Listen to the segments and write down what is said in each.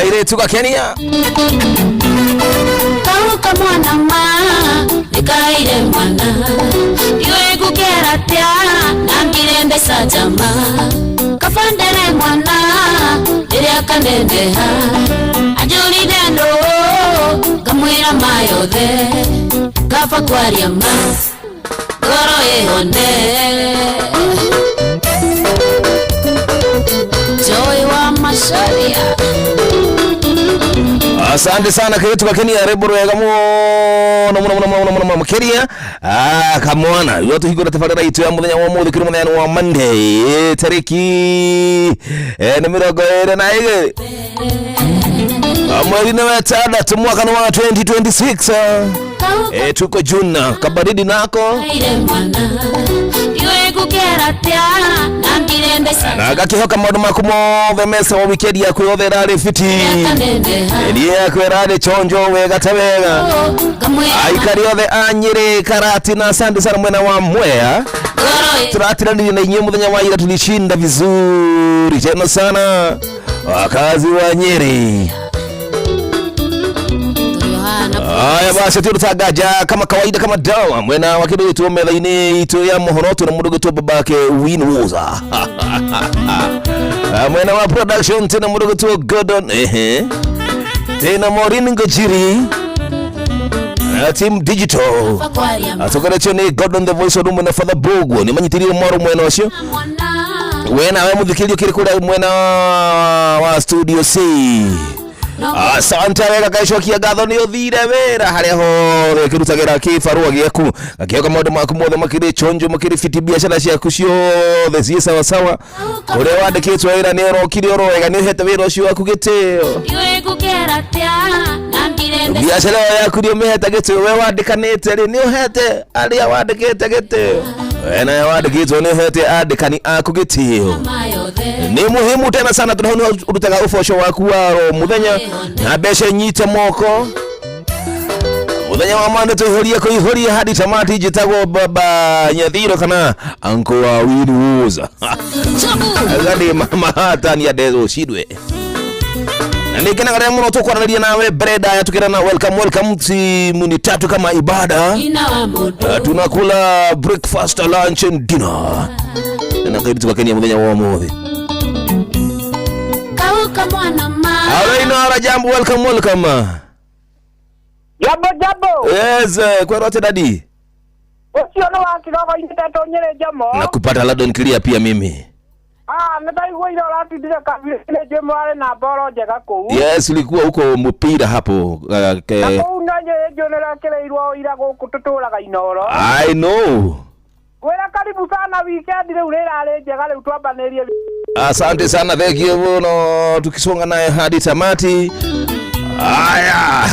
Kairĩtu gakenia. Kauka mwana ma nikaire mwana ndiũĩ ngũkera atĩa na ngire mbeca njama kabandere mwana rĩrĩa kaneneha anjũrire ndũ ngamwĩra ma yothe kaba kwaria ma ngoro ĩhone. Joy wa Macharia. Asante sana kairetu gakenia, rwĩmbo rwega mũno mũno mũno mũno mũno mũno makiria. Ah, kamwana yo tuhingũra tabarĩra itũ ya mũthenya wa ũmũthĩ, kĩrĩ mũthenya wa Monday, tarĩki nĩ 22, mweri-inĩ wa ĩtandatũ, mwaka nĩ wa 2026. Kauka Tuko June, kabaridi nako kaire mwana ndiũĩ ngũkera atĩa na ngire mbeca na ngakihoka maũndũ maku mothe mesa wa wikendi yaku yothe ĩrarĩ fiti, kaneneha ĩri yaku ĩrarĩ chonjo wega ta wega. Ngamwĩra Aikari othe a Nyĩrĩ, Karati na asante sana mwena wa Mwea. Ngoro Turatiranirie na inyuĩ mũthenya wa ira, tulishinda vizuri tena sana, wakazi wa Nyeri. Yohana. Haya basi, turutangaja kama kawaida, kama dawa, mwena wa kĩndũ gĩtwo metha-inĩ itũ ya mohoro tuna mũndũ gĩtwo babake Win Woza. Ah, mwena wa production tena mũndũ gĩtwo Gordon, ehe, tena Maureen Ngojiri na team digital Kwaria ma atongoretio nĩ Gordon the Voice ũndũ mwena Father Boguo nĩ manyitĩrĩire mwaro mwena ũcio. Mwana. We nawe mũthikĩrĩria ũkĩrĩ kũrĩa mwena wa studio C, asante wega, gaicokia ngatho nĩ ũthire wĩra harĩa hothe ũkĩrutagĩra kĩbarũa gĩaku, gakĩoka maũndũ maku mothe makĩrĩ chonjo, makĩrĩ fiti, biacara ciaku ciothe ciĩ sawasawa, kũrĩa wandĩkĩtwo wĩra nĩ ũrokire oro wega, nĩ ũhete wĩra ũcio waku gĩtĩo. Ndiũĩ ngũkera atĩa na ngire mbeca Biacara ĩyo yaku nĩ ũmĩhete gĩtĩo, we wandĩkanĩte rĩ, nĩ ũhete arĩa wandĩkĩte gĩtĩo, we nawe wandĩkĩtwo nĩ ũhete andĩkani aku gĩtĩo. Ma yothe. Nĩ muhimu tena sana tondũ hau nĩho ũrutaga ũboco waku wa oro mũthenya na mbeca nyite moko. Mũthenya wa mande tũihũrie kũihũria hadi tamati. Njĩtagwo Baba Nyathiro kana anko wa Winwoza. Chabu. Gadi mama hatani adezo shidwe na nĩngenaga rĩrĩa mũno tũkwaranĩria nawe mbere ndaya tukĩrana welcome, welcome. Simu ni tatu kama ibada. Ina wa mũndũ. Tunakula breakfast, lunch and dinner na kaibu tukakenia mũthenya wa ũmũthĩ. Kauka mwana ma Alo, jambo, welcome, welcome. Jambo, jambo. Yes, kwero ate dadi? Ũcio nĩ wa kĩrogo-inĩ ndetwo Nyĩrĩ Njomo. Na kupata loud and clear pia mimi. Ah, nĩ ndaigua ira ũratindire kabira-inĩ, njũĩ mwarĩ na mboro njega kũu. Yes, ulikuwa huko mpira hapo Na ke. kũu na Nyĩrĩ njũĩ nĩrekĩrĩirwo ira gũkũ tũtũraga Inoro. I know. Ngwĩra karibu sana, weekend rĩu rĩrarĩ njega, rĩu twambanĩrie. Asante sana, thank you muno, tukisonga naye hadi tamati. Haya,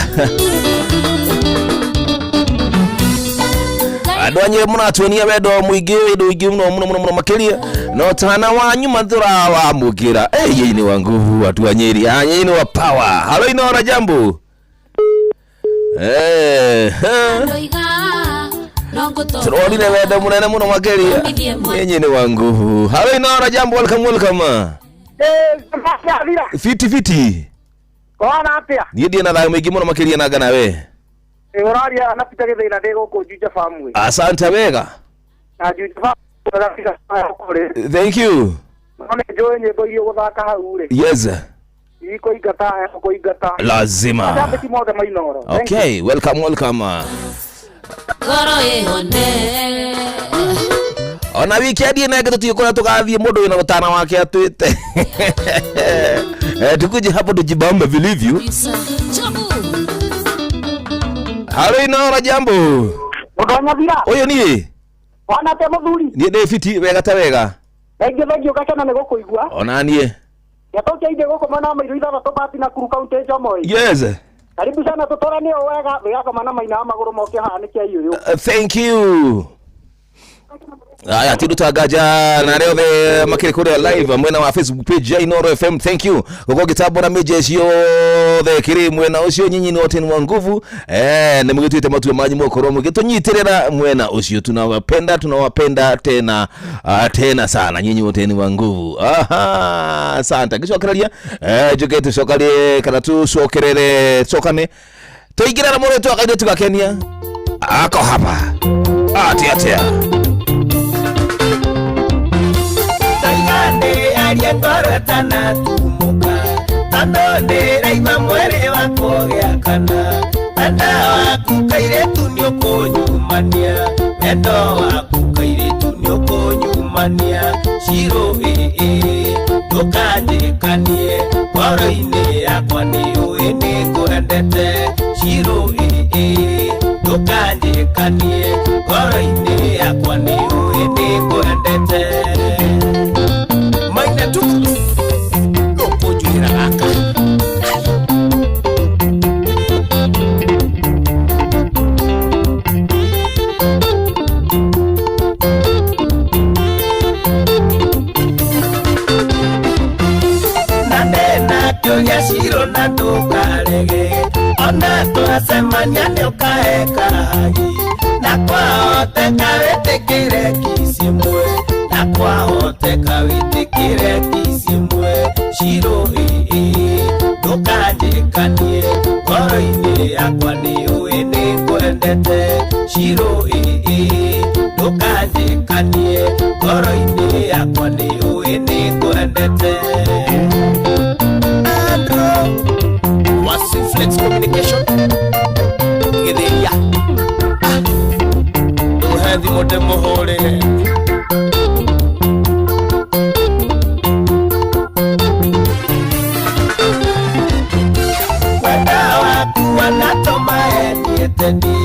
andå a Nyä mũratuonia wendo mũingĩ, wendo ũingĩ mũno mũno mũno mũno makĩria, no tana wanyu matũrawamũkĩra yei nĩ wa nguvu, watu wa Nyeri, ah, nyinyi ni wa power. Halo, Inora, jambo. Eh, eh. Ndoiga no ngũtoka. Turonire wendo mũnene mũno makĩria, nyinyi ni wa nguvu. Halo, Inora, jambo, welcome, welcome. Nyathira. Fiti fiti. Kũhana atĩa? Niĩ ndiĩ na thayũ mũingĩ mũno makĩria nanga nawe. Ĩ, ũraria na Peter Gĩthĩna, ndĩ gũkũ Juja Farm. Asante wega. Na Juja Farm kũrĩ. Thank you. No nĩ njũĩ nyĩmbo iria ũgũthaka hau rĩ. Yes. Ikũingata, kũingata. Lazima. Macambĩki mothe ma Inoro. Thank you. Okay, welcome, welcome. Ngoro ĩhone. Ona wikendi ĩno ĩngĩ tũtiũĩ kũrĩa tũgathiĩ, mũndũ wĩna ũtana wake atwĩte. Eh, tukuje hapo tujibambe vilivyo. Chabu. Halo, Inora, jambo. Mũndũ wa Nyathira. Ũyũ niĩ. Wana atĩa mũthuri? Niĩ ndĩ fiti wega ta wega. Thengiũ, thengiũ, ngakena nĩ gũkũigua. Ona niĩ. Gĩatũ kĩa gũkũ mwena wa Mairu 6 Bati na Kuru kaunti Njomo. Yes. Karibu sana, tũtwaranie o wega, wĩgakoma na maina wa magũrũ moke haha nĩ kĩa iyũyũ. Thank you. Aya, tindu nganja na arĩa othe makĩrĩ kũrĩa live mwena wa Facebook page ya Inoro FM, thank you gũkorwo ngĩtambũra mĩnje ciothe kĩrĩ mwena ũcio. Nyinyi ni wote ni wa nguvu, nĩ mũgĩtuĩte matua manyu mũgũkorwo mũgĩtũnyitĩrĩra mwena ũcio. Tunawapenda, tunawapenda tena, tena sana. Nyinyi wote ni wa nguvu. Aha, asante. Ngĩcokereria, njuke tũcokarie kana tũcokerere cokane tũingĩre na mũrĩtu akairĩtu gakenia ako hapa atia atia. Taigane aria ngoro ĩtanatumũka, tondũ ndĩraigua mwĩrĩ wakwa ũgĩakana. Wendo waku kairĩtu nĩũkũnyumania, wendo waku kairĩtu nĩũkũnyumania. Cirũ ĩĩ, ndũkanjĩkanie, ngoro-inĩ yakwa nĩũĩ nĩngwendete. Cirũ ĩĩ, ndũkanjĩkanie, ngoro-inĩ yakwa nĩũĩ nĩngwendete. Maina tu ndũkũnjuĩra gaka. Na ndĩna kĩũria Cirũ na ndũkarege, ona twacemania nĩũkahe kahagi, na kwahoteka wĩtĩkĩre kiss ĩmwe, na kwahoteka wĩtĩkĩre kiss ĩmwe. Cirũ ĩĩ, ndũkanjĩkanie, ngoro-inĩ yakwa nĩũĩ nĩngwendete. Cirũ ĩĩ, ndũkanjĩkanie, ngoro-inĩ yakwa nĩũĩ nĩngwendete. Andrew wa Flex Communication Gĩthĩria, ndũhe thimũ ndĩmũhũrĩre. Wenda waku wanatũma enieteni,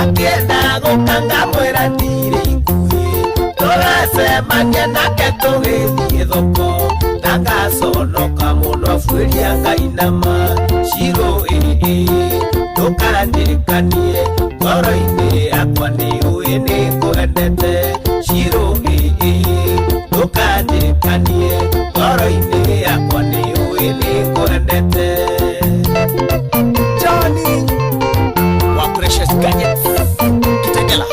akĩenda gũka ngamwĩra ndirĩ ikuhĩ, tũgacemania nake tũgĩthiĩ thoko, na ngaconoka mũno abuĩria ngainama. Cirũ ĩĩ, ndũkanjĩkanie, ngoro-inĩ yakwa nĩũĩ nĩngwendete. Cirũ ĩĩ, ndũkanjĩkanie, ngoro-inĩ yakwa nĩũĩ nĩngwendete. Johnny wa Precious Gadgets Kitengela,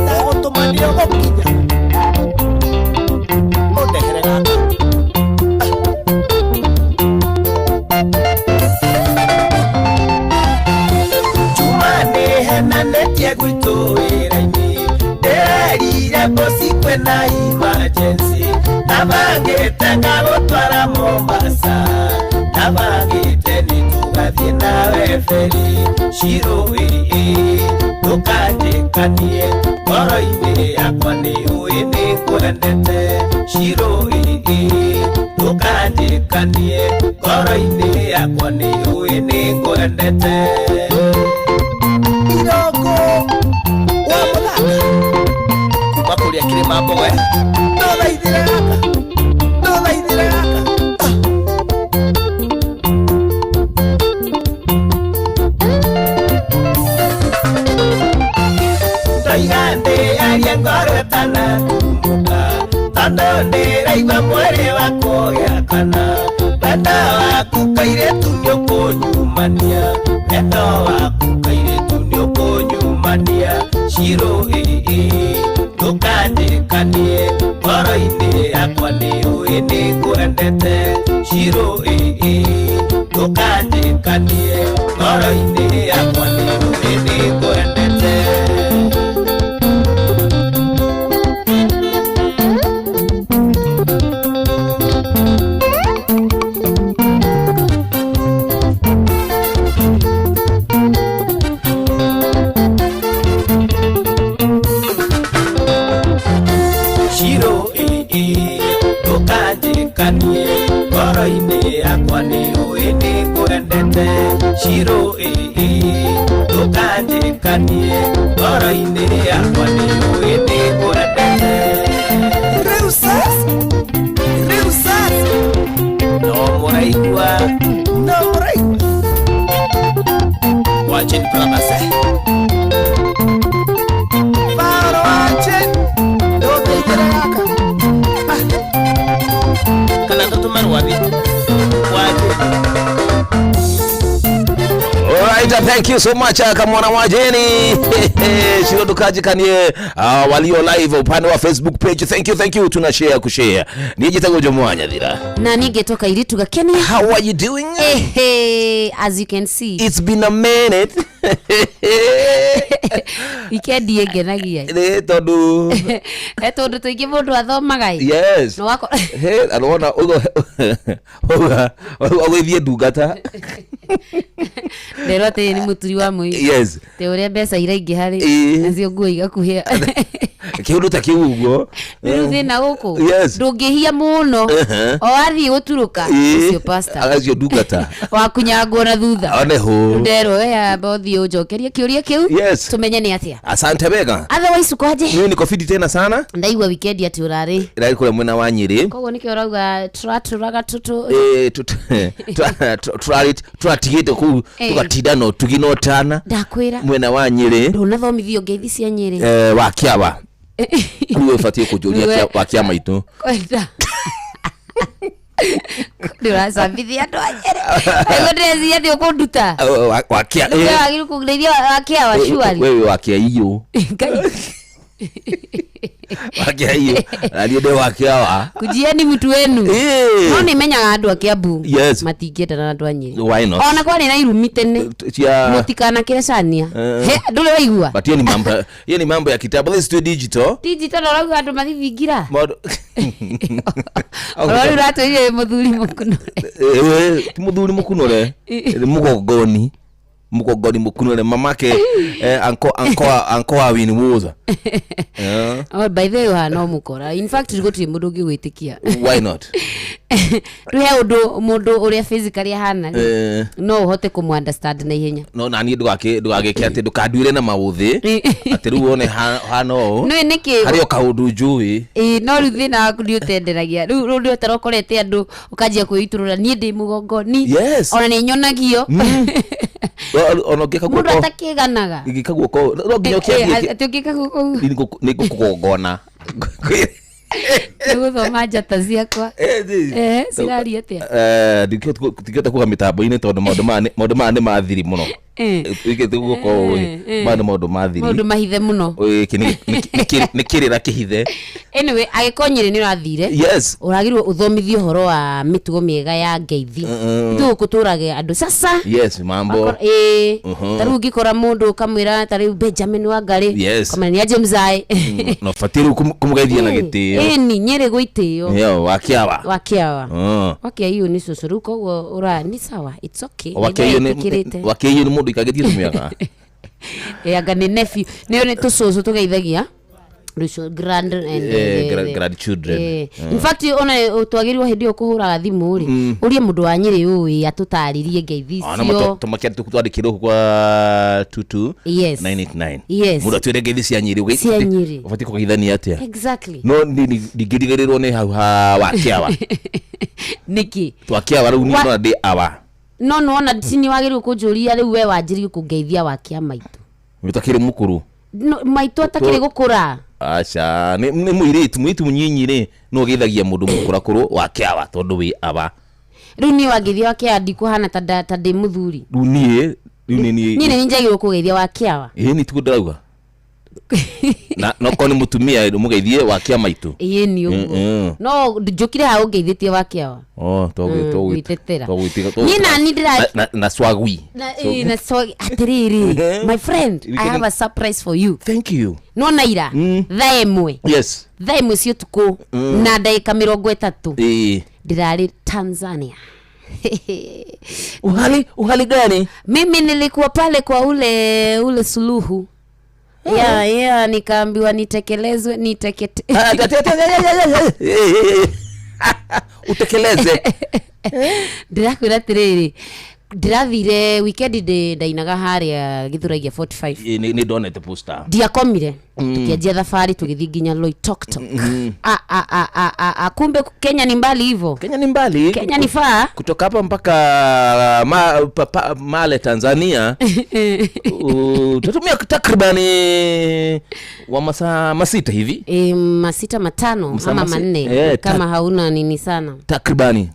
ndagũtũmanire gũkinya ũndehere gaka. Juma nĩhenanĩtie gwitũ wĩra-inĩ, ndĩrerire bosi kwĩna emergency, ndabangĩte ngagũtwara Mombasa, ndabangĩte nĩtũgathiĩ nawe feri. Cirũ ĩĩ, ndũkanjĩkanie, ngoro-inĩ yakwa nĩũĩ nĩngwendete. Cirũ ĩĩ, ndũkanjĩkanie, ngoro-inĩ yakwa nĩũĩ nĩngwendete. Iroko wa mũthaka kuma kũrĩa kĩrĩma mbogoya, ndũthaithĩre gaka, ndũthaithĩre gaka. Ndoiga ndĩarie ngoro ĩtanatumũka, tondũ ndĩraigua mwĩrĩ wakwa ũgĩakana. Wendo waku kairĩtu nĩũkũnyumania, wendo waku kairĩtu nĩũkũnyumania. Cirũ ĩĩ, ndũkanjĩkanie, ngoro-inĩ yakwa nĩũĩ nĩngwendete. Cirũ ĩĩ, ndũkanjĩkanie, ngoro-inĩ yakwa nĩũĩ nĩngwendete. Cirũ ĩĩ, ndũkanjĩkanie, ngoro-inĩ yakwa nĩũĩ nĩngwendete. Cirũ ĩĩ, ndũkanjĩkanie, ngoro-inĩ yakwa nĩũĩ nĩngwendete. Rĩu sasa, rĩu sasa, No mũraigua. No mũraigua Wajin Brothers, eh? Faro Wajin. Thank you so much, kamwana wa Jeni. Shiro ndukajikanie, walio live upande wa Facebook page. Thank you, thank you. Tuna share kushare. Nije jo mwanya thira. Na ningetoka iritu gakenia. How are you doing? Hey, as you can see. It's been a minute. Weekend ĩngenagia. Nĩ tondu Tondũ tũingĩ mũndũ athomaga ĩ. Yes. No wako He arona ugo uga ũgĩthiĩ ndungata. Nderwo atĩ nĩ mũturi wa mũi. Yes. Te ũrĩa mbeca iraingĩha rĩ, nacio nguo igakuhĩa. Kĩũndũ ta kĩu ũguo. Rĩu thĩna gũkũ. Yes. Ndũngĩhia mũno. O wathiĩ gũturũka. Ũcio pastor. Agacio ndungata. Wakunyangwo na thutha. One hũ. Nderwo we amba ũthiĩ ũnjokerie kĩũria kĩu. Yes. Tumenye nĩ atĩa. Asante wega. Otherwise uko aje? Mimi niko fiti tena sana. Ndaigua weekend atĩ ũrarĩ. Ĩrarĩ kũrĩa mwena wa Nyĩrĩ. Koguo nĩkĩo ũrauga tũratũraga tũtũ. Tũratigĩte kũu tũgatinda na ũtugi na ũtana. Ndakwĩra. Mwena wa Nyĩrĩ. Ndũnathomithio ngeithi cia Nyĩrĩ. Wa kĩawa. Rĩu ũbatiĩ kũnjũria wa kĩama itũ. Kwenda. Ndĩracambithia andũ a Nyĩrĩ. Nĩguo ndĩreciria nĩ ũkũnduta. Wa kĩa. Rĩu wagĩrĩirwo kũndeithia wa kĩawa surely. Wewe wa kĩa iyũ. Ngai. Wa kĩa iyũ. Na niĩ ndĩ wa kĩawa. Kujieni mtu wenu. No nĩ menyaga andũ a Kiambu. Yes. Matingĩendana na andũ a Nyĩrĩ. Why not? Ona kwarĩ na irumi tene. Cia Mũtikanakĩre cania. He, ndũrĩ waigua? But hiyo ni mambo, hiyo ni mambo ya kitambo. This is too digital. Digital ũrauga andũ mathithingira. Maũndũ. Ũrĩa ũratwĩrire mũthuri mũkunũre. Ti mũthuri mũkunũre. Nĩ mũgongoni. Mũgongoni mũkunũre mamake anko wa Winnie Woza. Oh, by the way ũhana o mũkora. In fact gũtirĩ mũndũ ũngĩgwĩtĩkia. Why not? Rĩu he ũndũ mũndũ ũrĩa physically ahana rĩ, no ũhote kũmũ understand na ihenya. No nani ndũgagĩke atĩ ndũkanduĩre na maũthĩ atĩ rĩu wone hana ũũ. Nĩũĩ nĩkĩ? Harĩ o kaũndũ njũĩ. Ĩĩ, no rĩu thĩna waku nĩ ũtenderagia. Rĩu rĩu nĩ ũtarokorete andũ ũkanjia kwĩitũrũra niĩ ndĩ mũgongoni. Yes. Ona nĩ nyonagio. Ona ũngĩka Mũndũ guoko. atakĩganaga. Ingĩka guoko no nginya ũkĩambie. Atĩ ũngĩka guoko. Nĩ ngũkũgongona. Nĩ gũthoma njata ciakwa. Ciraria atĩa? Ndingĩhota kuga mĩtambo-inĩ tondũ maũndũ maya nĩ mathiri mũno. Wĩkĩte guoko ũũ, maya nĩ maũndũ mathiri. Maũndũ mahithe mũno. Gĩkĩ nĩ kĩrĩra kĩhithe. Anyway, angĩkorwo Nyĩrĩ nĩ ũrathire. Yes. Ũragĩrĩirwo ũthomithio ũhoro wa mĩtugo mĩega ya ngeithi. Ithuĩ gũkũ tũrage andũ sasa. Yes, mambo. Ta rĩu ũngĩkora mũndũ ũkamwĩra ta rĩu Benjamin Wangarĩ. Yes. Ũkamwĩra nĩ aje mzae. No batiĩ rĩu kũmũgeithia na gĩtĩo. Ĩni Nyĩrĩ gwĩtĩo. Yo, wa kĩawa. Wa kĩawa. Wa kĩa iyo nĩ cũcũ rĩu koguo ũra nĩ sawa, it's okay. Wa kĩa iyo nĩ Nĩndetĩkĩrĩte. wa kĩa iyo nĩ mũndũ ikagĩtie tũmĩaka. Anga nĩ nephew. Nĩyo nĩ tũcũcũ tũgeithagia. Rũciũ grand and Grandchildren. In fact ona twagĩrĩirwo hĩndĩ ĩyo kũhũraga thimũ rĩ, ũrie mũndũ wa Nyĩrĩ ũĩ atũtarĩrie ngeithi icio. Tũmakia twandĩkĩrwo kwa 22 Yes. 989. Yes. Mũndũ atwĩre ngeithi cia Nyĩrĩ. Cia Nyĩrĩ. Ũbatiĩ kũgeithania atĩa? Exactly. No ndingĩrigĩrĩrwo nĩ hau ha wa kĩawa. Nĩkĩ? Twa kĩawa rĩu niĩ no ndĩ awa. No nĩwona ti nĩ wagĩrĩirwo kũnjũria rĩu we wanjĩrĩire kũngeithia wa kĩa maitũ. Ũtakĩrĩ mũkũrũ. No, maitũ atakĩrĩ gũkũra. Aca, nĩ mũirĩtu mũnyinyi rĩ, no ũgeithagia mũndũ mũkũrakũrũ wa kĩawa tondũ wĩ awa. Rĩu niĩ wangeithia wa kĩawa ndikũhana ta ndĩ mũthuri. Rĩu niĩ, rĩu nĩ niĩ. Niĩ nĩ njagĩrĩirwo kũgeithia wa kĩawa. Ĩĩ nĩ tiguo ndĩrauga. Na no korwo nĩ mũtumia ũmũgeithie wa kĩa maitũ. Ĩĩ nĩ ũguo. No njũkire haha ũngeithĩtie wa kĩawa. Oh, Gwĩtetera. Niĩ nani ndĩra- na swagui. Na swag atĩrĩrĩ, my friend, I have a surprise for you. Thank you. No na ira thaa ĩmwe. Yes. Thaa ĩmwe cia ũtukũ na ndagĩka 30. Ndĩrarĩ Tanzania. Uhali gani? Mimi nilikuwa pale kwa ule Suluhu. Yeah, yeah, nikaambiwa nitekelezwe, nitekete. Utekeleze. Ndĩrakwĩra atĩrĩrĩ, ndĩrathire weekend ndainaga harĩa Gĩthũrai 45. Nĩ ndonete poster. Ndiakomire. Tukianjia thabarĩ tũgĩthiĩ nginya Loitoktok. Kumbe Kenya ni mbali hivyo. Kenya ni mbali. Kenya ni faa. Kutoka hapa mpaka Male Tanzania. Tutatumia takribani wa masaa masita hivi. Masita matano Masaa ama manne, kama hauna nini sana. Takribani.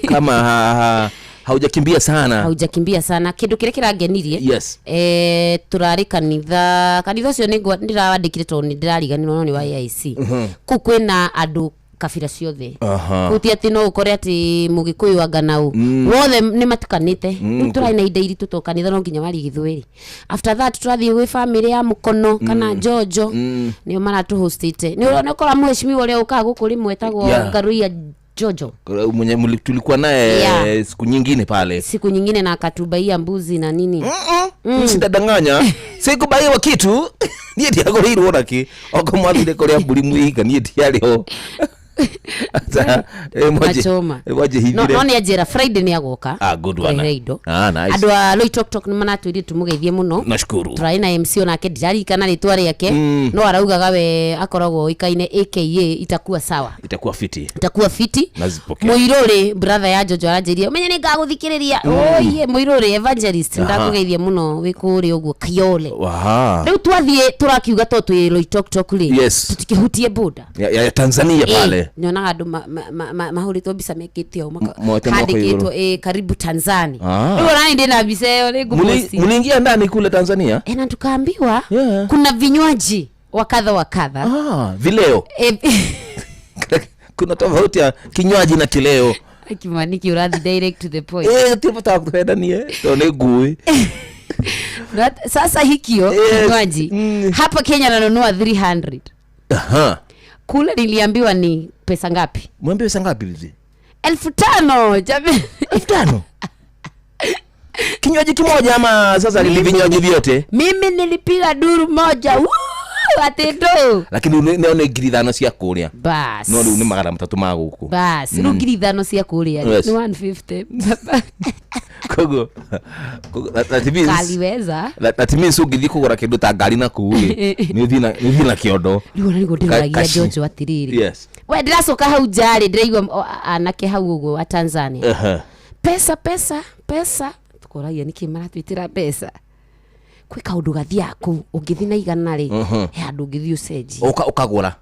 Kama Haujakimbia sana. Haujakimbia sana. Kindu kiria kirangenirie, Yes. Turari kanitha ucio ndirawandikire tondu nindiriganirwo, no ni wa AIC. Kuu kwina andu kabira ciothe. Kuu ti ati no ukore ati mugikuyu anga nau wothe ni matukanite. Riu turari na ihinda iritu to kanitha no nginya warie Gĩthweri. After that tũrathiĩ gwĩ family ya Mukono kana Jojo, nĩo maratuhostĩte. Nĩ ũrona ũkora mheshimiwa ũrĩa ũkaga gũkũ rĩmwe etagwo Ngaruiya Jojo. Mwenye tulikuwa naye siku nyingine pale. Siku nyingine, na akatubaia mbuzi na nini. Mm. Sitadanganya, sikubaiwa kitu, niĩ ndiagũrĩirwo naki oko mwathire kũrĩa mbũri mwĩiga, niĩ ndiarĩ ho. Machoma. Mwajĩhithire. No nĩ anjĩra Friday nĩ agoka. Ah, good one. Kũrehe indo. Ah, nice. Andũ a Loitoktok nĩ maratwĩrire tũmũgeithie mũno. Nashukuru. Tũrarĩ na MC, onake ndiririkana rĩtwa rĩake, no araugaga we akoragwo oĩkaine aka itakuwa sawa. Itakuwa fiti. Itakuwa fiti. Nazipokea. Mũirũrĩ brother ya Jojo aranjĩria ũmenye nĩ ngagũthikĩrĩria. Oye mũirũrĩ evangelist, ndakũgeithia mũno wĩ kũrĩa ũguo Kayole. Rĩu twathiĩ tũrakiuga to twĩ Loitoktok rĩ, tũtikĩhutie boda Ya Tanzania pale. Nyonaga andũ mahũrĩtwo mbica mekĩte ũũ Moete moko handĩkĩtwo igũrũ. Karibu Tanzania. Ah. Rĩu onani ndĩna mbica ĩyo, nĩ ngũposti. Muliingia ndani kule Tanzania? Na tukaambiwa kuna vinywaji wa kadha wa kadha. Ah, vileo. Kuna tofauti ya kinywaji na kileo. Kimaniki ũrathi direct to the point. Tibataga kũhendanie tondũ nĩ ngui. Sasa hikio kinywaji hapa Kenya nanunua 300. Kule niliambiwa ni pesa ngapi? Mwambie pesa ngapi hizi? 5,000 jamani. 5,000? Kinywaji kimoja ama sasa ni vinywaji vyote? Mimi nilipiga duru moja. Woo, ati ndo. Lakini nĩ 5,000 cia kũrĩa. Bas. No rĩu nĩ 300 ma gũkũ. Bas, rĩu 5,000 cia kũrĩa ni 150. Koguo that means Kaliweza. that means ũngĩthiĩ kũgũra kĩndũ ta ngari na kũu rĩ, nĩ ũthiĩ na kĩondo. Rĩu ona nĩguo ndĩroragia Kaci. Jojo atĩrĩrĩ. We ndĩracoka hau njarĩ ndĩraigua anake hau ũguo wa Tanzania. Pesa pesa pesa. Tukoragia nĩkĩ maratwĩtĩra mbeca. Kwĩ kaũndũ gathiaga kũu ũngĩthiĩ na 100 rĩ, he handũ ũngĩthiĩ ũcenjie. Ũkagũra.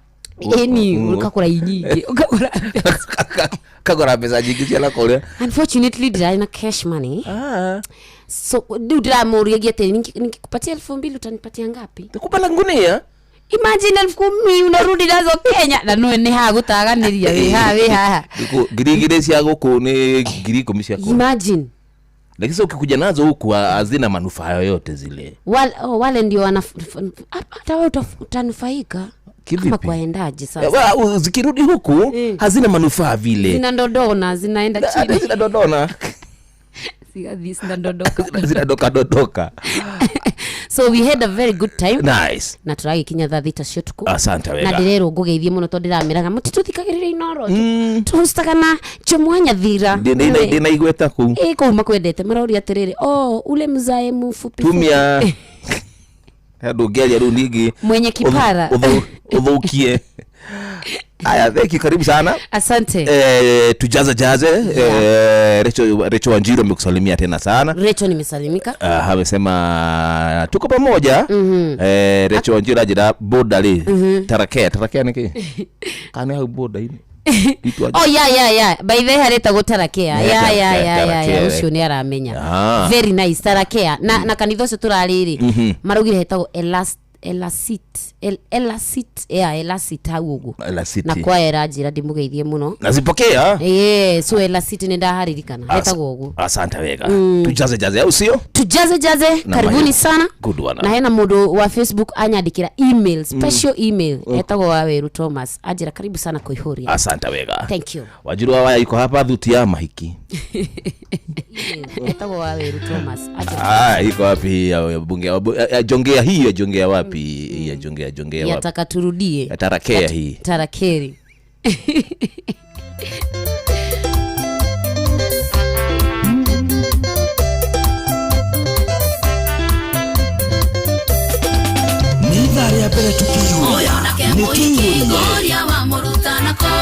Ĩni, ũkagũra inyingĩ, ũkagũra mbeca. Kagũra mbeca nyingĩ cia na kũrĩa. Unfortunately ndirarĩ na cash money. So rĩu ndĩramũriagia atĩ nikikupatia 2,000 utanipatia ngapi? Takupa na ngunia. Imagine 10,000 unarudi nazo Kenya na nĩ nĩ haha gũtaganĩria wĩ haha wĩ haha. 2,000 cia gũkũ nĩ 10,000 cia kũrĩa. Imagine. Lakini sasa ukikuja nazo huku hazina manufaa yoyote zile. Wale ndio hata wewe utanufaika. Kivipi? Ama kwaendaje sasa? Zikirudi huku hazina manufaa vile. Zinadodona, zinaenda chini. Zinadodona. Zigathiĩ zinadondoka. Zinadoka dodoka. So we had a very good time. Nice. Na tũragĩkinya thaa thita cia ũtukũ. Asante wega. Na ndĩrerwo ngũgeithie mũno tondũ ndĩrameraga mũtitũthikagĩrĩria Inoro. Tũhostaga na Jomwa Nyathira. Ndĩna igweta kũu. Ĩ kũu makwendete maroria atĩrĩrĩ, oh, ule mzae mfupi Tumia. fupi. Andũ ũngĩaria rĩu ningĩ Mwenye kipara. Ũthũkie. Aya, thank you, karibu sana. Asante. Tujaze jaze. Recho Wanjiru amekusalimia tena sana. Recho nimesalimika. Amesema tuko pamoja. Recho Wanjiru ajira boda ri. Tarakea, tarakea niki? Kana hau boda ini. Oh, yeah, yeah, yeah. By the way haretagwo Tarakea. Yeah, Yeah, yeah, yeah, yeah, Tarakea, yeah. eh. Ũcio nĩ aramenya. Very nice Tarakea. Na kanitha ũcio tũrarĩ rĩ, maraugire hetagwo Elasit. Elasit, yeah, Elasit hau ũguo. Elasit. Na kwa era njĩra ndĩmũgeithie mũno. Nazipokea. So Elasit nĩ ndaharirikana. Hetagwo ũguo. Asante wega. Tujaze jaze au sio? Tujaze jaze, Na karibuni mayo. sana. Good one. Na hena mũndũ wa Facebook anyandĩkĩra email, special email, etagwo Waweru Thomas. Anjĩra karibu sana Koihuria. Asante wega. Thank you. Wanjiru wa waya yuko hapa dhuti ya mahiki. Etagwo Waweru Thomas. Anjĩra Ah, iko wapi hii ya bunge ya Jongea hii ya Jongea wapi? Hii ya Jongea, Jongea wapi? Yataka turudie. Ya Tarakea hii. Tarakeri. Nĩ ithaa rĩa mbere tũkĩihũria. Nĩ tũihũrie. Ũrĩa wa mũrutanako,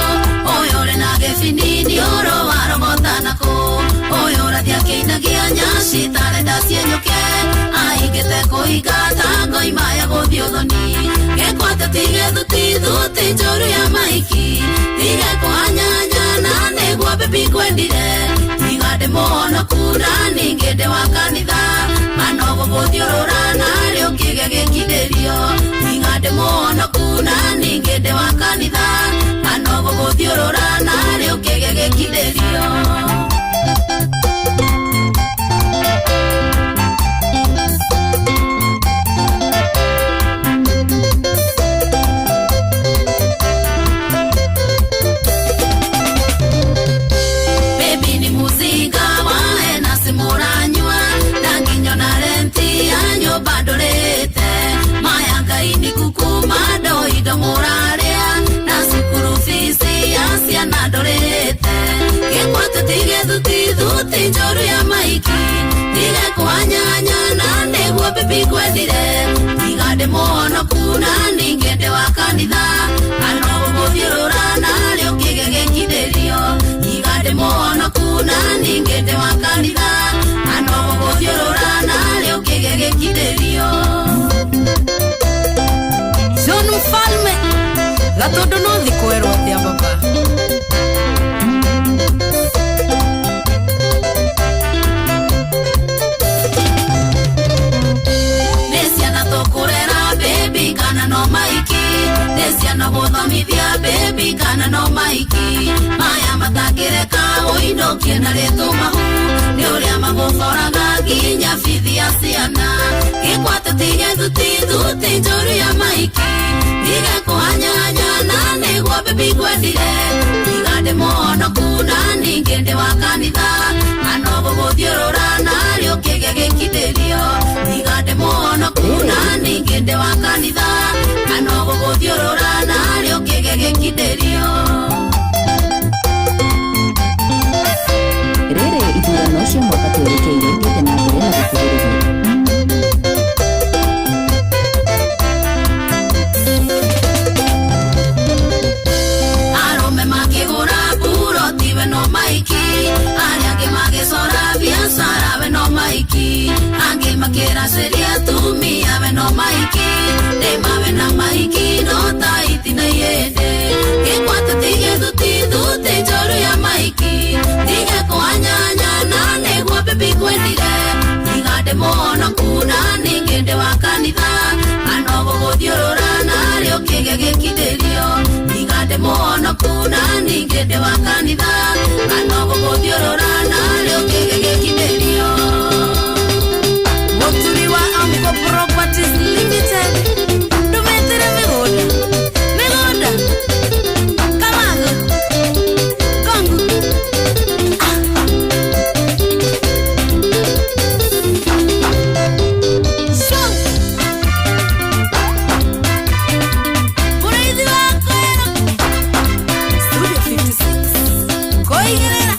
ũyũ ũrĩ na gĩbinini, ũrũ wa rogotanako, ũyũ ũrathiĩ akĩinagia nyaci tarenda cienyoke, aingĩte kũingata ngoima ya gũthiĩ ũthoni. Gĩkwate ti gĩthuti, thuti njũru ya maiki, tige kũhanyanya na nĩguo baby ngwendire. Tiga Tiga ndĩ mũhonoku na ningĩ ndĩ wa kanitha Ano gũgũthiũrũra narĩ ũkĩgĩa gĩkindĩrio Tiga ndĩ mũhonoku na ningĩ ndĩ wa kanitha Ano gũgũthiũrũra narĩ ũkĩgĩa gĩkindĩrio. Baby ni muzinga wae na simuranywa na renti ya nyũmba ndũrĩte maya Ngai ni kukuma ndo indo mũrarĩa na cukuru fees ya ciana ndũrĩte gĩkwatĩ tige thuti thuti njoru ya maiki tige kũhanyanya na nĩguo bibi ngwendire tiga ndĩ mũhonoku na ningĩ ndĩ wa kanitha ano gũgũthiũrũra narĩ ũkĩgĩa gĩkindĩrio tiga ndĩ mũhonoku na ningĩ ndĩ wa kanitha ano gũgũthiũrũra narĩ ũkĩgĩa gĩkindĩrio. John Mfalme gatundu no thikwerwo atia baba. Nĩ ciana tũkũrera baby kana no maiki nĩ ciana gũthomithia baby kana no maiki maya matangĩreka ũinũkie na rĩtũmahu nĩ ũrĩa magũboraga nginya bithi ya ciana gĩkwatĩ tige thuti thuti njoru ya maiki tige kũhanyanya na nĩguo baby ngwendire tiga ndĩ mũhonoku na ningĩ ndĩ wa kanitha ano gũgũthiũrũra narĩ ũkĩgĩa gĩkindĩrio tiga ndĩ mũhonoku na ningĩ ndĩ wa kanitha ano gũgũthiũrũra narĩ ũkĩgĩa gĩkindĩrio. Rĩrĩ ithurano cia mwaka twerekeire ithiĩte na mbere na gũkuhĩrĩria. Arũme makĩgũra buroti we no maiki arĩa angĩ magĩcora biacara we no maiki angĩ makĩracĩria atumia we no maiki ndĩma we na maiki no ta itina ihĩndĩ gĩkwatĩ tige thuti thuti njoru ya maiki tige kũhanyanya na nĩguo bibi ngwendire tiga ndĩ mũhonoku na ningĩ ndĩ wa kanitha ano gũgũthiũrũra narĩ ũkĩgĩa gĩkindĩrio tiga ndĩ mũhonoku na ningĩ ndĩ wa kanitha ano gũgũthiũrũra narĩ ũkĩgĩa gĩkindĩrio. Mũturi wa Amco Properties Limited ndũmetĩre mĩgũnda mĩgũnda Kamago Kongu. Shoo! Mũrĩithi wa Kwero Studio 56 Koigerera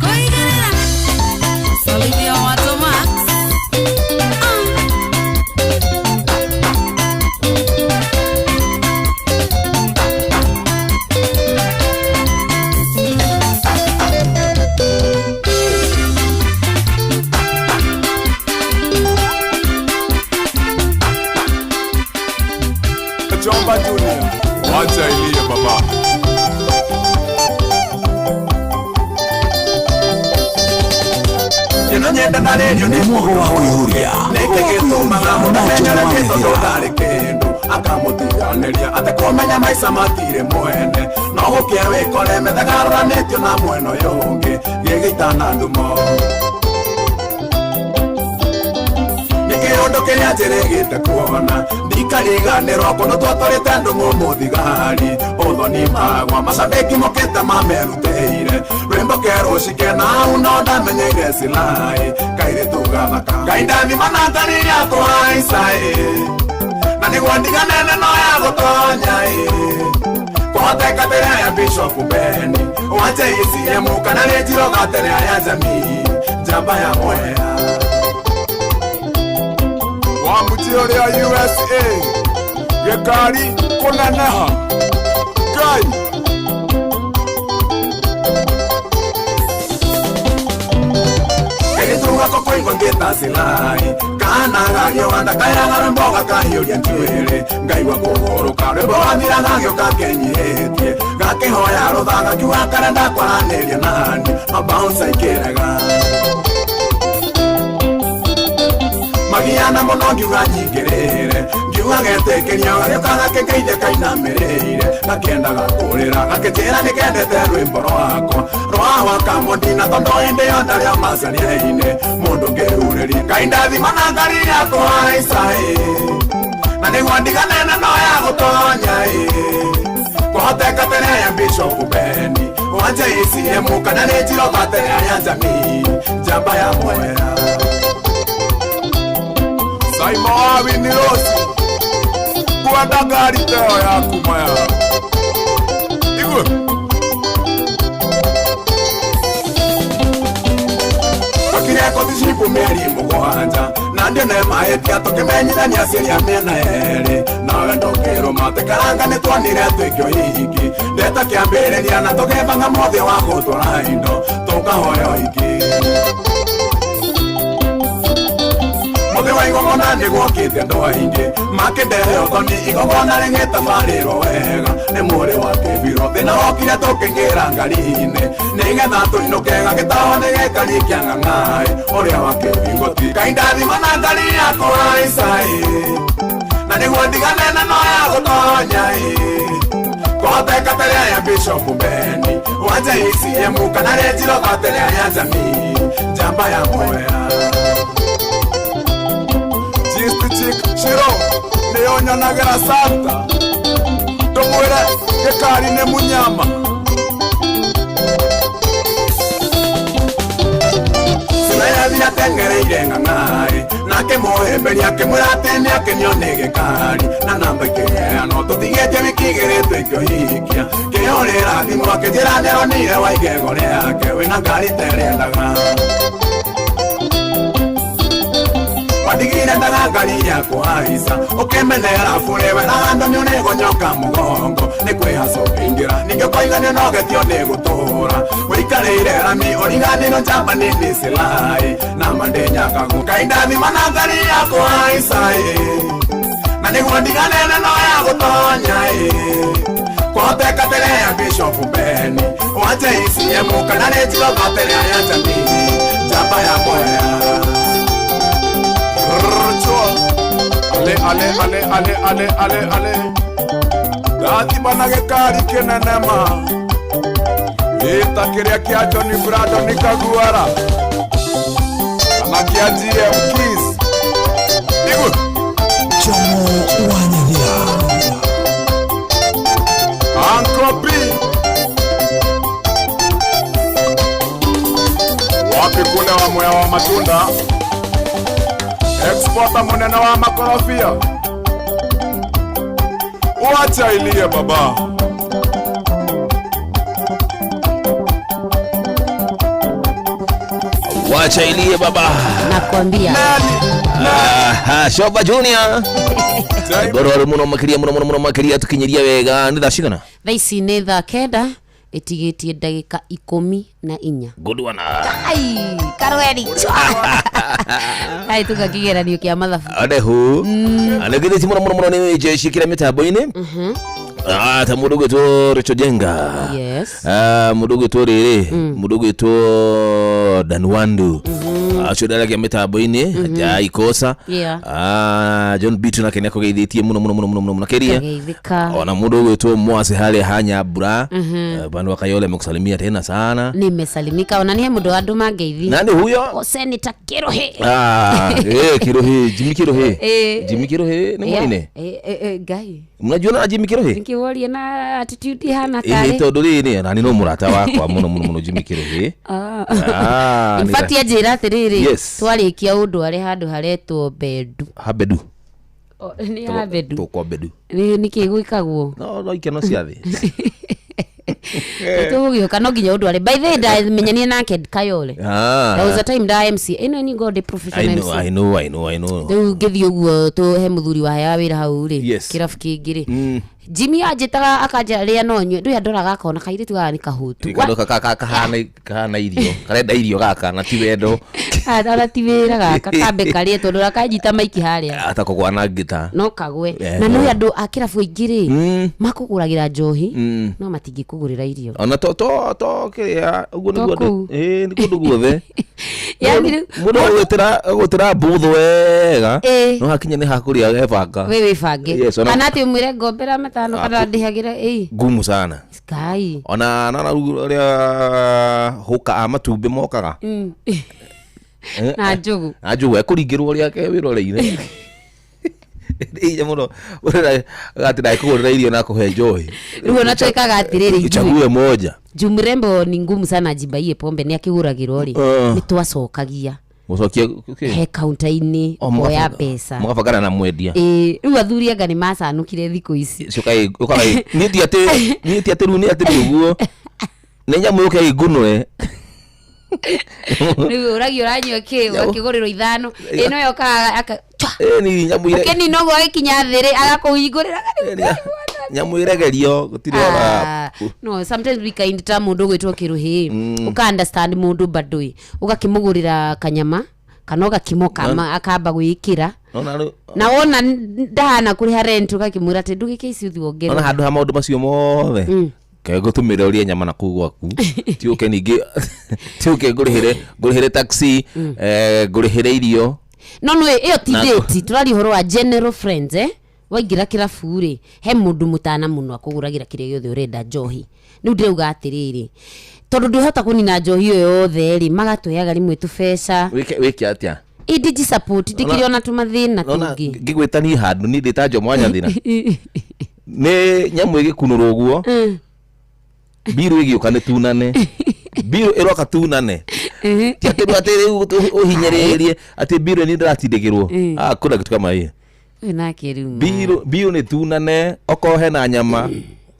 Koigerera Salimia watu Max. Chomba Junior, wacha ilie baba. Nyenda na rĩrio nĩ Mwago wa kũihũria nĩkĩ gĩtũmaga mũmenyere kĩndũ ndũtarĩ kĩndũ akamũtiganĩria atekũmenya maica matirĩ mwene no gũkĩa wĩkore methagarũranĩtio na mwena ũyũ ũngĩ gĩgĩitana ndumo nĩ kĩũndũ kĩrĩa njĩrĩgĩte kuona ndikariganĩrwo kũndũ twatwarĩte ndũng'ũ mũthigari ũthoni magwa macabĩki mokĩte mamerutĩire rwĩmbo kerũcike nau no ndamenyeire silai kairĩtu gathaka Ngai ndathima na ngari ya kũhaica ĩ na nĩguo ndiganene no ya gũtonya ĩ kũhoteka mbere ya Bishop Beni wa JCM kana nĩ njiroga tene ya jamii njamba ya mwea wa mũtĩ ũrĩa USA gĩkari kũneneha Ngai. Kairĩtu gako Ngaigua ngĩta Silai kana gagĩũka ndakairaga rwĩmbo gakahiũria njuĩrĩ ngaigua kũgũrũka rwĩmbo rwathira gagĩũka kenyihĩtie gakĩhoya rũtha gakiuga karenda kwaranĩria nani mabaunsa ikĩrega magiana mũno ngiuga nyingĩrĩre ngiuga getĩkĩria gagĩũka gakĩngeithia kainamĩrĩire gakĩendaga kũrĩra gakĩnjĩra nĩkendete rwĩmbo rwakwa rwa wakamundi na tondũ hĩndĩ ĩyo ndarĩ o macaria-inĩ mũndũ ngĩhurĩria Ngai ndathima na ngari yakwa icai na nĩguo ndigane na no ya gũtonya ĩ kũhoteka tene ya Bishop Beni wa JCM kana nĩ Njirova tene ya jamii njamba ya mwera Saimo wa Winirosi kwenda ngari teo yaku maya igwe Twakire kothi cibu mĩeri mũgwanja na ndĩone mahĩtia tũkĩmenyithania ciĩria mĩena yerĩ nawe ndũkĩrũma tĩkaranga nĩtuonire twĩkĩo hiki ndeta kĩambĩrĩria na tũgĩbanga mũthĩ wa gũtwara indo tũkahoya ũhiki Mũthĩ wa igongona nĩgwokĩte andũ aingĩ makĩndehe ũthoni igongona rĩgĩtabarĩrwo wega nĩ mũrĩ wa kĩbiro thĩna wokire tũkĩingĩra ngari-inĩ nĩgetha tũinũke gagĩtahwo nĩ gĩkari kĩa ng'ang'aĩ ũrĩa wa kĩbingoti Ngai ndathima na ngari yakwa icai na nĩguo ndigane na no ya gũtonya ĩ kũhoteka tene ya Bishop Beni wa JCM kana nĩ Njirova tene ya jamii njamba ya mwea Chick Shiro nĩyo nyonagĩra Santa ndũmwĩre gĩkari nĩ munyama Sinayathi atengereire ng'ang'aĩ nake mũhĩmbĩria akĩmwĩra atĩ nĩakenio nĩ gĩkari na namba ikĩheanwo tũtigĩtie wiki igĩrĩ twĩkĩohikia kĩhũrĩra thimũ akĩnjĩra nĩaronire wa igego rĩake wĩna ngari ta ĩrĩendaga wadigire ndaga ngari ya kũhaica ũkĩmenera bũrĩ weraga andũ nĩũrĩgonyoka mũgongo nĩ kwĩhaca ũkĩingĩra ningĩ ũkoiga nĩũnogetio nĩ gũtũũra wĩikarĩire rami ũriganĩrwo njamba nini Silai na mandĩnyakagu Ngai ndathima na ngari ya kũhaica ĩ na nĩguo ndigane na no ya gũtonya ĩ kũhoteka tene ya Bishop Beni wa JCM kana nĩ Njirova tene ya jamii njamba ya mwea Ale ale ale ale ale ale ale ndathima na gĩkari kĩnene ma ĩta kĩrĩa kĩa Johnny Brandon Kaguara kana kĩa GM Kiss igwe Chomo wa Nyathira Uncle B wapi kule wa mwea wa matunda exporta munene wa makorofia wacha ilie baba wacha ilie baba nakwambia aha Shoba Junior Boro muno makiria muno muno makiria tukinyiria wega nĩ thaa cigana thaa ici nĩ thaa 9 ĩtigĩtie ndagĩka 14 good one ai karweri ai tukakigeranio kĩa mathabu adehu anegithĩ muno muno muno nĩ jeshi kira mĩtambo-inĩ ta mũndũ ũgwĩtwo Rachel Jenga yes mũndũ ũgwĩtwo rĩrĩ mũndũ ũgwĩtwo Dan Wandu acio ndaragia mĩtambo-inĩ jaikosa John Bitu nake nĩakũgeithĩtie muno muno muno muno muno makiria ona mũndũ ũgwĩtwo Mwasi harĩa Hanyambura bandu wakayole amekusalimia tena sana nimesalimika ona nihe mũndũ andũ mangeithi nani huyo o Senator Kiruhi Kiruhi Jimmy Kiruhi Jimmy Kiruhi nĩ mwine Ngai mnajuana na Jimmy Kiruhi nkiworie na attitude hana kare tondu rĩrĩ nani no mũrata wakwa muno muno muno Jimmy Kiruhi in fact anjĩra atĩrĩrĩ Yes. twarĩkia ũndũ arĩ handũ haretwo Bendu Habedu nĩ Habedu tũkwa Bedu nĩkĩ gwĩkagwo no ikeno cia thĩ tũgũgĩũka no nginya ũndũ arĩ by the way ndamenyanie nake Kayole there was a time nda MC ĩno ni god professional MC I know I know I know rĩu ngĩthiĩ ũguo tũhe mũthuri waheaga wĩra hau rĩ kĩrabu kĩngĩ rĩ Jimmy anjĩtaga akanjĩra rĩa no nyue ndũrĩa ndoraga akona kairĩtu gaka nĩ kahũtu kahana irio karenda irio gaka na ti wendo Ona ti wĩra gaka kambe karĩe tondũ rakanyita maiki harĩa Atakũgwanangĩta. No kagwe. Eh, Na no. no andũ a kĩrabu aingĩ rĩ, makũgũragĩra njohi no matingĩkũgũrĩra irio. Ona to to to kĩrĩa ũguo To nĩguo kũu. ĩĩ nĩ kũndũ guothe. Yani rĩu Mũndũ agwĩtĩra mbũthũ wega. Ĩĩ. No hakinya nĩ hakũrĩa gebanga. we wĩbange. Yes, ona- Kana atĩ ũmwĩre ngombera matano kana ndĩhagĩra ĩĩ. Ngumu sana. Ngai. Ona nona rĩu ũrĩa hũka a matumbĩ mokaga. Eh, Na njũgũ. Na njũgũ ekũringĩrwo rĩake wĩroreire. Inya mũno atĩ ndakũgũrĩra irio na kũhe njohi. Rĩu ona twĩkaga atĩrĩrĩ ithuĩ. Uchague moja. Juu mrembo ni ngumu sana ajibaie pombe nĩ akĩgũragĩrwo rĩ, nĩ twacokagia Gũcokia he kaunta-inĩ Oh, kuoya mbeca. Mũgabangana na mwendia. Ĩĩ, rĩu athuri anga nĩ macanũkire thikũ ici. Coka ũkaga niĩ ti atĩ niĩ ti atĩ rĩu nĩ atĩ nĩ ũguo. Nĩ nyamũ yũke ĩngunũre. Rĩu ũragio ũranyua kĩ ũgakĩgũrĩrwo ithano ĩno yokaga aka chwa. Ĩĩ ni nyamũ ire Ũkĩnina ũguo agĩkinya thĩ rĩ agakũhingũrĩra. Nyamũ iregerio gũtirĩ ona Ah, no sometimes we kind ta mũndũ ũgwĩtwo kĩrũhĩ ũka understand mũndũ bado ĩ ũgakĩmũgũrĩra kanyama kana ũgakimo kama akamba gwĩkĩra Nona rĩu na wona ndahana kũrĩha rent ũgakĩmwĩra atĩ ndũgĩke ici ũthiĩ ona wongerere. handũ ha maũndũ macio mothe kae ngũtũmĩre ũrĩe nyama na kũu gwaku ti ũke ningĩ ti ũke ngũrĩhĩre ngũrĩhĩre taxi, eh, ngũrĩhĩre irio. No no ĩyo ti Na- date tũraria ũhoro wa general friends, eh, waingĩra kĩrabu rĩ he mũndũ mũtana mũno akũgũragĩra kĩrĩa gĩothe ũrenda njohi. Rĩu ndĩrauga atĩrĩrĩ tondũ ndwĩhota kũnina njohi ĩyo yothe rĩ magatũheaga rĩmwe tũbeca. Wĩke atĩa? Ĩndĩ support ndĩkĩrĩ ona tũmathĩna Nona tũngĩ. ngĩgwĩta niĩ handũ niĩ ndĩ ta Jomo Nyathira nĩ nyamũ ĩgĩkunũrwo ũguo mbirũ ĩgĩũka nĩ tunane mbirũ ĩroka tunane ti atĩ rĩu atĩ rĩu ũhinyĩrĩrie atĩ mbirũ nĩ ndĩratindĩkĩrwo. Ah, kuna kitu kama hiyo. Ũyũ nake rĩu ma. Mbirũ mbirũ nĩ tunane okorwo hena nyama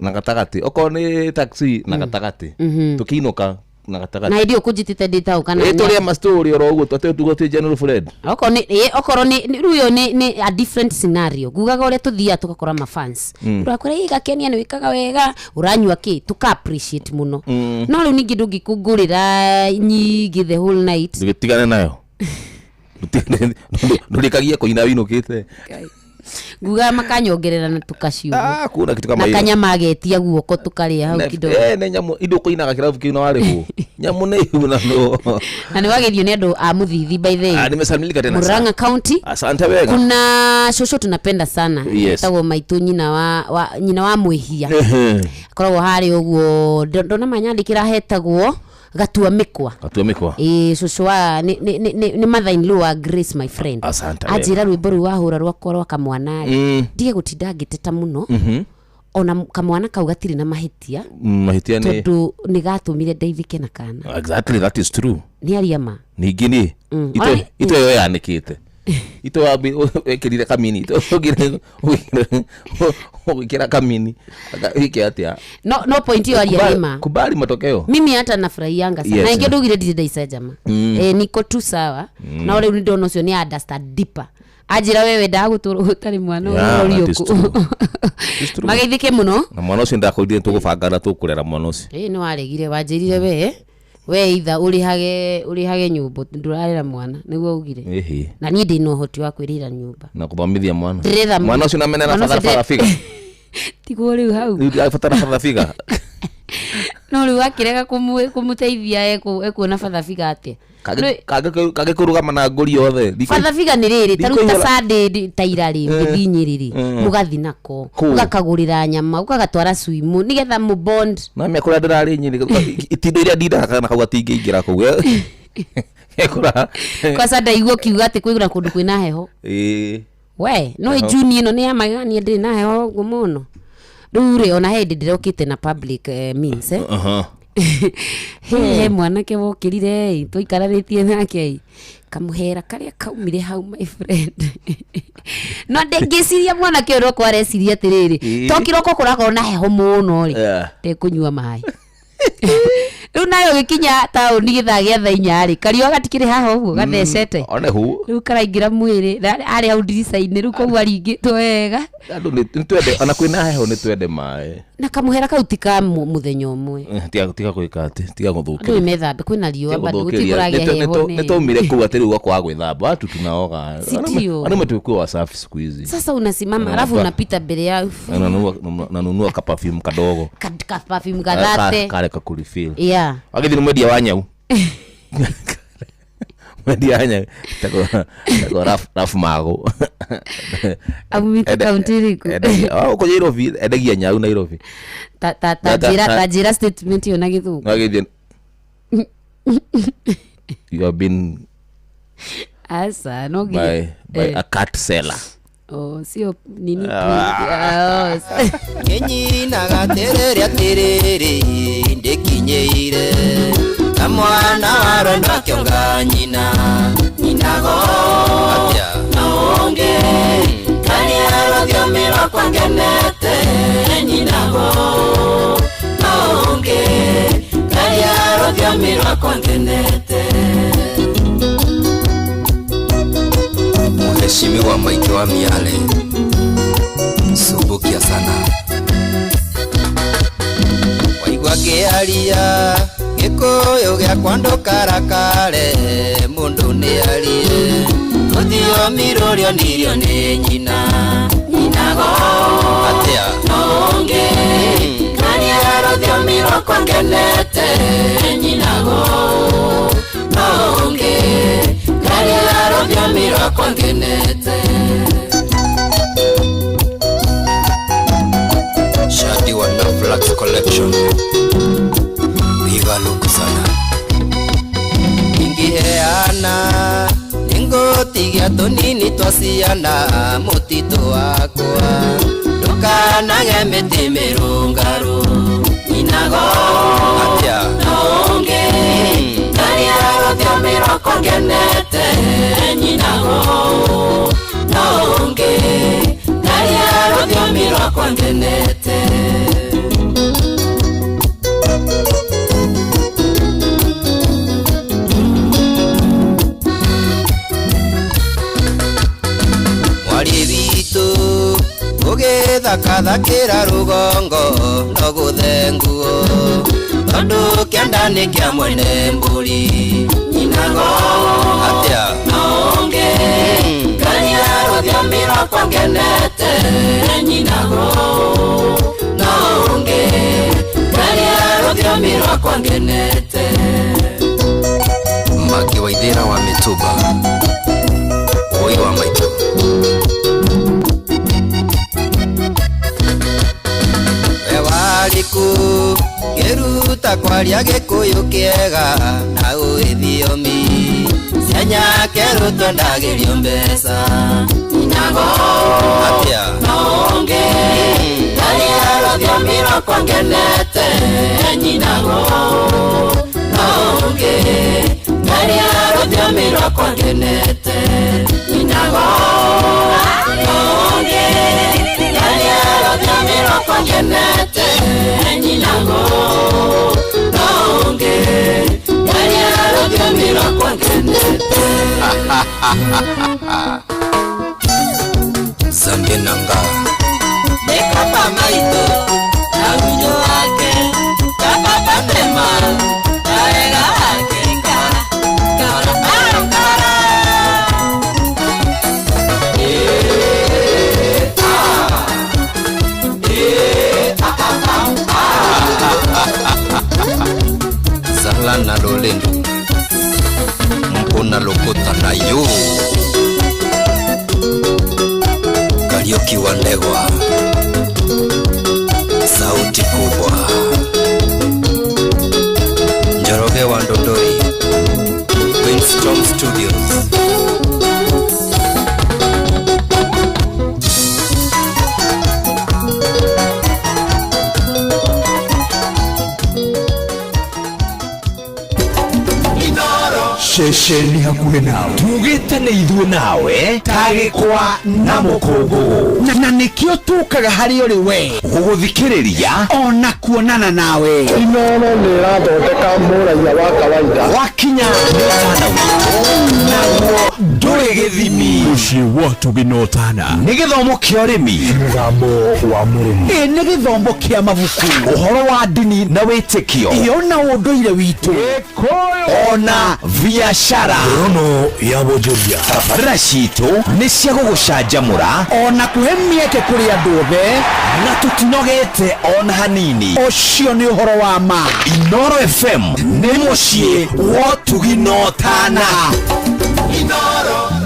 na gatagatĩ okorwo nĩ taxi na gatagatĩ tũkĩinũka na Na gatagatĩ. hĩndĩ ĩyo kũnjĩtĩte ndĩtaũ kana Ĩ tũrĩe mastori oro ũguo atĩ tugo twĩ general friend. Okorwo nĩ ĩ, okorwo nĩ rĩu ĩyo nĩ a different scenario ngugaga ũrĩa tũthiaga tũgakora mafans ũrakora ĩ gakenia nĩ wĩkaga wega ũranyua kĩ tũka appreciate mũno no rĩu ningĩ ndũngĩkũngũrĩra nyingĩ the whole night. Ndũgĩtigane nayo. Ndũrĩkagie kũina winũkĩte. Ngugaga makanyongerera na tũkaciũgũ Ah, kuna kitu kama na hiyo. kanyama agetia guoko tũkarĩa hau kidogo. Eh, nĩ nyamũ indo kũinaga kĩrabu kĩu na warĩhwo nyamũ nĩ iunanwo. Na nĩ wageithio nĩ andũ a mũthithi by the way. Nimesalimika tena sana. Murang'a County. Asante wega. Kuna shosho tunapenda sana Yes. etagwo maitũ nyina wa nyina wa mwĩhia Ehe. akoragwo harĩa ũguo ndona manyandĩkĩra hetagwo gatua mĩkwa. Gatua mĩkwa. Ĩĩ cũcũ wa nĩ mother in law wa Grace my friend. Asante wega. Anjĩra rwĩmbo rũu wahũra rwakwa rwa kamwana rĩ ndige gũtinda ngĩteta mũno ona kamwana kau gatirĩ na mahĩtia Mahĩtia nĩ tondũ nĩ gatũmire ndeithĩke na kana. Exactly, that is true. Nĩ aria ma. Ningĩ nĩ Ona- ito ĩyo yanĩkĩte ito wekĩrire kamini ito ũgĩkĩra kamini wĩke atĩa? No no point ĩyo aria nĩ ma. Kubali matokeo. Mimi hata nafurahianga sana. Yes. Na ingĩ ndugire ndirĩ ndaicanjama eh, niko tu sawa no rĩu nĩ ndona ũcio nĩ understand deeper anjĩra we wendaga gũtũrwo ũtarĩ mwana Yeah, ũrorio that is kũ. true. It's true. Mageithĩke mũno. Na mwana ũcio ndakwĩrire tũgũbangana tũkũrera mwana ũcio. Ĩĩ nĩ waregire wanjĩrire we itha ũrĩhage nyũmba ndũrarera mwana nĩguo ugire. Ĩhĩ. Na niĩ ndĩna ũhoti wa kwĩrĩra nyũmba. Na kũthomithia mwana. Ndĩretha Mwana ũcio namenena mwana ũcio batara batara figa. Tigwo rĩu hau. Rĩu abatara batara figa. No rĩu akĩrega kũmũteithia ekuona batha figa atĩa? Kangĩkũrũgama na ngũri yothe Batha figa nĩ rĩrĩ ta rĩu ta Ndikũihũra- Sunday ta ira rĩ ũngĩthiĩ Nyĩrĩ rĩ mũgathi nako Kũ? ũgakagũrĩra nyama ũkagatwara swimu nĩgetha mũ bond. Na mĩaka ũrĩa ndĩrarĩ Nyĩrĩ itindo iria ndindaga kana kau gatingĩingĩra kũu gekũra. Kwanza ndaigua ũkiuga atĩ kwĩna kũndũ kwĩna heho. Ĩĩ. We no Heho. Juni ĩno nĩ ya magegania ndĩrĩ na heho ũguo mũno rĩu rĩ ona he hĩndĩ ndĩrokĩte na public means, eh. Aha. He mwanake wokĩrire ĩ tũikaranĩtie nake ĩ kamũhera karĩa kaumire hau my friend no ngĩciria mwanake ũyũ roko areciria atĩrĩrĩ Ĩĩ. to kĩroko kũrakorwo na heho mũno rĩ Yeah. ndekũnyua maĩ. Rĩu nayo gĩkinya taũni gĩthaa gĩa thaa inya rĩ, kariũa gatikĩrĩ haha ũguo gathecete. One hu. Rĩu karaingĩra mwĩrĩ na arĩ hau ndirica-inĩ, rĩu koguo aringĩtwo wega. Andũ nĩ twende ona kwĩna heho nĩ twende maĩ. Na kamũhera kau ti ka mũthenya ũmwe. Tiga gwĩka atĩ, tiga Andũ gũthũkĩria. nĩ methambe, kwĩna riũa bado gũtirĩ Gũthũkĩria. kũragĩa heho Nĩ nene. twaumire kũu atĩ rĩu gwakorwo gwĩthamba, watu tunaoga. Si ndio? Wanaume tulikuwa wasafi siku hizi. Sasa unasimama alafu unapita mbele ya Nanunua ka perfume kadogo. Ka perfume gathate. Kale kakurifil. Yeah. Wagithi nĩ mwendia wa nyau. Mwendia wa nyau. Tako rafu mago. Aumĩte kaunti ĩrĩkũ? Endagia, oh, kũrĩa Nairobi, endagia nyau Nairobi. Ta njĩra, ta njĩra statement ĩyo na gĩthũngũ. Wagithi you have been Asa, no nginya. by a cat seller. Oh, sio nini tu. Ah, oh, Nĩnyinaga atĩrĩrĩ atĩrĩrĩ ndĩkinyĩire na mwana wa rwendo akĩonga nyina nyinago atĩa na ũngĩ karia rũthiomi rwakwa ngenete nyinago na ũngĩ karia rũthiomi rwakwa ngenete. Mheshimiwa Mike wa Miale, sumbukia sana. Waigua ngĩaria gĩkũyũ gĩakwa ndũkarakare, mũndũ nĩarie rũthiomi rũrĩa onirio nĩ nyina nyinago atĩa na ũngĩ karia rũthiomi rwakwa ngenete nyinago na ũngĩ karia rũthiomi rwakwa ngenete. Shadi wa Naflax Collection, piga luku sana. Ingĩheana nĩngũtigia tũnini twa ciana mũtitũ wakwa, ndũkanage mĩtĩ mĩrũngarũ nyinago atĩa na ũngĩ karia rũthiomi rwakwa ngenete nyinago na ũngĩ karia rũthiomi rwakwa ngenete. Mwarĩ witũ ũgĩthakathakĩra rũgongo no gũthe nguo tondũ kĩanda nĩ kĩa mwene mbũri nyinago atĩa na ũngĩ karia rũthiomi rwakwa ngenete nyinago na ũngĩ karia rũthiomi rwakwa ngenete. Maki wa Ithira wa Mĩtũba, ũi wa maitũ. We warĩkũ ngĩruta kwaria gĩkũyũ kĩega na ũĩ thiomi cia nyakerũ twendagĩrio mbeca nyinago atĩa na ũngĩ karia rũthiomi rwakwa ngenete nyinago na ũngĩ karia rũthiomi rwakwa ngenete nyinago na ũngĩ karia rũthiomi rwakwa ngenete nyinago na ũngĩ karia rũthiomi rwakwa ngenete. Zambe nanga Nikapa maitũ na winyo wake kaba patema na wega wake kara kara kara kara. Zala na lolendo mpona lokota na yo Kariuki wa Ndegwa, sauti kubwa. Njoroge wa Ndondori, Winston Studios. Ceceni hakuhĩ nawe. Tugĩte nĩ ithuĩ nawe ta gĩkwa na mũkũngũgũ. Na nĩkĩo tũkaga harĩ ũrĩ we gũgũthikĩrĩria ona kuonana nawe. Inoro nĩ ĩrathondeka mũraiya wa kawaida. Wakinya nĩ ũtana witũ naguo ndũrĩ gĩthimi. Mũciĩ wa Ũtugi na Ũtana. Nĩ gĩthomo kĩa ũrĩmi. Mũgambo wa mũrĩmi. Ĩ nĩ gĩthomo kĩa mabuku. Ũhoro wa ndini na wĩtĩkio. Iyo na ũndũire witũ. Ona biacara. Rono ya wonjoria. Tabarĩra citũ nĩ cia gũgũcanjamũra ona kũhe mĩeke kũrĩ andũ othe na tũtinogete ona hanini. Ũcio nĩ ũhoro wa ma. Inoro FM nĩ mũciĩ wa ũtugi na ũtana.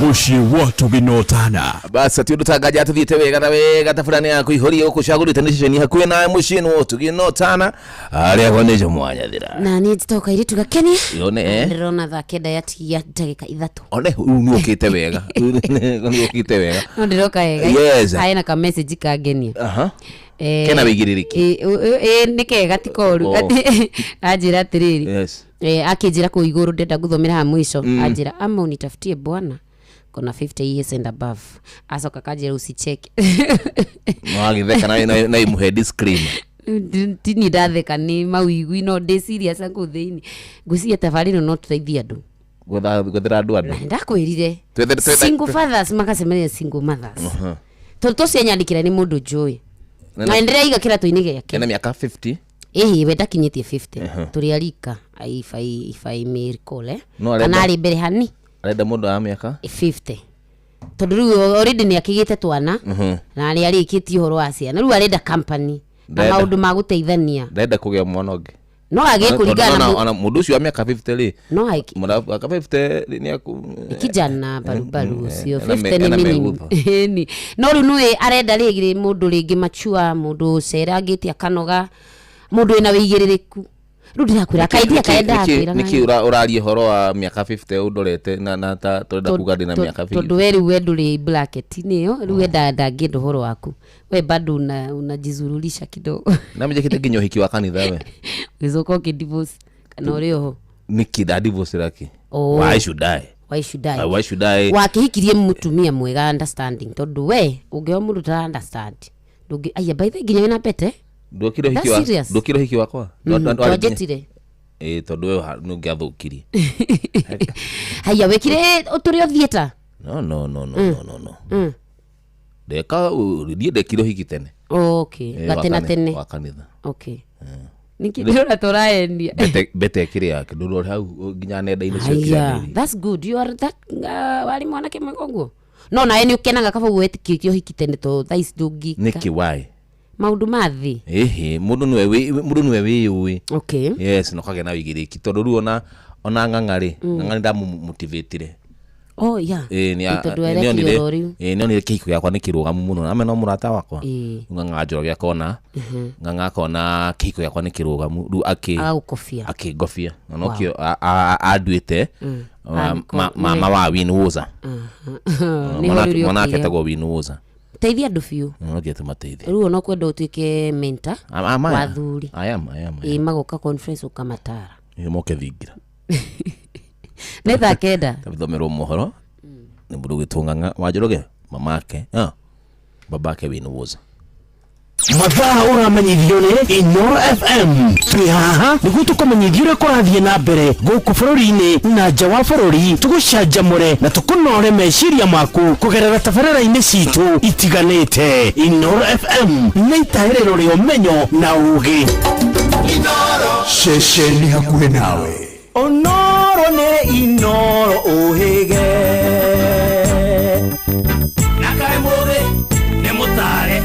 Mũciĩ wa Ũtugi na Ũtana. Basi ti undu tangaja tuthiite wega na wega taburani yaku ihorie gukucagurite ni ceceni hakuhi nawe muciĩ nĩ ũtugi na ũtana arĩa go nĩ mwanya thira. Na niĩ njĩtagwo kairĩtu gakenia. Yone, eh? Ndĩrona thaa 9 yatigia ndagĩka 3. One rĩu nĩ ũkĩte wega. Rĩu nĩ ũkĩte wega. No ndĩroka wega. Yes. Aya na ka message kangenia. Aha. Kena wĩigĩrĩrĩki. Nĩ kega ti koru. Oh. Anjĩra atĩrĩrĩ. Yes. Akĩnjĩra kũu igũrũ ndĩrenda gũthomera haha mũico. Anjĩra ama unitafutie bwana kona 50 years and above. Acoka kanjĩra usicheke. Wagĩtheka na imũhe disclaimer. Tini ndatheka nĩ mawigui no ndĩ serious kũu thĩinĩ. Ngwĩciria tabarĩra ĩno no tũteithie andũ. Gwethera andũ andũ. Na ndakwĩrire. Single fathers makacemania single mothers. Tondũ tũcio nyandĩkĩra nĩ mũndũ njũĩ. Na nĩndĩraiga kĩratũ-inĩ gĩake. Ena mĩaka 50. Ĩhĩ we ndakinyĩtie 50. Tũrĩ arika if I may recall, eh. No arenda- Kana arĩ mbere hani Arenda mũndũ wa mĩaka 50. Tondũ rĩu already nĩ akĩgĩte twana na nĩ arĩkĩtie ũhoro wa ciana. Rĩu arenda company na Ndenda. maũndũ ma gũteithania. Ndenda kũgĩa mwana ũngĩ. No agĩe kũringana na Ona mũndũ ũcio wa mĩaka 50 rĩ. No agĩe. Mũndũ wa mĩaka 50 rĩ nĩ aku Kijana barubaru ũcio ena 50 nĩ ena minimum. megutho. Ĩni. No rĩu nĩwe arenda rĩngĩ mũndũ rĩngĩ machua, mũndũ ũcerangĩte akanoga, mũndũ wĩna wĩigĩrĩrĩku. Rĩu ndĩrakwĩra kaidia kaendaga kwĩra Nĩkĩ ũraria ũhoro wa mĩaka 50 ũndorete na ta tũrenda kuga ndĩna mĩaka 50. Tondũ we rĩu we ndũrĩ bracket-inĩ ĩyo, rĩu we ndangĩenda ũhoro waku. We bado unajizururisha kidogo. Na mjĩkĩte nginya ũhiki wa kanitha we. Ũgĩcoka ũkĩ-divorce kana ũrĩ oho. Nĩkĩ nda divorce raki? Oh. Why should I? Why should I? Why should I? Wakĩhikirie mũtumia mwega understanding tondũ we ũngĩoya mũndũ tara understand ndũngĩ aya by the way nginya wĩna pete. Ndwekire ũhiki That's wa serious. ndwekire ũhiki wakwa. Twanjĩtire. Ĩĩ tondũ we nĩ ũngĩathũkirie. Haya wekire tũrĩ o theatre. No no no no no no no. Ndeka niĩ ndekire ũhiki tene. Okay, Ĩĩ, gatena tene. Wa kanitha. Okay. Nĩkĩ ndĩrona tũraendia. Bete ĩkĩrĩ yake ndũrore hau nginya nenda-inĩ cia Haya, ũkinyanĩria. that's good. You are that warĩ mwanake mwega ũguo. No nawe nĩ ũkenaga kaba ũguo wetĩkĩtie ũhiki tene tondũ thaa ici ndũngĩka. Nĩkĩ why? Maũndũ ma thĩ. Ĩhĩ mũndũ nĩwe wĩyũĩ. Okay. Yes, na ũkagĩa na wĩigĩrĩrĩki tondũ rĩu ona ng'ang'a rĩ, ng'ang'a nĩ ndamũmotivatire. Oh yeah. Ĩĩ nĩ Tondũ arekire oro rĩu. ĩĩ nĩonire kĩhiko gĩakwa nĩ kĩrũgamu mũno. Ame no mũrata wakwa. Ĩĩ. Ng'ang'a Njoroge akona. Ng'ang'a akona kĩhiko gĩakwa nĩ kĩrũgamu rĩu akĩ Agagũkobia. akĩngobia. Na Wow. nokĩo anduĩte mama wa Win Woza. Nĩho rĩu Mwana wake rĩokire. etagwo Win Woza. Teithia andũ biũ. No nginya tũmateithie. Rĩu ona ũkwenda ũtuĩke mentor wa athuri. I am, I am. Ĩĩ magoka conference ũkamatara. Ĩĩ moke thingira. Nĩ thaa 9. Tabithomerwo mohoro nĩ mũndũ ũgwĩtwo Ng'ang'a wa Njoroge mamake babake Win Woza. Mathaa ũramenyithio nĩ Inoro FM. Twĩ haha nĩguo tũkũmenyithie ũrĩa kũrathiĩ na mbere gũkũ bũrũri-inĩ na nja wa bũrũri, tũgũcanjamũre na tũkũnore meciria maku kũgerera tabarĩra-inĩ citũ itiganĩte. Inoro FM nĩ itaĩrĩro rĩa ũmenyo na ũgĩ. Ceceni hakuhĩ nawe. Onoro nĩ Inoro ũhĩge. Na kaĩ mũthĩ nĩ mũtare.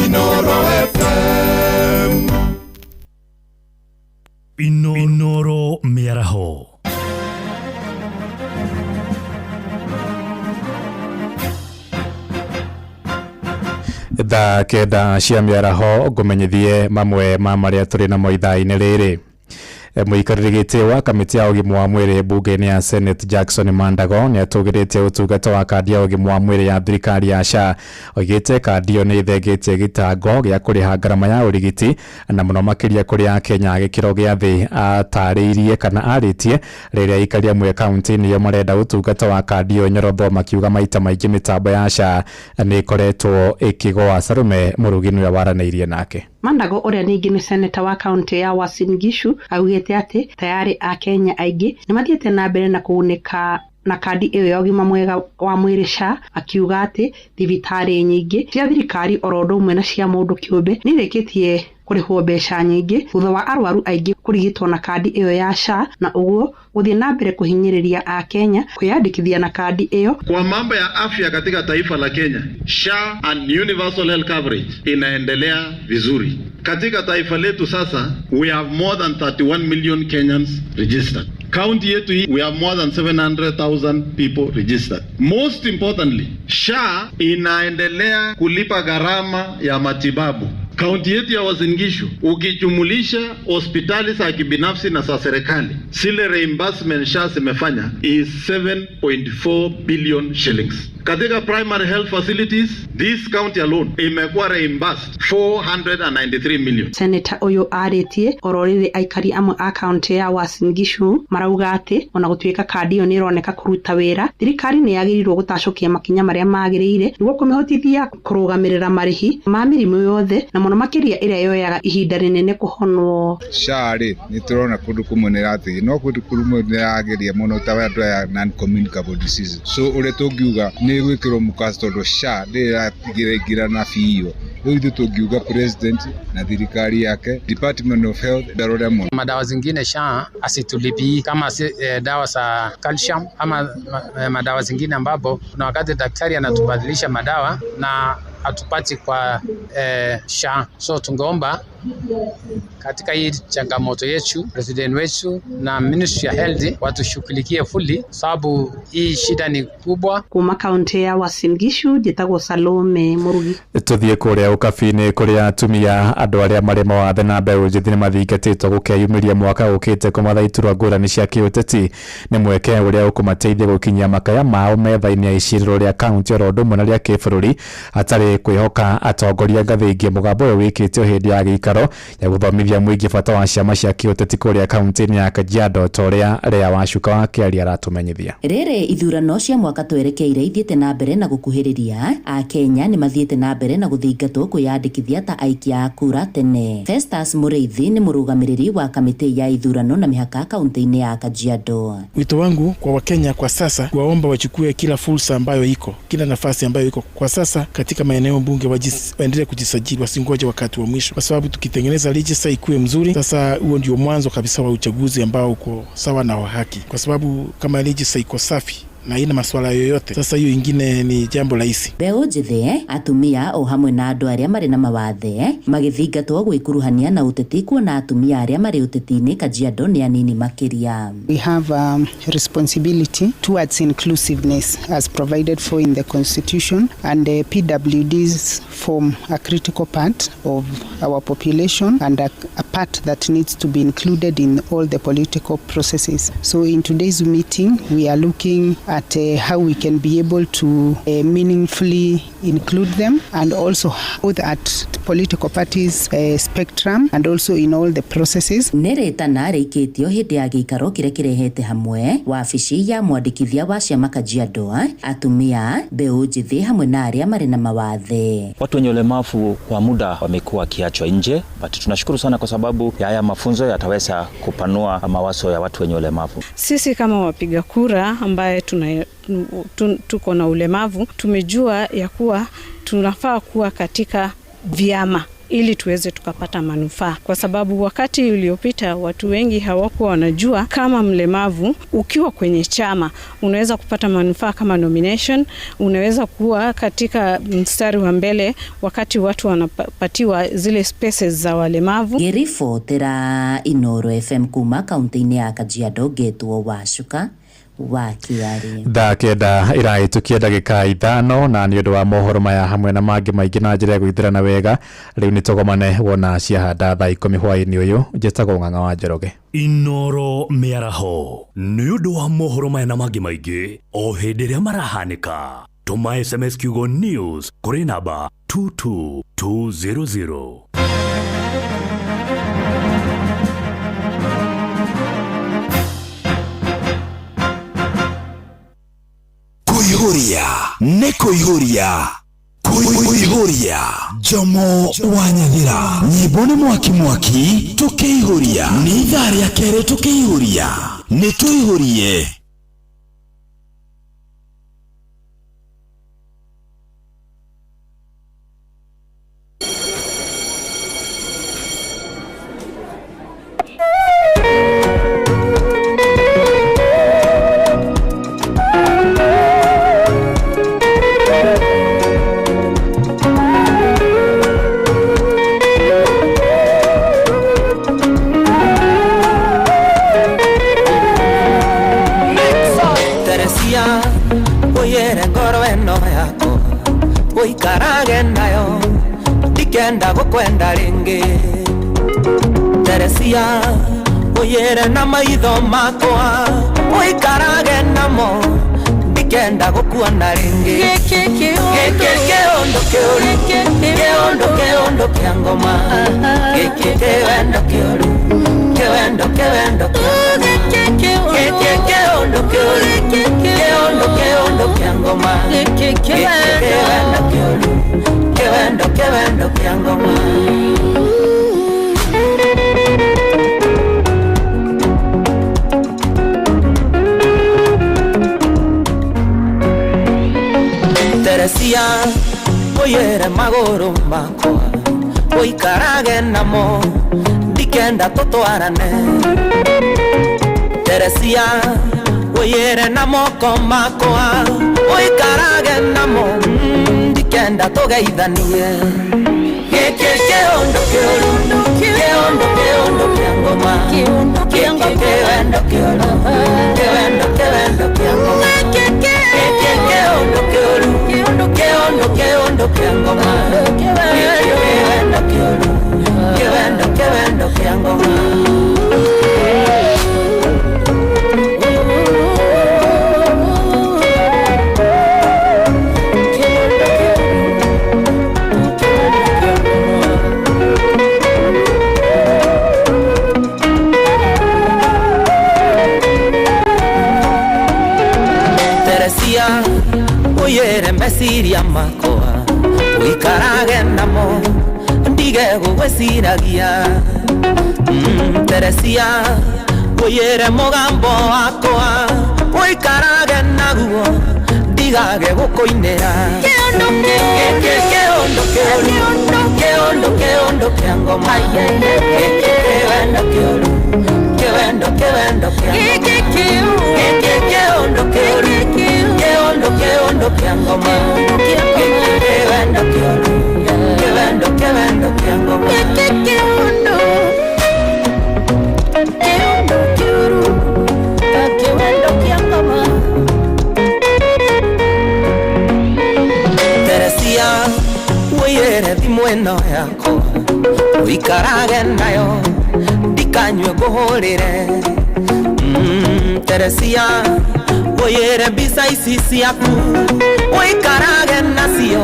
Inoro FM. Inoro mĩaraho. Thaa 9 cia mĩaraho ngũmenyithie mamwe ma marĩa tũrĩ namo ithaa-inĩ rĩrĩ. Mũikarĩri gĩtĩ wa kamĩtĩ ya ũgima wa mwĩrĩ mbunge-inĩ ya Senate Jackson Mandago nĩ atũgĩrĩtie ũtungata wa kandi ya ũgima wa mwĩrĩ ya thirikari ya SHA. Oigĩte kandi ĩyo nĩ ĩthengetie gĩtango gĩa kũrĩha ngarama ya ũrigiti na mũno makĩria kũrĩ Akenya a gĩkĩro gĩa thĩ. Atarĩirie kana arĩtie rĩrĩa aikari amwe kaunti-inĩ ĩyo marenda ũtungata wa kandi ĩyo nyorotho, makiuga maita maingĩ mĩtambo ya SHA nĩ ĩkoretwo ĩkĩgũa. Sarume Mũrugi nĩwe waranĩirie nake. Mandago ũrĩa ningĩ nĩ seneta wa kaunti ya Uasin Gishu augĩte atĩ tayarĩ Akenya aingĩ nĩ mathiĩte na mbere na kũgunĩka na kandi ĩyo ya ũgima mwega wa mwĩrĩ SHA, akiuga atĩ thibitarĩ nyingĩ cia thirikari oro ũndũ ũmwe na cia mũndũ kĩũmbe nĩ irĩkĩtie kũrĩhwo mbeca nyingĩ thutha wa arwaru aingĩ kũrigitwo na kandi ĩyo ya SHA, na ũguo gũthiĩ na mbere kũhinyĩrĩria Akenya kwĩyandĩkithia na kandi ĩyo. Kwa mambo ya afya katika taifa la Kenya, SHA and universal health coverage inaendelea vizuri. Katika taifa letu sasa, we have more than 31 million Kenyans registered. County yetu hii, we have more than 700,000 people registered. Most importantly, SHA inaendelea kulipa gharama ya matibabu. Kaunti yetu ya Uasin Gishu, ukijumulisha hospitali za kibinafsi na za serikali, zile reimbursement SHA zimefanya is 7.4 billion shillings. Katika primary health facilities, this county alone imekuwa reimbursed 493 million. Seneta ũyũ arĩtie oro rĩrĩ aikari amwe a kaunti ya Uasin Gishu marauga atĩ ona gũtuĩka kandi ĩyo nĩ ĩroneka kũruta wĩra, thirikari nĩ yagĩrĩirwo gũtacũkia makinya marĩa magĩrĩire nĩguo kũmĩhotithia kũrũgamĩrĩra marĩhi ma mĩrimũ yothe na mũno makĩria ĩrĩa yoyaga ihinda rĩnene kũhonwo. SHA rĩ, nĩ tũrona kũndũ kũmwe nĩ ĩrathiĩ no kũndũ kũmwe nĩ ĩrageria mũno ta andũ aya non communicable diseases. So ũrĩa tũngiuga nĩ gwĩkĩrwo mũkaco tondũ SHA ndĩrĩ ĩraingĩrana biũ. Rĩu ithuĩ tũngiuga president na thirikari yake, Department of Health ndarore mũno. Madawa zingine SHA asitulipii kama dawa za calcium ama madawa zingine ambapo kuna wakati daktari anatubadilisha madawa na hatupati kwa SHA. So tungeomba katika hii changamoto yetu, president wetu na Ministry ya Health watushughulikie fully, sababu hii shida ni kubwa. Kuma kaunti ya Uasin Gishu njĩtagwo Salome Murugi. Tuthiĩ kũrĩa ũkabi-inĩ kũrĩa atumia andũ arĩa marĩ mawathe na mbeũ njĩthĩ nĩmathingatĩtwo gũkeyumĩria mwaka ũkĩte kũmatha iturwa ngũrani cia kĩũteti. Nĩ mweke ũrĩa ũkũmateithia gũkinyia makaya mao metha-inĩ ya icirĩro rĩa kaunti oro ũndũ ũmwe na rĩa kĩbũrũri hatarĩ kwĩhoka atongoria ngathĩ ingĩ. Mũgambo ũyũ wĩkĩtio hĩndĩ ya gĩikaro ya gũthomithia mũingĩ bata wa ciama cia kĩũteti kũrĩa kaunti-inĩ ya Kajiado, ta ũrĩa Lea Wacuka wa Kĩaria aratũmenyithia. Rĩrĩ ithurano cia mwaka twerekeire ithiĩte na mbere na gũkuhĩrĩria, Akenya nĩ mathiĩte na mbere na gũthingatwo kwĩyandĩkithia ta aikia a kura tene. Festus Mũrĩithi nĩ mũrũgamĩrĩri wa kamĩtĩ ya ithurano na mĩhaka kaunti-inĩ ya Kajiado. Wito wangu kwa Wakenya kwa sasa, kuwaomba wachukue kila fursa ambayo iko, kila nafasi ambayo iko kwa sasa katika maeneo bunge, waendelee kujisajili, wasingoje wakati wa mwisho, kwa sababu tukitengeneza register ikuwe mzuri, sasa huo ndio mwanzo kabisa wa uchaguzi ambao uko sawa na wa haki, kwa sababu kama register iko safi na haina maswala yoyote, sasa hiyo ingine ni jambo rahisi. Mbeũ njĩthĩ, atumia o hamwe na andũ arĩa marĩ na mawathe magĩthingatwo gwĩkuruhania na ũteti, kuona atumia arĩa marĩ ũteti-inĩ Kajiado nĩ anini makĩria. We have a responsibility towards inclusiveness as provided for in the Constitution, and the PWDs form a critical part of our population and a part that needs to be included in all the political processes. So in today's meeting, we are looking at how we can be able to meaningfully include them, and also both at political parties spectrum and also in all the processes. Nĩ rĩtana rĩikĩtio hĩndĩ ya gĩikaro kĩrĩa kĩrehete hamwe wabici ya mwandĩkithia wa ciama Kajiado, atumia, mbeũ njĩthĩ hamwe na arĩa marĩ na mawathe. Watu wenye ulemavu kwa muda wamekuwa wakiachwa nje, but tunashukuru sana kwa sababu ya haya mafunzo yataweza kupanua mawazo ya watu wenye ulemavu. Sisi kama wapiga kura ambaye tuko na ulemavu, tumejua ya kuwa tunafaa kuwa katika vyama ili tuweze tukapata manufaa, kwa sababu wakati uliopita watu wengi hawakuwa wanajua kama mlemavu ukiwa kwenye chama unaweza kupata manufaa kama nomination, unaweza kuwa katika mstari wa mbele wakati watu wanapatiwa zile spaces za walemavu. Ngĩribotera Inooro FM kuma kaunti-inĩ ya Kajiado, ngetwo Wacuka Wa Kĩarĩ. Thaa 9 irahĩtũkia ndagĩka 5, na nĩ ũndũ wa mohoro maya hamwe na mangĩ maingĩ na njĩra ya gwĩthĩrana wega, rĩu nĩ tũgomane wona ciahanda thaa 10 hwaĩ-inĩ ũyũ. Njĩtagwo Ng'ang'a wa Njoroge. Inoro mĩaraho nĩ ũndũ wa mohoro maya na mangĩ maingĩ o hĩndĩ ĩrĩa marahanĩka, tũma SMS kiugo news kũrĩ namba 22200. Kuihuria nĩ kuihuria, kuihuria Jomo wa Nyathira, nyĩmbo nĩ mwaki mwaki, tũkĩihũria nĩ ithaa rĩa kerĩ, tũkĩihũria nĩ tũihũrie. Teresia, uyere ngoro eno yako uikarage nayo, ndikenda gukwenda ringi. Teresia, uyere na maitho makwa uikarage namo, ndikenda gukuona ringi. Giki kiundu kiuru, kiundu kiundu kia ngoma, giki kiwendo kiuru, kiwendo kiwendo kia giki kiundu kiuru, kiundu kiundu kia ngoma, giki kiwendo kiuru, kiwendo kiwendo kia ngoma. Teresia, uyere maguru makwa uikarage namo, ndikenda tutwarane. Teresia, uyere na moko makwa uikarage namo, ndikenda tugeithanie. Giki kiundu kiuru, kiundu kiundu kia ngoma, giki kiwendo kiuru, kiwendo kiwendo kia ngoma, giki kiundu kiuru, kiundu kiundu kia ngoma, giki kiwendo kiuru, kiwendo kiwendo kia ngoma. Teresia, uyere meciria makwa uikarage namo, ndige gugwiciragia. Teresia, uyere mugambo wakwa uikarage naguo, ndigage gukuinira. Giki kiundu kiuru, kiundu kiundu kia ngoma, giki kiwendo kiuru, kiwendo kiwendo kia ngoma, giki kiundu kiuru, kiundu kiundu kia ngoma, giki kiwendo kiuru, kiwendo kiwendo kia ngoma, giki kiundu kiundu kiuru, kiwendo kia ngoma. Teresia, uyere thimu ĩno yakwa uikarage nayo, ndikanyue nguhũrĩre. Teresia, uyere mbica ici ciaku uikarage nacio,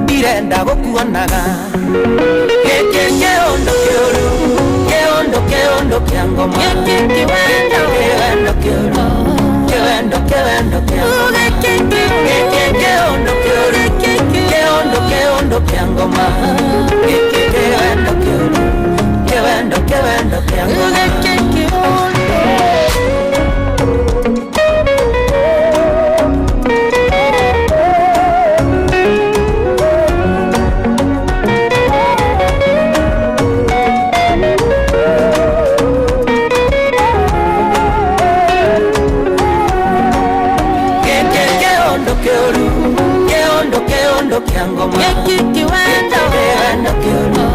ndirenda gukuonaga. Giki kiundu kiuru, kiundu kiundu kia ngoma, giki kiwendo kiuru, kiwendo kiwendo kia ngoma, giki kiundu kiuru, kiundu kiundu kia ngoma, giki kiwendo kiuru, kiwendo kiwendo kia ngoma. Giki kiundu kiuru, kiundu kiundu kia ngoma, giki kiwendo kiuru,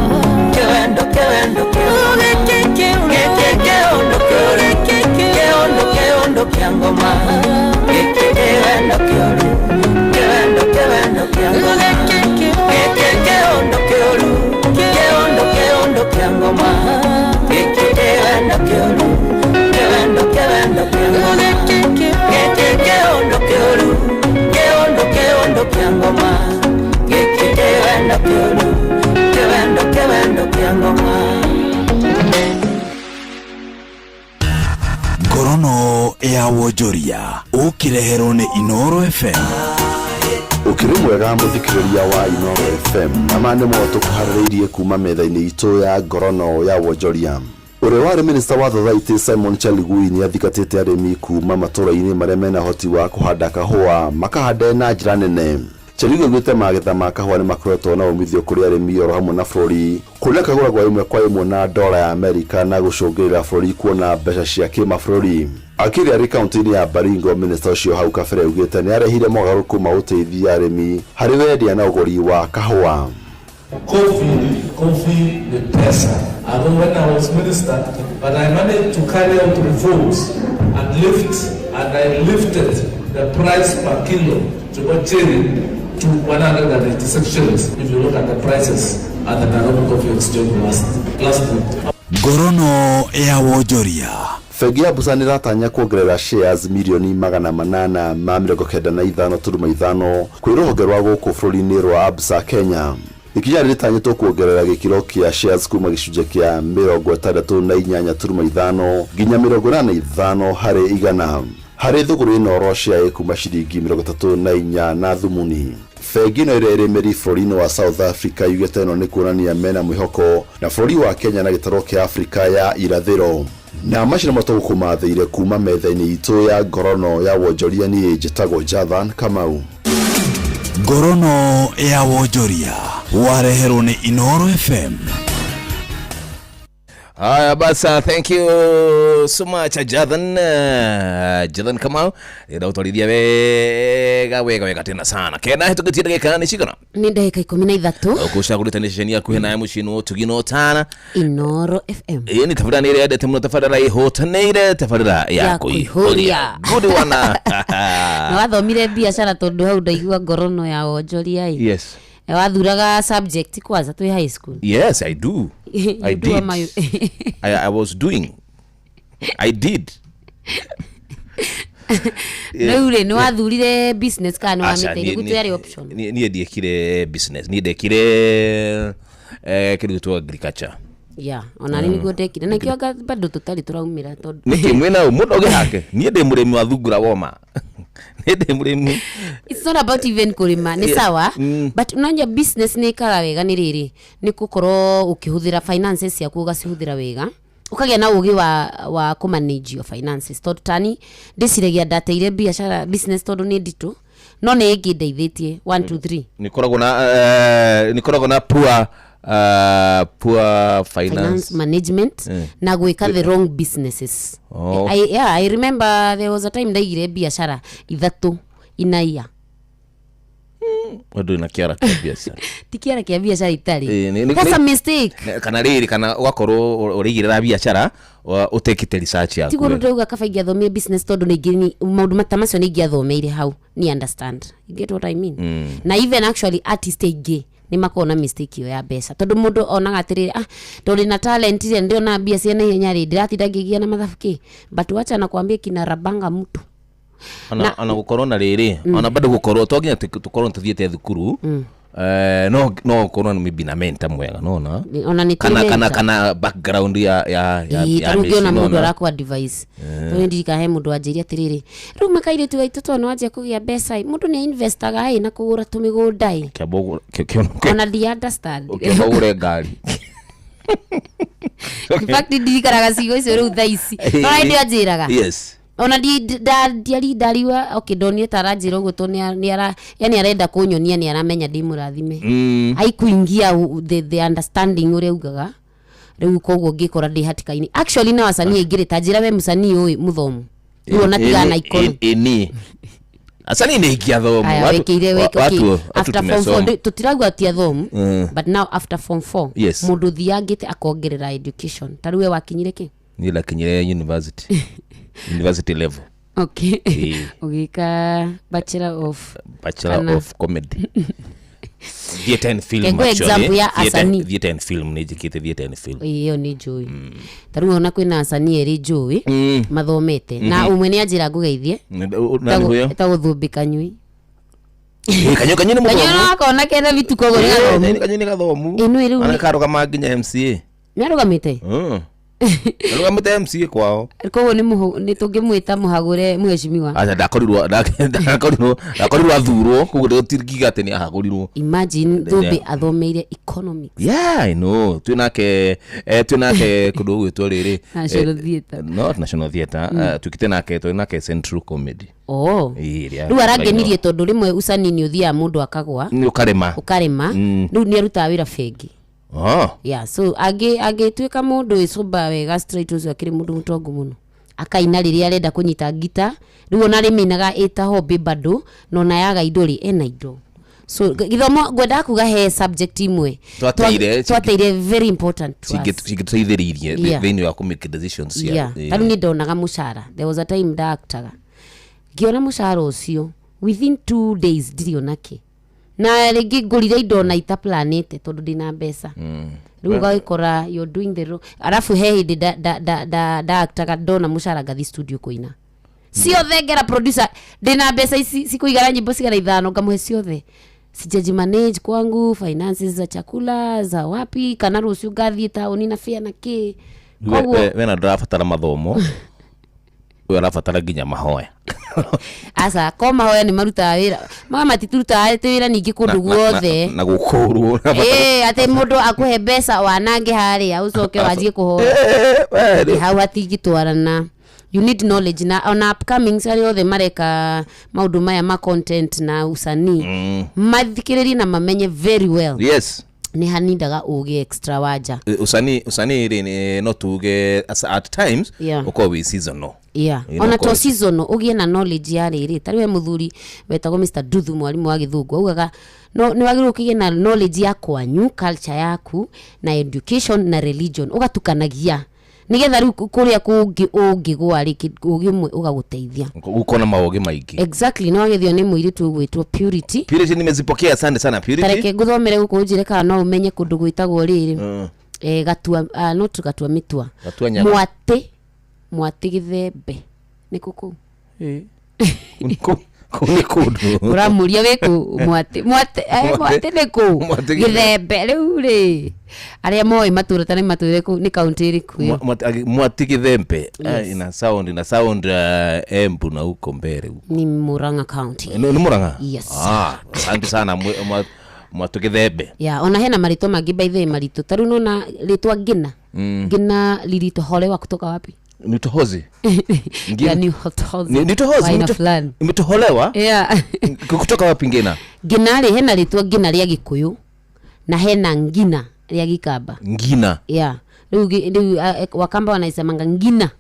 kiwendo kiwendo kia ngoma, giki kiundu kiuru, kiundu kiundu kia kĩa ngoma Gĩkĩ kĩwendo kĩũru Kĩwendo kĩwendo kĩa ngoma Gĩkĩ kĩũndũ kĩũru Kĩũndũ kĩũndũ kĩa ngoma Gĩkĩ kĩwendo kĩũru Kĩwendo kĩwendo kĩa ngoma Gĩkĩ kĩũndũ kĩũru Kĩũndũ kĩũndũ kĩa ngoma Gĩkĩ kĩwendo kĩũru Kĩwendo kĩwendo kĩa ngoma. Ngorono ya wonjoria ũkĩreherwo nĩ Inoro FM. Ũkĩrĩ mwega mũthikĩrĩria wa Inoro FM, na maya nĩmo tũkũharĩrĩirie kuma metha-inĩ itũ ya ngorono ya wonjoria. Ũrĩa warĩ minista wa thothaitĩ Simon Chelugui nĩ athingatĩte arĩmi kuma matũra-inĩ marĩa mena ũhoti wa kũhanda kahũa makahande na njĩra nene. Chelugui augĩte magetha ma kahũa nĩ makoretwo na umithio kũrĩ arĩmi oro hamwe na bũrũri, kũrĩa kagũragwo ĩmwe kwa ĩmwe na dola ya Amerika na gũcũngĩrĩra bũrũri kuona mbeca cia kĩmabũrũri. Akĩria arĩ kaunti-inĩ ya Baringo, minista ũcio hau kabere augĩte nĩ arehire mogarũrũku ma gũteithia arĩmi harĩ wendia na ũgũri wa kahũa. Coffee ni pesa. Although when I was minister, but I managed to carry out reforms and lift, and I lifted the price per kilo to cherry to 186 shillings if you look at the prices at the Nairobi Coffee Exchange last week. Ngorono ya wonjoria. Bengi ya Busa nĩ ĩratanya kuongerera shares mirioni 895.5 kwĩ rũhonge rwa gũkũ bũrũri-inĩ rwa Absa Kenya. Ikinya rĩrĩ rĩtanyĩtwo kuongerera gĩkĩro kĩa shares kuma gĩcunjĩ kĩa 68.5 nginya 85 harĩ igana. Harĩ thũgũrĩ ĩno oro share ĩkuma ciringi 34 na thumuni. Bengi ĩno ĩrĩa ĩrĩ mĩri bũrũri-inĩ wa South Africa yugĩte ĩno nĩ kuonania mena mwĩhoko na bũrũri wa Kenya na gĩtarũ kĩa Afrika ya irathĩro. Na macio nĩmo tũgũkũmathĩire kuma metha-inĩ itũ ya ngorono ya wonjoria. Niĩ njĩtagwo Jathan Kamau. Ngorono ya wonjoria wareherwo nĩ Inoro FM. Haya basi, thank you so much Jathan, Jathan Kamau ĩra ũtwarithia wega wega wega tena sana. Kena hĩtũkĩtie ndagĩka nĩ cigana? Nĩ ndagĩka 13. Ũkũcagũrĩte nĩ ceceni yaku hena ya mũciĩ nĩ ũtugi na ũtana Inoro FM. Ĩĩ nĩ tabarĩra nĩ ĩrĩa yendete mũno, tabarĩra ĩhũtanĩire, tabarĩra ya kũihũria. Good one. Na wathomire biacara tondũ hau ndaigua ngorono ya wonjoria ĩ. Yes. Wathuraga subject kwanza twĩ high school. Yes, I do. You I do did. ama you- I was doing. I did. Rĩu rĩ nĩ wathurire business kana nĩ Aca, wamĩteire gutu yarĩ option? Niĩ ndiekire business, niĩ ndekire kĩndũ gĩtwo agriculture. Yeah, ona nĩ nĩguo ndekire na kĩo anga bado tũtarĩ tũraumĩra tondũ Nĩkĩ mwĩna ũ mũndũ ũngĩhake? Niĩ ndĩ mũrĩmi wa thungura woma. Niĩ ndĩ mũrĩmi. It's not about even kũrĩma nĩ sawa, but unajua business nĩ ĩkaga wega nĩ rĩrĩ nĩ gũkorwo ũkĩhũthĩra finances ciaku ũgacihũthĩra wega, ũkagĩa na ũgĩ wa kũ manage your finances, tondũ tani ndĩciragia ndateire biacara business tondũ nĩ nditũ, no nĩ ĩngĩndeithĩtie 1 2 3. Nĩkoragwo na nĩkoragwo na poor finance, Finance management na gwĩka the wrong businesses. Oh. Yeah, I remember there was a time ndaigire biacara ithatũ inaia. Ũndũ na kĩara kĩa biacara. Ti kĩara kĩa biacara itarĩ. Ĩĩ, That's a mistake. Kana rĩrĩ kana ũgakorwo ũrĩigĩrĩra biacara ũtekĩte research yaku. Tiguo ndauga kaba ingĩathomire business tondũ nĩ maũndũ ta macio nĩ ingĩathomeire hau ni understand, you get what I mean? Na even actually artist aingĩ nĩ makoragwo na mistake ĩyo ya mbeca, tondũ mũndũ onaga atĩrĩrĩ, tondũ na talent ĩrĩa ndĩrona mbia cia naihenya rĩ, ndĩratinda ngĩgĩa na mathabu kĩ, but wacha nakwambia kinarabanga mtu. Ona gũkorwo na rĩrĩ, ona bado gũkorwo to nginya tũkorwo tũthiĩte thukuru, no ũkorwo maybe na mentor mwega nona Ona nĩ kana kũrĩ kana mentor. Kana background ya ya ya Ĩĩ, ya ta rĩu ũngĩona mĩciĩ, mũndũ nona. arakũ advice, tondũ nĩ ndirikana he mũndũ wanjĩire atĩrĩrĩ, rĩu makairĩtu aitũ tondũ nĩ wanjia kũgĩa mbeca ĩ, mũndũ nĩ investaga ĩ na kũgũra tũmĩgũnda ĩ. Kĩamba Ona ndi understand. Ũkĩamba ũgũre ngari. In fact ndirikanaga ciugo icio rĩu thaa ici, no hĩndĩ ĩyo anjĩraga. Yes. Ona ndiari ndariwa, okay, ndonire ta aranjĩra ũguo tondũ yani arenda kũnyonia nĩ aramenya ndĩ mũrathime. Haikuingia the understanding ũrĩa augaga rĩu, koguo ngĩkora ndĩ hatĩka-inĩ actually na wasanii aingĩ rĩ, ta njĩra we mũsanii ũyũ mũthomu rĩu ona tigana na ikono. Ĩni asanii nĩ ingĩathomu. Aya, wĩkĩire wĩke, okay. Watu After form four, tumesoma. tũtirauga ti athomu, but now after form 4 Yes. mũndũ ũthiangĩte akongerera education, ta rĩu we wakinyire kĩ? Niĩ ndakinyire university level. Okay. Ĩĩ. Ũgĩka bachelor of Bachelor Kana- of Comedy, theatre and film. Kengwe Actually, example ya asanii. Theatre and film, nĩ njĩkĩte theatre and film. Ĩyo nĩ njũĩ. Ta rĩu ona kwĩna acanii erĩ njũĩ mathomete na ũmwe nĩ anjĩra ngũgeithie. Nani huyo? Etagwo Thũmbĩ Kanyui. Eh, Kanyui, Kanyui nĩ Kanyui mũthomu. no akona kena bituko ũguo nĩ Eh, gathomu. Kanyui nĩ gathomu. Ĩ, nĩ rĩu Ona karũgama nginya MCA. Nĩ arũgamĩte. Arũgamĩte MCA kwao. Koguo nĩ tũngĩmwĩta mũhagũre mheshimiwa. Aca, ndakorirwo ndakorirwo athurwo, koguo ndũtingiuga atĩ nĩ ahagũrirwo. Imagine Thũmbĩ athomeire economics. Yeah, I know. Twĩ nake kũndũ gũgwĩtwo rĩrĩ, National Theatre. Not National Theatre. Twĩkĩte nake, twĩ nake Central Comedy. Oh. Ĩĩ, ĩrĩa- Rĩu arangenirie tondũ rĩmwe ucani nĩ ũthiaga mũndũ akagwa. Nĩ ũkarema. Ũkarema. Rĩu nĩ arutaga wĩra bengi. Oh. Yeah, so angĩtuĩka mũndũ wĩcũmba wega straight, ũcio akĩrĩ mũndũ mũtongu mũno, akaina rĩrĩa arenda kũnyita ngita. Rĩu ona arĩmĩinaga ĩta hobby bado, na ona yaga indo rĩ, ena indo. So gĩthomo ngwendaga kuga he subject imwe Twateire- twateire very important to us. Cingĩtũteithĩrĩirie thĩinĩ wa kũ make decisions cia Yeah. Ta rĩu nĩ ndonaga mũcara. There was a time ndaaktaga, ngĩona mũcara ũcio within 2 days ndirĩ onake, na rĩngĩ ngũrire indo na itaplanĩte tondũ ndĩna mbeca. Rĩu ũgagĩkora you're doing the wrong. Arabu he hĩndĩ ndaaktaga, ndona mũcara ngathi studio kũina ciothe, ngera producer ndĩna mbeca ici cikũigana nyĩmbo cigana ithano, ngamũhe ciothe. Sijajimanage kwangu finances za chakula za wapi, kana rũciũ ngathiĩ taũni na bĩa na kĩ. Koguo Wena ndũrabatara mathomo, we ũrabatara nginya mahoya. Aca, ko mahoya nĩ marutaga wĩra, maga matiturutaga atĩ wĩra ningĩ kũndũ guothe. Na gũkũrwo. Ĩĩ, atĩ mũndũ akũhe mbeca wanange harĩa ũcoke wanjie kũhoya. Ĩ, hau hatingĩtwarana. You need knowledge, na ona upcomings arĩa othe mareka maũndũ maya ma content na usanii, mathikĩrĩrie na mamenye very well nĩ hanindaga ũgĩ extra wanja. Usanii rĩ, no tuge at times ũkorwo wĩ seasonal. Ona to ũkorwo- season ũgĩe na knowledge ya rĩrĩ. Tarĩu he mũthuri wetagwo Mr Duthu, mwarimũ wa gĩthũngũ, augaga no nĩ wagĩrĩirwo ũkĩgĩe na knowledge ya kwanyu, culture yaku na education na religion, ũgatukanagia nĩgetha rĩu kũrĩa kũngĩ ũngĩgwa rĩ, ũgĩ ũmwe ũgagũteithia. Ũkona maũgĩ maingĩ. Exactly. Nĩ wagethio nĩ mũirĩtu ũgwĩtwo Purity. Purity, nimezipokea, asante sana Purity. Tareke ngũthomere gũkũ ũnjĩre kana no ũmenye kũndũ gwĩtagwo rĩrĩ, Gatua, not Gatua, Mĩtua. Gatua Nyama. Mwatĩ Gĩthembe nĩ kũ kũu? Kũu nĩ kũndũ. Ũramũria wĩ kũ Mwatĩ, Mwatĩ, Mwatĩ nĩ kũ? Mwatĩ. Gĩthembe. Rĩu rĩ, arĩa moĩ matũra ta nĩ matwĩre kũu nĩ kaũntĩ ĩrĩkũ ĩyo. Mwatĩ Gĩthembe. Yes. Ina sound Embu na huko mbele huko. Ni Murang'a County. Ni Murang'a? Yes. Ah, asante sana Mwatĩ Gĩthembe. Ya, ona hena marĩtwa mangĩ, by the way, maritũ. Ta rĩu nona rĩtwa Ngina. Ngina lilitoholewa kutoka wapi? Ni tohozi. Ya, ni hotozi. Ni tohozi. Wa aina fulani. Imetoholewa kutoka wapi Ngina? Ngina rĩ, hena rĩtwa Ngina rĩa Gĩkũyũ na hena Ngina rĩa Gĩkamba. Ngina. Yeah, rĩu Wakamba wanaisemanga Ngina.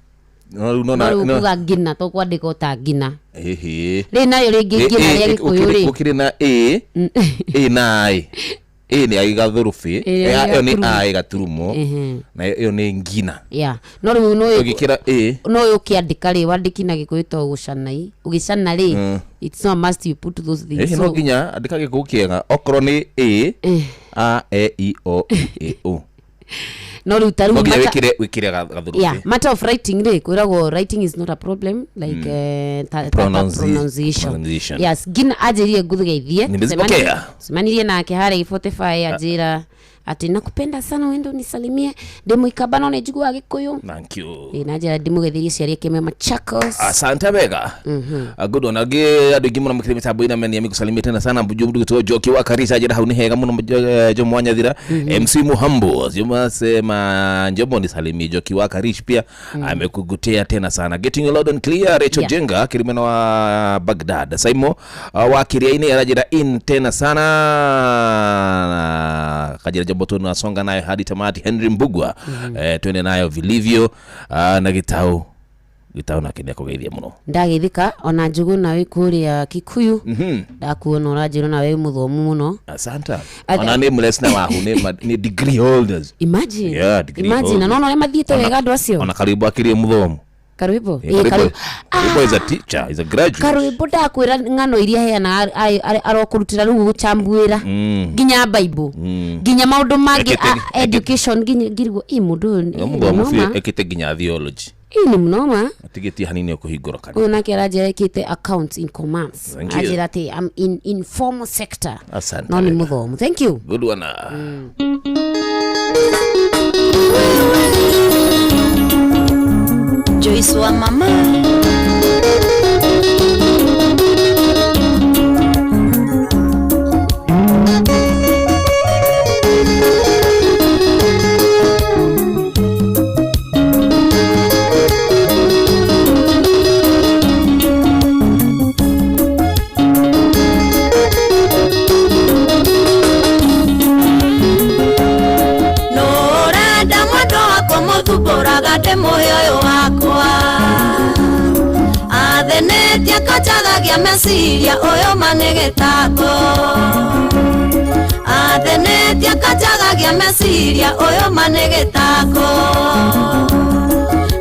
No, no, no no, rĩu no. kuga Ngina to kwandĩkwo ta Ngina. Ehe. Rĩ narĩo rĩngĩ Ngina rĩa Gĩkũyũ rĩ. Gũkĩrĩ na A, A na I. A nĩ ai gathũrũbĩ. Ĩrĩa Ĩyo nĩ gaturumo. I gaturumo. Na ĩyo nĩ Ngina. Yeah, no rĩu no Ũgĩkĩra A. no ũkĩandĩka rĩ, wandĩki na Gĩkũyũ to gũcanai ũgĩcana rĩ, it's not a must you put those things. Ĩhĩ, no nginya andĩka Gĩkũyũ kĩega okorwo nĩ A, A E I O U A O. No rĩu ta rĩu No nginya wĩkĩre gathũrũbĩ. Yeah, matter of writing rĩ, kwĩragwo writing is not a problem like ta pronunciation. Pronunciation. Yes, Ngina anjĩrire ngũgeithie. Nimezipokea. Cemanirie nake harĩa Spotify, anjĩra atĩ nakupenda sana, wende unisalimie, ndĩ mũikamba no nĩ njiguaga Gĩkũyũ. Thank you. Ĩ, na njĩra ndĩmũgeithirie ciari ake Machakos. Asante wega. Good one. Angĩ andũ aingĩ mũno makĩrĩ mĩtambo-inĩ menia mĩgũsalimia tena sana mbujo mndu gĩtwo Njoki wa Karisa njĩra hau nĩ hega mũno, Jomo Wanyathira, MC Muhambo sema Njomo nisalimie Njoki wa Karish pia amekugutea tena sana. Getting loud and clear Rachel Jenga kirimena wa Baghdad Saimo wa Kiriaini arajira in tena sana kajira jambo tunasonga nayo hadi tamati. Henry Mbugwa, twende nayo vilivyo, na Gitau Gitau nake nĩakũgeithia mũno. Ndageithĩka ona Njũgũ na wĩ kũrĩa Kikuyu. Ndakuona ũranjĩra na wĩ mũthomu mũno. Asante. Ona nĩ mlesna wahu nĩ degree holders. Imagine. Yeah, degree Imagine, na holders. nona ũrĩa mathiĩte wega andũ acio. Ona karibu akĩrĩ mũthomu. Karwimbo. Eh, Ĩ, Karwimbo Karwimbo is a teacher, is a graduate. Karwimbo ndakwĩra ng'ano iria heanaga arokũrutĩra rĩu gũcambuĩra nginya bible, nginya maũndũ mangĩ, education, nginya ngirigwo ĩ mũndũ ũyũ Nĩ nĩ mũthomu biũ, mũnoma. ekĩte nginya theology. Ĩ nĩ mũnoma. Atigĩtie hanini ũkũhingũra kanitha. Ũyũ nake aranjĩra ekĩte accounts in commerce. Thank you. Anjĩra atĩ I'm in informal sector. Asante. No nĩ mũthomu, thank you. Good one. Joyce wa mama. Nũrenda mwendo wakwa mũthumbũraga ndĩmũhe ũyũ wakwa athĩnĩtie kanjagagia meciria ũyũ ma nĩ gĩtako athĩnĩtie kanjagagia meciria ũyũ ma nĩ gĩtako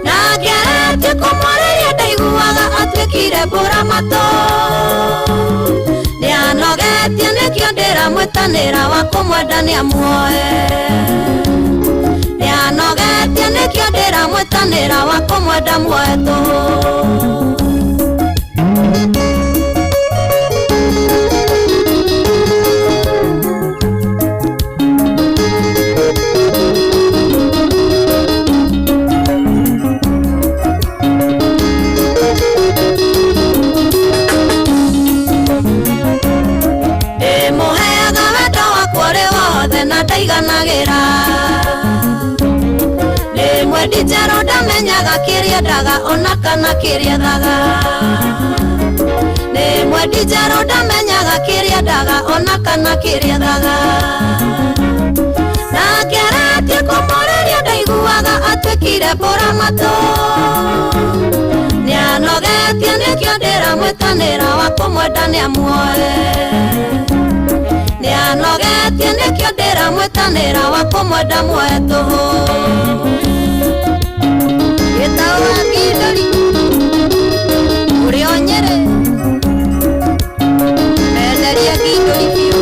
na ngeretie kũmwarĩria ndaiguaga atuĩkire mbũra matũ nĩanogetie nĩkĩo ndĩramwĩtanĩra wa kũmwenda nĩamuoe nĩanogetie nĩkĩo ndĩramwĩtanĩra wa kũmwenda muoe tũhũ. Ndĩmũheaga wendo wakwa ũrĩ wothe na ndaiganagĩra ndĩ njerũ ndamenyaga kĩrĩa ndaga ona kana kĩrĩa thaga ndĩ mwendi njerũ ndamenyaga kĩrĩa ndaga ona kana kĩrĩa thaga na ngeretie kũmũrĩria ndaiguaga atuĩkire mbũra matũ nĩanogetie nĩkĩo ndĩramwĩtanĩra wa kũmwenda nĩamuoe nĩanogetie nĩkĩo ndĩramwĩtanĩra wa kũmwenda muoe tũhũ. Gĩtaũ wa Kindori ũrĩa o Nyĩrĩ menderie Kindori biũ.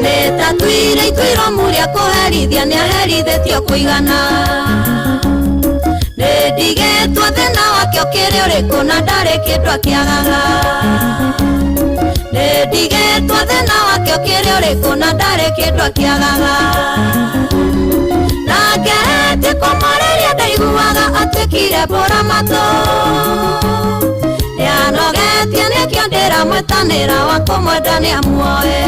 Nĩtatuire ituĩro mũrĩa kũherithia nĩaherithĩtio kũigana nĩndigĩtwo thĩna wake ũkĩrĩ ũrĩkũ na ndarĩ kĩndũ akĩagaga nĩndigĩtwo thĩna wake ũkĩrĩ ũrĩkũ na ndarĩ kĩndũ akĩagaga na ngeretie kũmwarĩria ndaiguaga atuĩkire mbũra matũ nĩanogetie nĩkĩo ndĩramwĩtanĩra wa kũmwenda nĩamuoe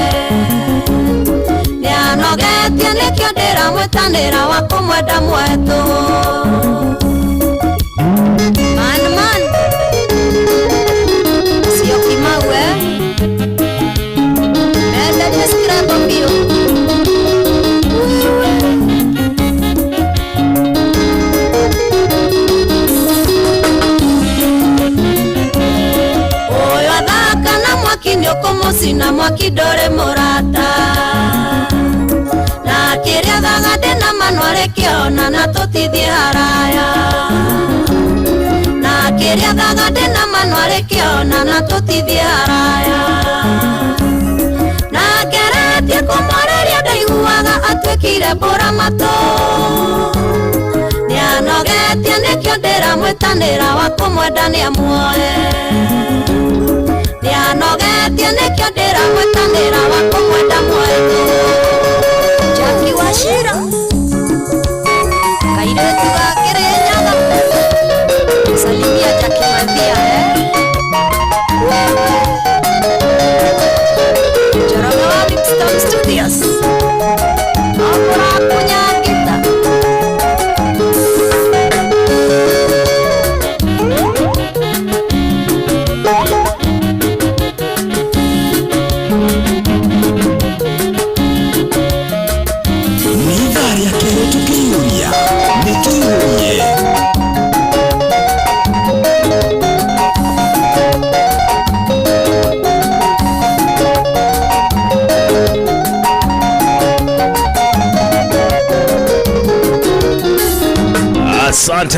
nĩanogetie nĩkĩo ndĩramwĩtanĩra wa kũmwenda muoe tũhũ. Man man sio Kimau menderie scrap biũ. Ũyũ athaka na mwaki nĩũkũmũcina mwaki ndũrĩ mũrata na kĩrĩa thaga ndĩna mano arĩkĩona na tũtithiĩ haraya na kĩrĩa thaga ndĩna mano arĩkĩona na tũtithiĩ haraya na ngeretie kũmwarĩria ndaiguaga atuĩkire mbũra matũ nĩanogetie nĩkĩo ndĩramwĩtanĩra wa kũmwenda nĩamuoe nĩanogetie nĩkĩo ndĩramwĩtanĩra wa kũmwenda muoe tũhũ. Jackie Wachira kairĩtu ga Kĩrĩnyaga salimia Jackie Mathia Njoroge wa Big Studios Amũrakunyangita. Asante.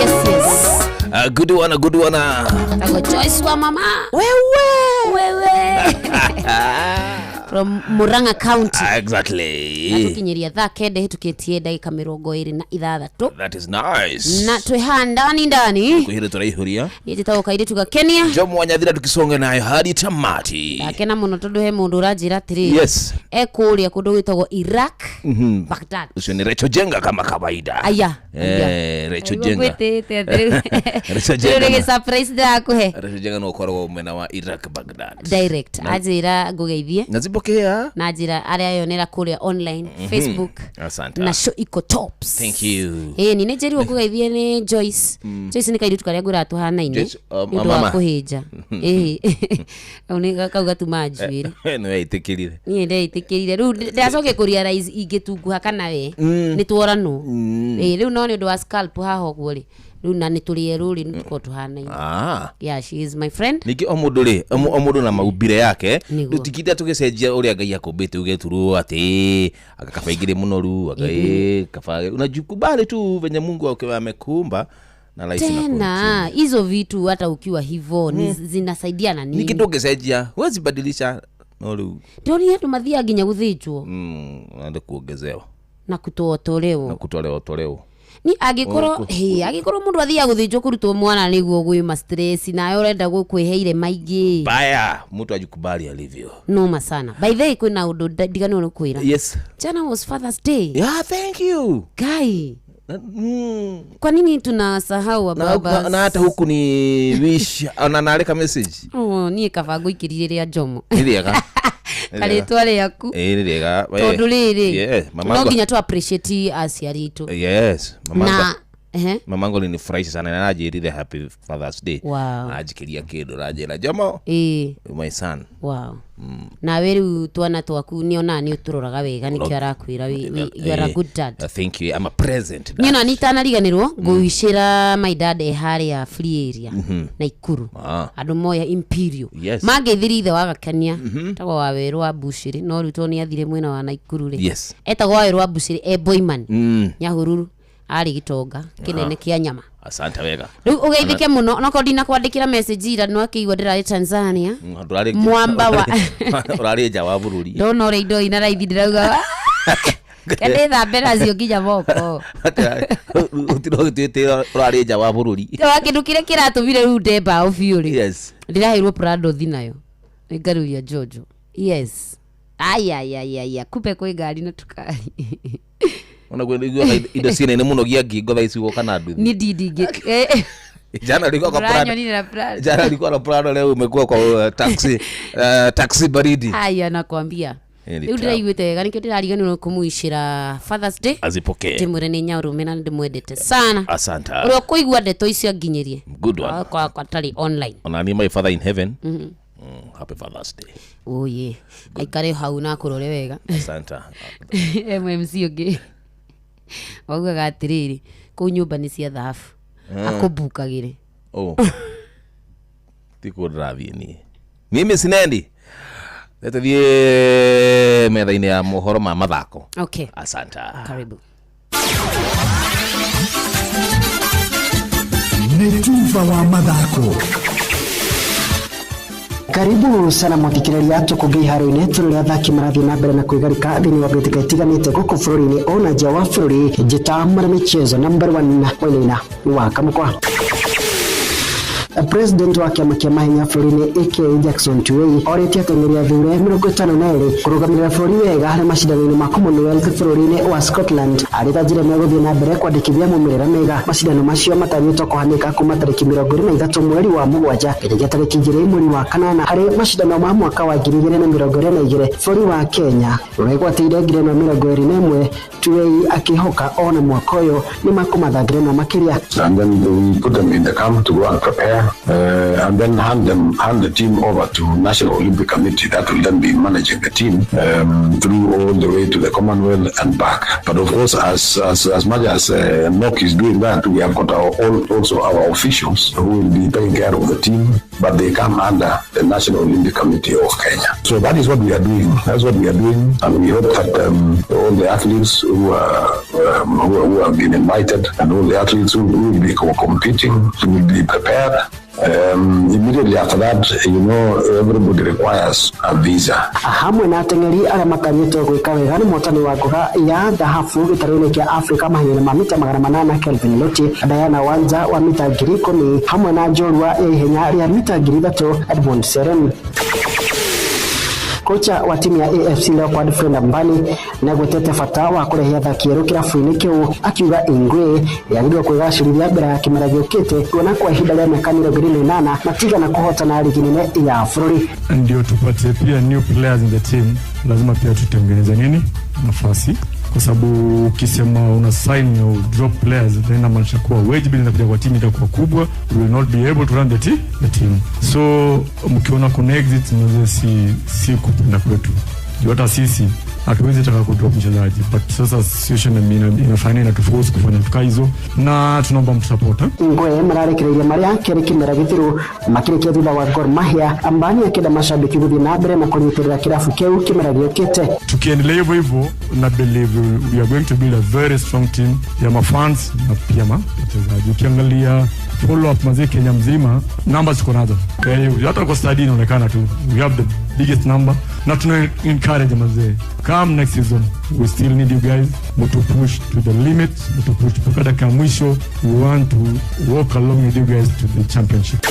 Yes, yes. A good one, a good one. Tagwo Joyce wa mama. Wewe. Wewe. From Murang'a County. Exactly. Natukinyiria thaa kenda hĩtũkĩtie ndagĩka 26. That is nice. Na twĩ haha ndani ndani. Kwĩhĩrĩ tũraihũria. Niĩ njĩtagwo kairĩtu gakenia. Jomo Wanyathira tukisonga nayo hadi tamati. Ndakena mũno tondũ he mũndũ ũranjĩra atĩrĩrĩ. Yes. E kũrĩa kũndũ gwĩtagwo Iraq. Baghdad. Ucio ni Rachel Jenga kama kawaida. Aya. Eh, Rachel Jenga. Ngwĩtĩte atĩrĩrĩ. Rachel Rĩu Jenga. nĩ gĩ-surprise ndĩrakũhe. Rachel Jenga no ũkoragwo mwena wa Iraq Baghdad. Direct. Na- Anjĩra ngũgeithie. Nazipokea. Na njĩra arĩa yonera kũrĩa online Facebook. Asante. Na show iko tops. Thank you. Ĩĩ ni nĩ njĩrirwo ngũgeithie nĩ Joyce. Joyce nĩ kairĩtu karĩa ngwĩraga tũhanaine. Joyce, Nĩ ũndũ wa mama. kũhĩnja. Ĩĩ. Kau nĩ kau gatuma njuĩrĩ. Nĩ weitĩkĩrire. Niĩ ndeĩtĩkĩrire rĩu ndacoke kũrealize ingĩtunguha kana we nĩ tworanwo. Ĩĩ rĩu no nĩ ũndũ wa scalp haha ũguo rĩ rĩu na nĩ tũrĩ erũ rĩ nĩ tũkorwo tũhanaine. Ah. Yeah, she is my friend. Ningĩ o mũndũ rĩ o mũndũ na maumbire yake Nĩguo. tũtikinda tũgĩcenjia ũrĩa Ngai akũmbĩte uge turwo atĩ anga kaba ingĩrĩ mũnoru anga ĩ kaba unajikubali tu venye Mungu amekumba na life inaku- Tena hizo vitu hata ukiwa hivo ni zinasaidia na ningĩ nini? ndũngĩcenjia huwezi badilisha no rĩu Ndĩronire andũ mathiaga nginya gũthĩnjwo unaenda kuongezewa na kutotolewo. na kutolewa tolewo Ni angĩkorwo hĩ angĩkorwo mũndũ athiaga gũthĩnjwo kũrutwo mwana nĩguo gwĩ stress nawe ũrenda gũkwĩhe maingĩ. Baya mtu ajikubali alivyo. Noma sana. By the way kwĩna ũndũ ndiganĩrwo nĩ kwĩra. Yes. Jana was Father's Day. Yeah, thank you. Guy. Kwa nini tunasahau Na, wababa? na, na hata huku ni wish ona nareka message Oh, niĩ kaba ngũikĩrire rĩa Jomo. nĩ rĩega. Karĩtwa rĩaku. Ĩĩ nĩ rĩega. We. Tondũ rĩrĩ Yeah, no nginya tu appreciate aciari aitũ. Yes, Na ehe. mamangu alinifurahisha sana na anjĩrire happy Father's Day. Wow. Anjĩkĩria kĩndũ ranjĩra Jomo. Ĩĩ. My son. Wow. Nawe rĩu twana twaku nĩ ona nĩ ũtũroraga wega nĩkĩo arakwĩra you are a good dad. Thank you. I'm a present. Niĩ ona nitanariganĩrwo ngũicĩra my dad e harĩa free area Naikuru. Ah. Andũ moya Imperial. Yes. Mangeithirie ithe wa Gakenia etagwo Wawerũ wa Mbucĩrĩ no rĩu tondũ nĩ athire mwena wa Naikuru rĩ. Yes. Etagwo Wawerũ wa Mbucĩrĩ e Boiman. Nyahururu arĩ gĩtonga kĩnene kĩa nyama. Asante wega. Rĩu ũgeithĩke mũno onokorwo ndinakwandĩkĩra message ira nĩ wakĩigua ndĩrarĩ Tanzania. Mwamba wa Ũrarĩ nja wa bũrũri. Ndona ũrĩa indo ina raithi ndĩrauga ndĩthambe nacio nginya moko. Ũtirĩ ũgĩtuĩte ũrarĩ nja wa bũrũri. Wa kĩndũ kĩrĩa kĩratũmire rĩu nde mbaũ biũ rĩ. Yes. Ndĩraheirwo Prado thi nayo. Nĩngarũria Jojo. Yes. Ayayayaya kumbe kwĩ ngari na tũkari. Ona kwĩ indo ciĩ nene mũno gia ngingo thaa ici gũka na nduthi. Niĩ ndingĩ. Jana alikuwa kwa Prado. Ũranyonire na Prado. Jana alikuwa na Prado, leo umekuwa kwa taxi taxi baridi. Aya nakwambia. Hii ni Rĩu tamu. ndĩraiguĩte wega nĩkĩo ndĩrariganĩrwo kũmũicĩra Father's Day. Azipokee. Ndĩmwĩre nĩ nyaũrũme na nĩndĩmwendete sana. Asante. Ũrĩa ũkũigua ndeto icio anginyĩrie. Good one. Akwa atarĩ online. Ona ni my father in heaven. Happy Father's Day. Oye, aikare hau na akũrore wega. Asante. MMC ũngĩ waugaga atĩrĩrĩ kũu nyũmba nĩ cia thahabu akũmbukagĩre. Oh. Tikuo ndĩrathiĩ niĩ. Mimi sinendi. Tũthiĩ metha-inĩ ya mohoro ma mathako. Okay. Asante. Karibu. Nĩ tuba wa mathako. Karibu sana mwathikĩrĩria tũkũngĩ iharo-inĩ tũrĩ athaki marathiĩ na mbere na kwĩgarĩka thĩinĩ wa mbĩtĩka itiganĩte gũkũ bũrũri-inĩ ona nja wa bũrũri. Njĩta mwana michezo number 1 wainaina wa Kamũkwa. President wa kĩama kĩa mahenya bũrũri-inĩ aka Jackson Tuwei orĩtie ateng'eri athure 52 kũrũgamĩrĩra bũrũri wega harĩ macindano-inĩ ma Commonwealth bũrũri-inĩ wa Scotland arĩ ta njĩra ĩmwe ya gũthiĩ na mbere kwandĩkithia maumĩrĩra mega. Macindano macio matanyĩtwo kũhanĩka kuma tarĩki 23 mweri wa mũgwanja nginyagia tarĩki 2 mweri wa kanana harĩ macindano ma mwaka wa 2022 bũrũri wa Kenya ũregwatĩire ngerenwa 21. Tuwei akĩhoka ona mwaka ũyũ nĩ makũmatha ngerenwa makĩria. And then we put them in the camp to go and prepare, and then hand the team over to National Olympic Committee that will then be managing the team through all the way to the Commonwealth and back. But of course, as much as NOC is doing that, we have got also our officials who will be taking care of the team. but they come under the National Olympic Committee of Kenya. So that is what we are doing. That's what we are doing, and we hope that all the athletes who have been invited and all the athletes who will be competing will be prepared. Immediately after that, everybody requires a visa. Hamwe na ateng'eri arĩa matanyĩtwo gwĩka wega nĩ mũhotani wa ngoga ya thahabu gĩtarũ-inĩ kĩa Afrika mahenya-inĩ ma mita 800 Kelvin Loti, Diana Wanja wa mita 10,000 hamwe na njorua ya ihenya rĩa mita 3,000 Edmond Serem. Kocha wa timu ya AFC Leopards Fred Ambani nĩagwetete bata wa kũrehe athaki erũ kĩrabu-inĩ kĩu, akiuga Ingwe yagĩrĩirwo kwĩgacĩrithia mbere ya kĩmera gĩũkĩte, kuona kwa ihinda rĩa mĩaka 28 matigana kũhotana ligi nene ya bũrũri. Ndio tupate pia new players in the team, lazima pia tutengeneze nini nafasi, kwa sababu ukisema una sign au drop players then inamaanisha kuwa wage bill inakuja kwa team itakuwa kubwa, we will not be able to run the team. So mkiona kuna exit, mnaweza si kupenda kwetu, juu hata sisi hatuwezi taka kudrop mchezaji, but sasa situation inafanya inatuforce kufanya vitu hizo, na tunaomba msupport. Ingwe mararekereirie marĩa kerĩ kĩmera gĩthiru makĩrĩkia thutha wa Gor Mahia. Ambani akĩenda mashabiki gũthiĩ na mbere na kũnyitĩrĩra kĩrabu kĩu kĩmera gĩũkĩte. Tukiendelea hivyo hivyo, na believe we are going to build a very strong team ya mafans na pia wachezaji. Ukiangalia follow up mazee Kenya mzima, numbers tuko nazo, hata kwa stadi inaonekana tu we have the biggest number, na tuna encourage mazee, come next season we still need you guys, mtu push to the limit, mtu push mpaka dakika mwisho. We want to walk along with you guys to the championship.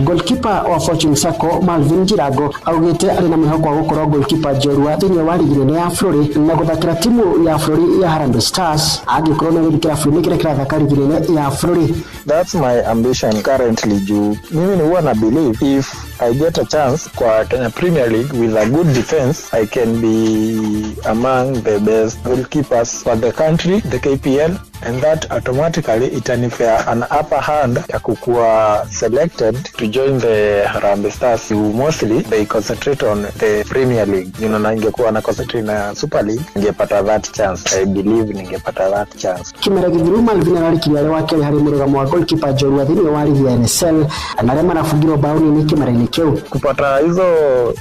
Goalkeeper wa Fortune Sacco Malvin Jirago augĩte arĩ na mwĩhoko wa gũkorwo goalkeeper njorua thĩinĩ wa ligi nene ya bũrũri na gũthakĩra timu ya bũrũri ya Harambee Stars angĩkorwo nĩ gũthiĩ kĩrabu-inĩ kĩrĩa kĩrathaka ligi nene ya bũrũri. That's my ambition currently, juu mimi ni huwa na believe if I get a chance kwa Kenya Premier League with a good defense, I can be among the best goalkeepers for the country, the KPL, and that automatically itanipea an upper hand ya kukuwa selected to join the Harambee Stars, who mostly they concentrate on the Premier League. Na ingekuwa na concentrate na Super League, ningepata that chance. I believe ningepata that chance. Kĩmera gĩthiru Malvin ararĩkirie arĩ wa kerĩ harĩ mũrũgamo wa goalkeeper njorua thĩinĩ wa ligi ya NSL na arĩa marabungirwo bao nini kĩmera-inĩ kĩu. Kupata hizo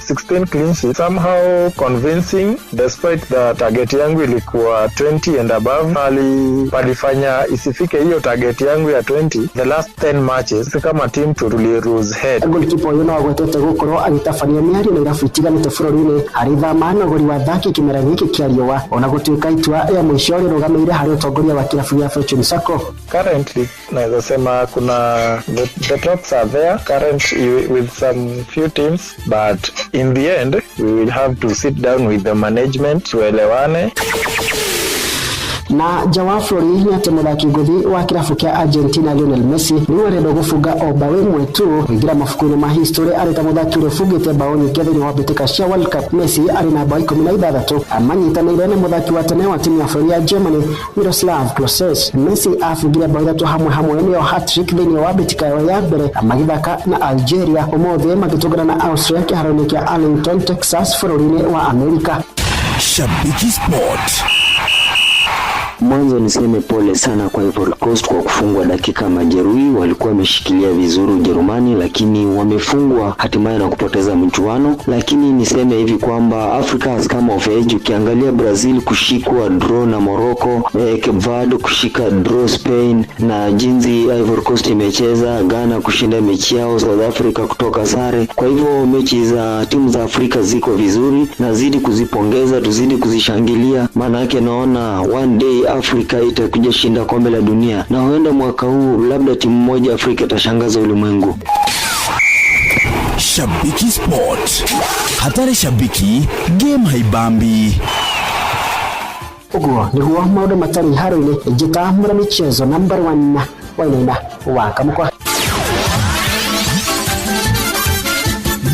16 clean sheets somehow convincing, despite the target yangu ilikuwa 20 and above. Palifanya isifike hiyo target yangu ya 20 the last 10 matches, kama team tuli lose head. Goalkeeper ũyũ no agwetete gũkorwo agĩtabania mĩario na irabu itiganĩte bũrũri-inĩ harĩ thama na ũgũri wa athaki kĩmera gĩkĩ kĩa riũa, ona gũtuĩka itua rĩa mũico rĩrũgamĩire harĩ ũtongoria wa kĩrabu gĩa Fortune Sacco. Currently naweza sema kuna the talks are there currently with some few teams, but in the end we will have to sit down with the management tuelewane. Na nja wa bũrũri nĩ atĩ mũthaki ngũthi wa kĩrabu kĩa Argentina Lionel Messi rĩu arenda gũbunga o bao ĩmwe tu kũingĩra mabuku-inĩ ma history arĩ ta mũthaki ũrĩa ũbungĩte bao nyingĩ thĩinĩ wa mbĩtĩka cia World Cup. Messi arĩ na bao 16 amanyitanĩire na mũthaki wa tene wa timu ya bũrũri ya Germany Miroslav Klose. Messi abungire bao 3 hamwe hamwe nĩyo hat-trick thĩinĩ wa mbĩtĩka yao ya mbere magĩthaka na Algeria ũmũthĩ magĩtũngana na Austria kĩharo-inĩ kĩa Arlington, Texas bũrũri-inĩ wa Amerika. Shabiki Sport. Mwanzo niseme pole sana kwa Ivory Coast kwa kufungwa dakika majeruhi. Walikuwa wameshikilia vizuri Ujerumani, lakini wamefungwa hatimaye na kupoteza mchuano. Lakini niseme hivi kwamba Africa has come of age. Ukiangalia Brazil kushikwa draw na Morocco, Cape Verde kushika draw Spain, na jinsi Ivory Coast imecheza, Ghana kushinda mechi yao, South Africa kutoka sare. Kwa hivyo mechi za timu za Afrika ziko vizuri, nazidi kuzipongeza, tuzidi kuzishangilia, maana yake naona one day Afrika itakuja shinda kombe la dunia, na huenda mwaka huu labda timu moja Afrika itashangaza ulimwengu. Shabiki Sport. Hatari shabiki, game haibambi. Ũguo nĩguo maũndũ matariĩ haro-inĩ. Njĩta mũra michezo number 1 Wainaina wa Kamũkwa.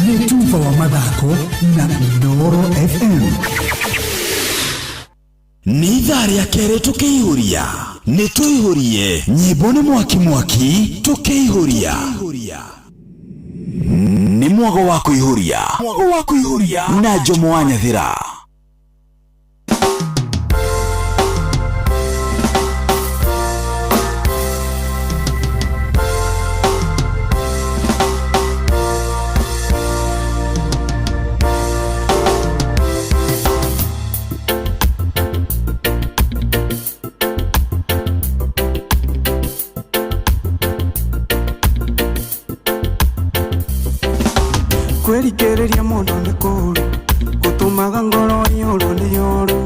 Nĩ tuba wa mathako na Inooro FM. Nĩ ithaa rĩa kerĩ tũkĩihũria, nĩ tũihũrie nyĩmbo nĩ mwaki mwaki tũkĩihũria, nĩ mwago wa kũihũria, mwago wa kũihũria na Jomo wa Nyathira. Kwĩrikĩrĩria mũndũ nĩ kũũru gũtũmaga ngoro iyũrwo nĩ yoru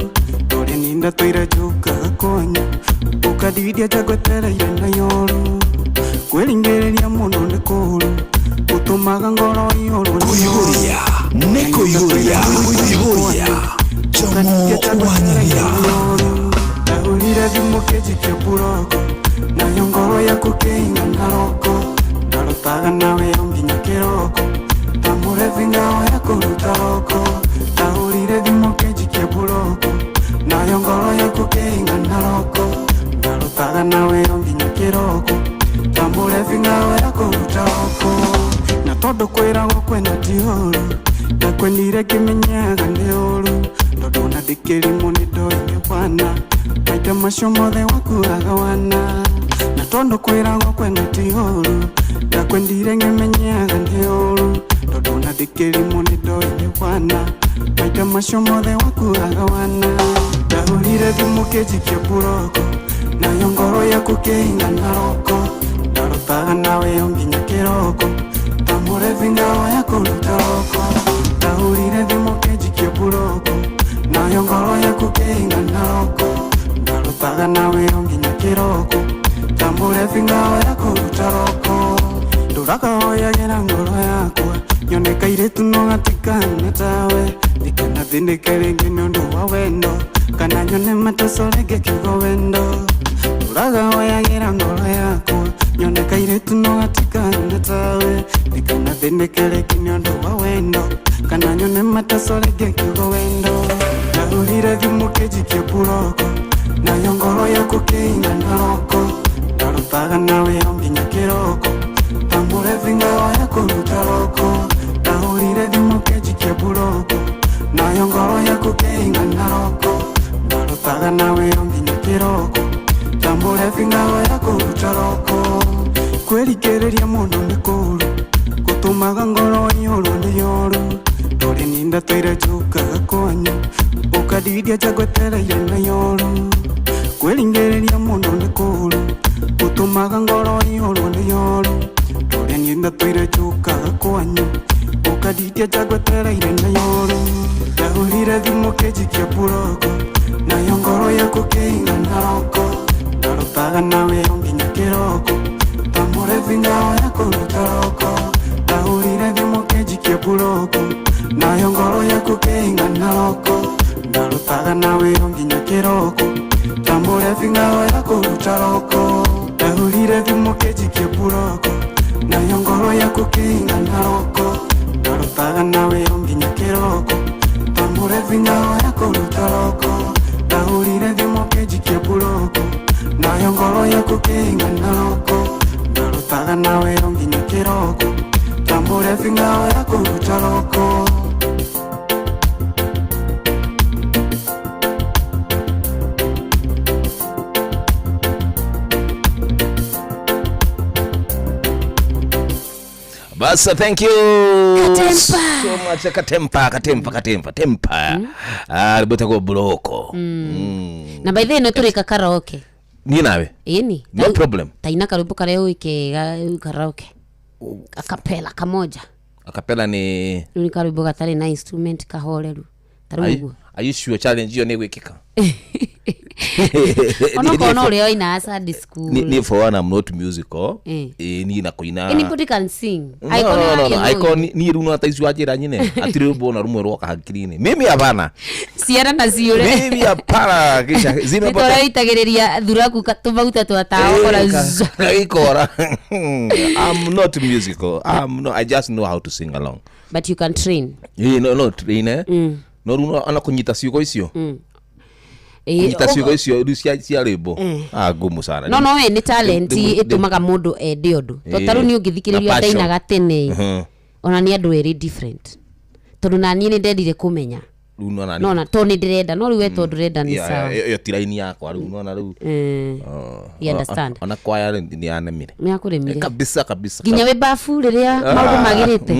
ndũrĩ ninda tũire njũkaga kwanyu ũkandidia njagwetereire na yoru kwĩringĩrĩria mũndũ nĩ kũũru gũtũmaga ngoro iyũrwo nĩ Kũihũria nĩ kũihũria kũihũria Jomo wa Nyahĩra. Ndahũrire thimũ kĩnjikia mburoko nayo ngoro yaku kĩingana roko ndarutaga nawe o nginya kĩroko ta mũrebi ngao ya kũruta roko ndahũrire thimũ kĩnjikia mburoko nayo ngoro yaku kĩingana roko ndarutaga nawe o nginya kĩroko ta mũrebi ngao ya kũruta roko na tondũ kwĩragwo kwenda ti ũru ndakwendire ngĩmenyaga nĩ ũru tondũ ona ndĩkĩrimũ nĩ ndoĩ nĩ wana maita macio mothe wakuaga wana na tondũ kwĩragwo kwenda ti ũru ndakwendire ngĩmenyaga nĩ ũru tondũ ona ndĩkĩrimũ nĩ ndoĩ nĩ wana maita macio mothe wakuaga wana ndahũrire thimũ kĩnjikia mburoko nayo ngoro yaku kĩingana roko ndarutaga nawe o nginya kĩroko ta mũrebi ngao ya kũruta roko ndahũrire thimũ kĩnjikia mburoko nayo ngoro yaku kĩingana roko ndarutaga nawe o nginya kĩroko ta mũrebi ngao ya kũruta roko ndũrakahoyagĩra ngoro yakwa nyone kairĩtu no gatikana tawe ndikanathĩnĩke rĩngĩ nĩ ũndũ wa wendo kana nyone mateso rĩngĩ kiugo wendo ndũrakahoyagĩra ngoro yakwa nyone kairĩtu no gatikana tawe ndikanathĩnĩke rĩngĩ nĩ ũndũ wa wendo kana nyone mateso rĩngĩ kiugo wendo ndahũrire thimũ kĩnjikia mburoko nayo ngoro yaku kĩingana roko ndarutaga nawe o nginya kĩroko ta mũrebi ngao ya kũruta roko ndahũrire thimũ kĩnjikia mburoko nayo ngoro yaku kĩingana roko ndarutaga nawe o nginya kĩroko ta mũrebi ngao ya kũruta roko kwĩrikĩrĩria mũndũ nĩ kũũru gũtũmaga ngoro iyũrwo nĩ yoru ndũrĩ ninda tũire njũkaga kwanyu ũkandidia njagwetereire na yoru kwĩringĩrĩria mũndũ nĩ kũũru gũtũmaga ngoro iyũrwo nĩ yoru ndũrĩ ninda tũire njũkaga kwanyu ũkandidia njagwetereire na yoru ndahũrire thimũ kĩnjikia mburoko nayo ngoro yaku kĩingana roko ndarutaga nawe o nginya kĩroko ta mũrebi ngao ya kũruta roko ndahũrire thimũ kĩnjikia mburoko nayo ngoro yaku kĩingana roko ndarutaga nawe o nginya kĩroko ta mũrebi ngao ya kũruta roko ndahũrire thimũ kĩnjikia mburoko nayo ngoro yaku kĩingana roko ndarutaga nawe o nginya kĩroko ta mũrebi ngao ya kũruta roko ndahũrire thimũ kĩnjikia mburoko nayo ngoro yaku kĩingana roko ndarutaga nawe o nginya kĩroko ta mũrebi ngao ya kũruta roko. Basa, thank you Katempa. so much. Katempa, katempa, katempa, tempa. Ah, ribota buroko. Na by the way no tũrĩka karaoke Niĩ nawe. ĩni No problem. taina karwĩmbo karĩa ũike karaoke akapela kamoja Akapela ni rĩu nĩ karwĩmbo gatarĩ na instrument kahoreru tarĩu ũguo Are you sure challenge hiyo nĩ gwĩkĩka? onokorwo no ũrĩa wainaga Sunday school Ni for one I'm not musical. Eh. Niĩ na kũina. Anybody can sing. No, Icon no, no, no. waria Icon niĩ rĩu no ta icio wanjĩra nyine atirĩ rwĩmbo ona rũmwe rwoka hakiri-inĩ. Mimi hapana. Ciana na ciũre Mimi hapana kisha zimepotea. nĩtũrĩa wĩitagĩrĩria thuraku tũmaguta twa tawa ũkora Ikora. I'm not musical. I'm not, I just know how to sing along. But you can train. No, no, train eh. No rĩu ona kũnyita ciugo icio. Kũnyita ciugo icio rĩu cia rwĩmbo. Ah, ngumu sana. No, no, we nĩ talent ĩtũmaga mũndũ ende ũndũ. To ta rĩu niĩ ũngĩthikĩrĩria Na passion. ndainaga tene ona nĩ andũ erĩ different. Tondũ na niĩ nĩ ndendire kũmenya. Rĩu nona No na to nĩ ndĩrenda no rĩu we tondũ ndũrenda nĩ sawa. Ĩyo ti raini yakwa rĩu nona rĩu. You understand? Ona kwaya nĩ yanemire. Nĩ yakũremire. Kabisa kabisa. Nginya wĩ bafu rĩrĩa maũndũ magĩrĩte.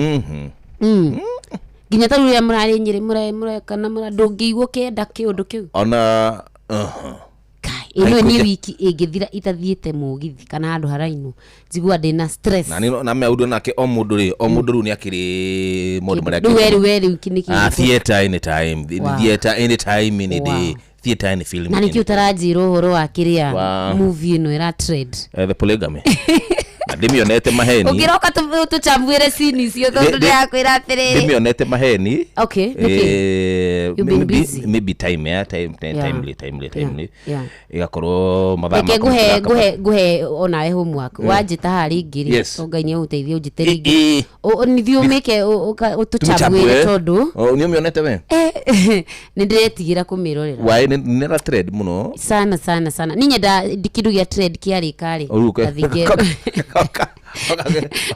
Nginya ta rĩu rĩrĩa mũrarĩ Nyĩrĩ mũrekana ndũngĩigua ũkĩenda kĩũndũ kĩu. Ona Kai, Ĩno nĩ Haikuja. wiki ĩngĩthira itathiĩte mũgithi kana handũ harainwo njigua ndĩna stress. Na nĩ na maũndũ nake o mũndũ rĩ, o mũndũ rĩu nĩ akĩrĩ maũndũ marĩa Rĩu akĩrĩ. we rĩu nĩ Ah, kĩ theatre anytime. Wow. Theatre anytime, any day. Theatre any film. Na nĩkĩo ũtaranjĩra ũhoro wa kĩrĩa Wow. movie ĩno ĩra trend. The polygamy. Na ndĩmĩonete maheni. Ũngĩroka tũchambuĩre scene icio tondũ ndĩrakwĩra atĩrĩrĩ. Ndĩmĩonete maheni. Okay, nĩkĩ? Eh, You've been maybe- busy. maybe time ya time time Yeah. timely timely timely yeah. igakorwo mathaa Reke makwa nguhe matiraka- nguhe nguhe onawe homework. Yeah. Wanjĩta haha rĩngĩ rĩ, Yes. to Ngai nĩ agũteithia ũnjĩte rĩngĩ. Nithiĩ ũmĩke ũtũchambuĩre Tũmĩchambue. tondũ Oh, nĩ ũmĩonete we? Nĩ ndĩretigĩra kũmĩrorera. Why nĩ nĩ trend mũno. Sana sana sana niĩ nyenda kĩndũ gĩa trend kĩarĩka rĩ, Ũruke. ngathiĩ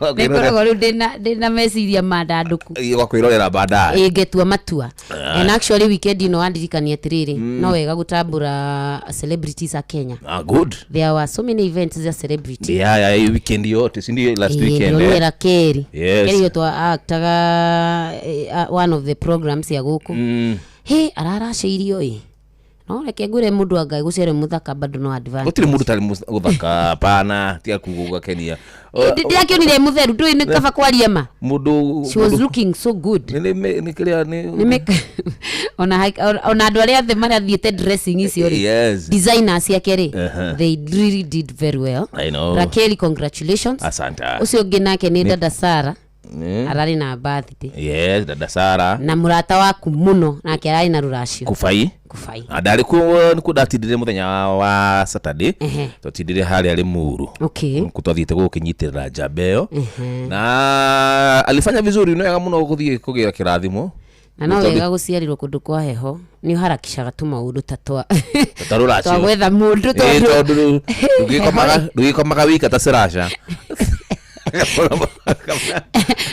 nĩngoragwo rĩu ndĩna meciria mandandũku. Ũgakwĩrorera baadaye. Ĩ, ngetua matua. Ah. And actually weekend ĩno wandirikania atĩrĩrĩ, no wega gũtambũra celebrities a Kenya. Ah, good. There were so many events za celebrity. Yeah, hii weekend yote, si ndio? Last weekend, ndĩronire eh? Rakeri. Yes. Keri twa actaga one of the programs ya gũkũ. Hĩ, araracĩirio ĩ, no reke ngwĩre mũndũ anga gũcere mũthaka bado no advantage. Gũtirĩ mũndũ tarĩ gũthaka pana tiga kuga gũgakenia. Ndĩrakĩonire mũtheru, ndũĩ nĩ kaba kwaria ma. Mũndũ She was looking so good. Nĩ kĩrĩa nĩ Nĩ ona andũ arĩa othe marathiĩte dressing icio rĩ, designers ciake rĩ, they really did very well. I know. Rakeli, congratulations. Asante. Ũcio ũngĩ nake nĩ dada Sara, ararĩ na birthday. Yes, dada Sara. Na mũrata waku mũno nake ararĩ na rũracio. Kubai. Kubai. Na ndarĩ kuo nĩkuo ndatindire mũthenya wa Saturday. Twatindire harĩa Limuru. Kũ twathiĩte gũkĩnyitĩrĩra njamba ĩyo. Na alifanya vizuri, nĩ wega mũno gũthiĩ kũgĩra kĩrathimo. Na no wega gũciarĩrwo kũndũ kwa heho, nĩ ũharakishaga tũmaũndũ ta twa Ta rũracio. twa gwetha mũndũ. Ĩĩ, Tondũ tondũ rĩu ndũgĩkomaga wika ta Sirasha.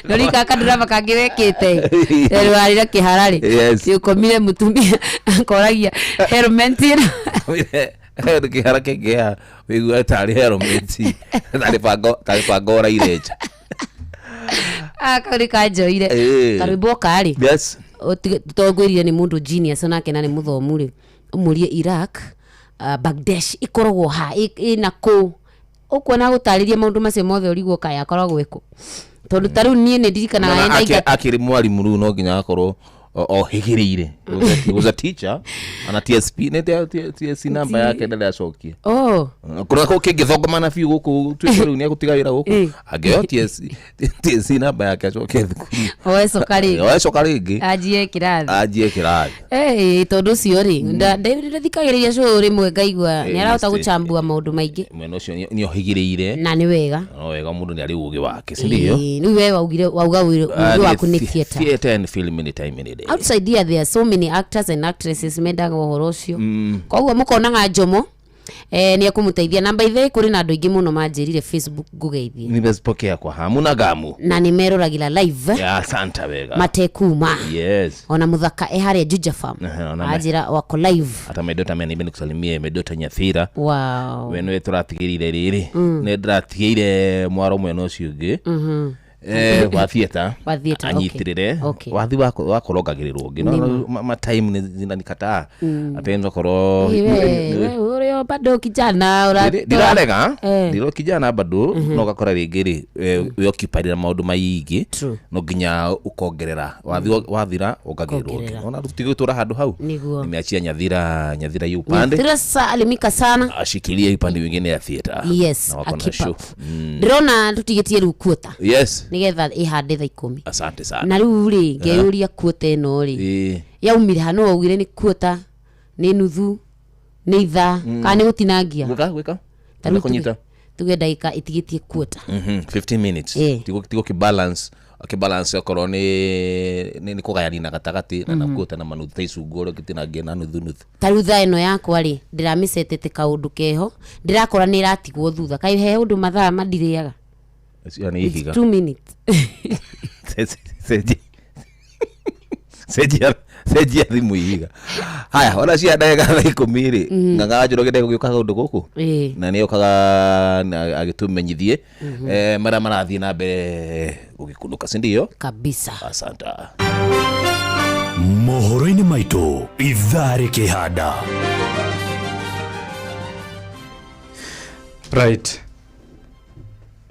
Norika kandurama kangĩ wekĩte rwarĩ na kĩhara rĩ, ũkomire mũtumia akoragia helmet ĩno. Kĩhara kĩngĩa wĩigua tarĩ helmet, tarĩ banga ũraire nja. Ah, kau nĩ kanjoire. Karwĩmbo karĩ tongwĩrire nĩ mũndũ genius onake na nĩ mũthomu rĩ, ũmũrie Iraq, Bangladesh ĩkoragwo ha ĩna kũ, ũkuona gũtarĩria maũndũ macio mothe ũrigwo kaĩ akoragwo ĩkũ, tondũ ta rĩu niĩ nĩ ndirikanaga Na nĩ ndaingata akĩrĩ mwarimũ rĩu no nginya akorwo ohĩgĩrĩire. He was a teacher ana TSP nĩ TSC namba yake ndarĩ acokia. Oh. Kũrĩa kũ kĩngĩthongomana biũ gũkũ tuĩke rĩu nĩ egũtiga wĩra gũkũ, angĩoya TSC namba yake acoke thukuru. Oe coka rĩngĩ. Oe coka rĩngĩ. Anjie kĩrathi. Anjie kĩrathi. Tondũ ũcio rĩ, ndathikagĩrĩria show rĩmwe ngaigua nĩ arahota Yes, gũchambua maũndũ maingĩ. Mwena ũcio nĩ ohĩgĩrĩire. Na nĩ wega. No wega mũndũ nĩ arĩ ũgĩ wake, si ndio? Rĩu we waugire wauga ũgĩ waku nĩ theatre. Theatre and film anytime any day. Outside here there are so many actors and actresses mendaga ũhoro ũcio. Koguo mũkonaga Njomo nĩ ekũmũteithia na by the way kũrĩ na andũ aingĩ mũno manjĩrire Facebook ngũgeithie. Nimezipokea kwa hamu na gamu. Na nĩ meroragĩra live. Ya, asante wega. Matekuma. Yes. Ona mũthaka e harĩa Juja Farm. Aha, ona me- Anjĩra wako live. Hata my daughter ameniambia nikusalimie, my daughter Nyathira. Wow. We nĩwe tũratigĩrire rĩrĩ. Nĩ ndĩratigĩire mwaro mwena ũcio ũngĩ. Wa theatre. Wa theatre, okay. Anyitĩrĩre. Okay. Wathi wakũrongagĩrĩrwo ũngĩ. No, Nĩ no, ma time nĩ zinanikataa. Atĩ nokorwo Ĩ, we ũrĩa bado kijana ndirarega ndiro kijana bado, no ũgakora rĩngĩ rĩ wĩ occupied na maũndũ maingĩ, no nginya ũkongerera wathi wathira ũkagĩrwo ũngĩ. Ũkongerera. Ona tũtigũtũra handũ hau. Nĩguo. Nimeachia Nyathira, Nyathira yu upande. Nyathira salimika sana. Ashikilie upande wingine ya theatre. Yes, na wako na a keep show. up. Ndĩrona tũtigĩtie rĩu kuota nĩgetha ĩhande thaa 10. Asante sana. Na rĩu rĩ, ngeyũria kuota ĩno rĩ yaumire ha? No waugire nĩ kuota, nĩ nuthu, nĩ ithaa, kana nĩ gũtinangia? Gwĩka gwĩka. Ta rĩu Kũnyita. tuge ndagĩka ĩtigĩtie kuota. 15 minutes. Tigo kĩbalance akĩbalance okorwo nĩ kũgayania na gatagatĩ na nakuota na manuthu ta icungwa ũrĩa ũngĩtinangia na nuthu nuthu. Ta rĩu thaa ĩno yakwa rĩ, ndĩramĩcetete kaũndũ keho, ndĩrakora nĩ ĩratigwo thutha, kaĩ he ũndũ mathaa mandirĩaga. Cia nĩ It's ihiga. 2 minutes. Cenjia cenjia thimũ ihiga. Haya, ona cia ndagĩka thaa 10 rĩ, Ng'ang'a wa Njoroge ndegũgĩũka kaũndũ gũkũ na nĩ okaga na agĩtũmenyithie marĩa marathiĩ na mbere gũgĩkunũka, si ndio? Kabisa. Asante. Mohoro-inĩ maitũ ithaa rĩkĩhanda. Right,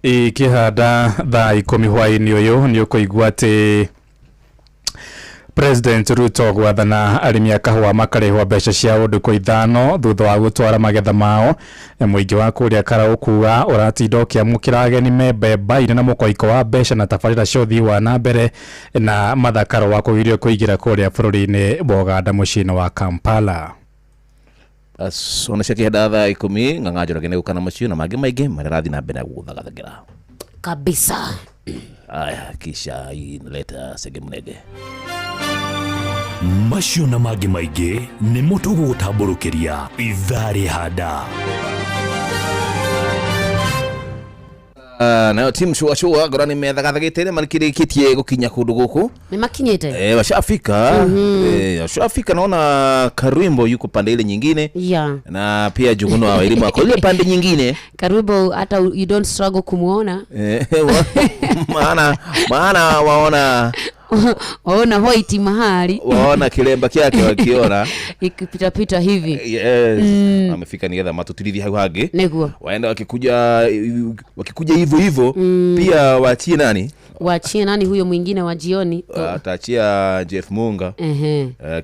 ikĩhanda thaa 10 hwaĩ-inĩ ũyũ nĩ ũkũigua atĩ President Ruto gwathana arĩmi a kahũa makarĩhwo mbeca cia ũndũkũ 5 thutha wa gũtwara magetha mao. Mũingĩ wa kũrĩa Karau kuga ũratinda ũkĩamũkĩra ageni me mbemba-inĩ na mũkoiko wa mbeca na tabarĩra cia ũthii wa na mbere na mathakaro wa kũgirio kũingĩra kũrĩa bũrũri-inĩ wa Uganda mũciĩ-inĩ wa Kampala. Bas ona cia kĩhanda thaa 10 Ng'ang'a Njoroge nĩ gũka na macio na mangĩ maingĩ marĩa rathiĩ na mbere na gũgũthagathagĩra kabisa. Aya, kisha inaleta Sege Munege. Macio na mangĩ maingĩ nĩmo tũgũgũtambũrũkĩria ithaa rĩhanda. Nayo timu shua shua ngora nĩ methagathagĩte nĩ marĩkĩrĩkĩtie gũkinya kũndũ gũkũ. Nĩ makinyĩte? Washafika. Washafika, naona Karimbo yuko pande ile nyingine. Yeah. Na pia Juguno wa elimu ako ile pande nyingine. Karimbo hata you don't struggle kumuona. Maana waona waona white mahali, waona kilemba kyake wakiona ikipita pita hivi. Yes. Amefika ni getha matutirithi hau hangi. Niguo. Waenda wakikuja hivyo hivyo. Pia waachie nani? Waachie nani huyo mwingine wa jioni? Ataachia Jeff Munga.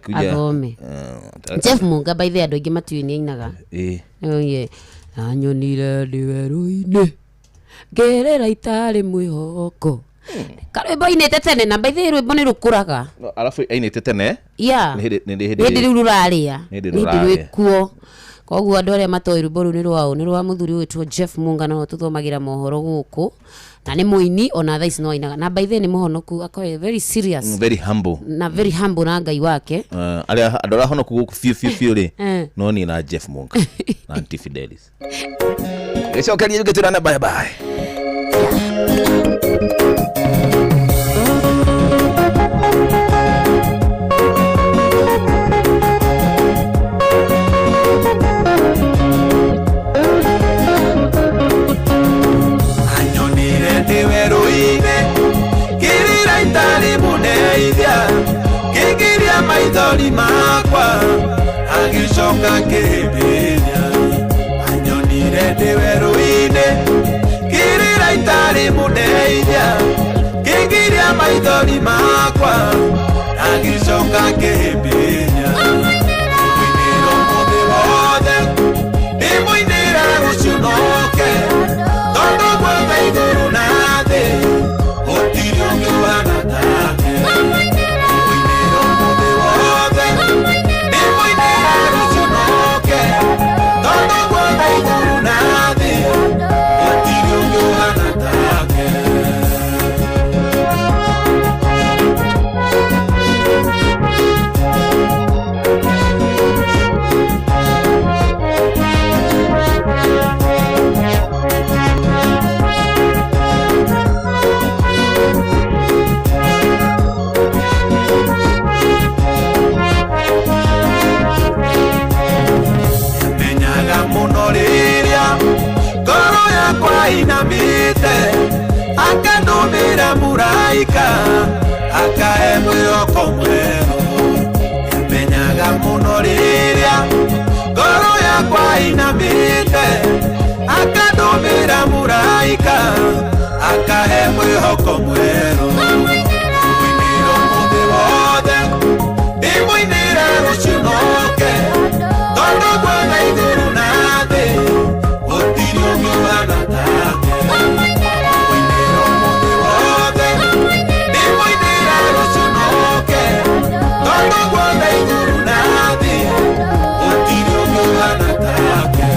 Kuja. Agome. Jeff Munga by the way andũ aingĩ matiũĩ nĩ ainaga. Oh yeah. Anyonire ndĩ werũ-inĩ ngerera itarĩ mwĩhoko. Karwĩmbo ainĩte tene na by the way rwĩmbo nĩ rũkũraga. Alafu ainĩte tene? Yeah. Nĩ hĩndĩ rĩu rũrarĩa. Nĩ hĩndĩ rwĩkuo. Koguo andũ arĩa matoĩ rwĩmbo rũu nĩ rwaũ, nĩ rwa mũthuri wĩtwo Jeff Munga no tũthomagĩra mohoro gũkũ. Na nĩ mũini ona thaa ici no ainaga. Na by the way nĩ mũhonoku, akoragwo very serious. Very humble. Na very humble na Ngai wake. Arĩa andũ arĩa honoku gũkũ biũ biũ biũ rĩ, no niĩ na Jeff Munga na Auntie Fidelis. Gĩcokeria gĩtũrana bye bye. Anyonire ndĩ werũ-inĩ ngĩrĩra itarĩ mũndeithia, ngĩgiria maithori makwa agĩcoka akĩhĩmbĩria. Anyonire ndĩ werũ-inĩ ngĩrĩra itarĩ mũndeithia, ngĩgiria maithori makwa agĩcoka akĩhĩmbĩria. Ndĩmũinĩra ũmũthĩ wothe, ndĩmũinĩra rũciũ noke, tondũ guothe igũrũ na thĩ gũtirĩ ũngĩ ũhana take. Ndĩmũinĩra ũmũthĩ wothe, ndĩmũinĩra rũciũ noke, tondũ guothe igũrũ na thĩ gũtirĩ ũngĩ ũhana take. Menyaga mũno rĩrĩa ngoro yakwa inamĩte, akandũmĩra mũraika akahe mwĩhoko mwerũ. Menyaga mũno rĩrĩa ngoro yakwa inamĩte, akandũmĩra mũraika akahe mwĩhoko mwerũ. Ndĩmũinĩra ũmũthĩ wothe, ndĩmũinĩra rũciũ noke, tondũ guothe igũrũ na thĩ gũtirĩ ũngĩ ũhana take. Ndĩmũinĩra ũmũthĩ wothe, ndĩmũinĩra rũciũ noke, tondũ guothe igũrũ na thĩ gũtirĩ ũngĩ ũhana take.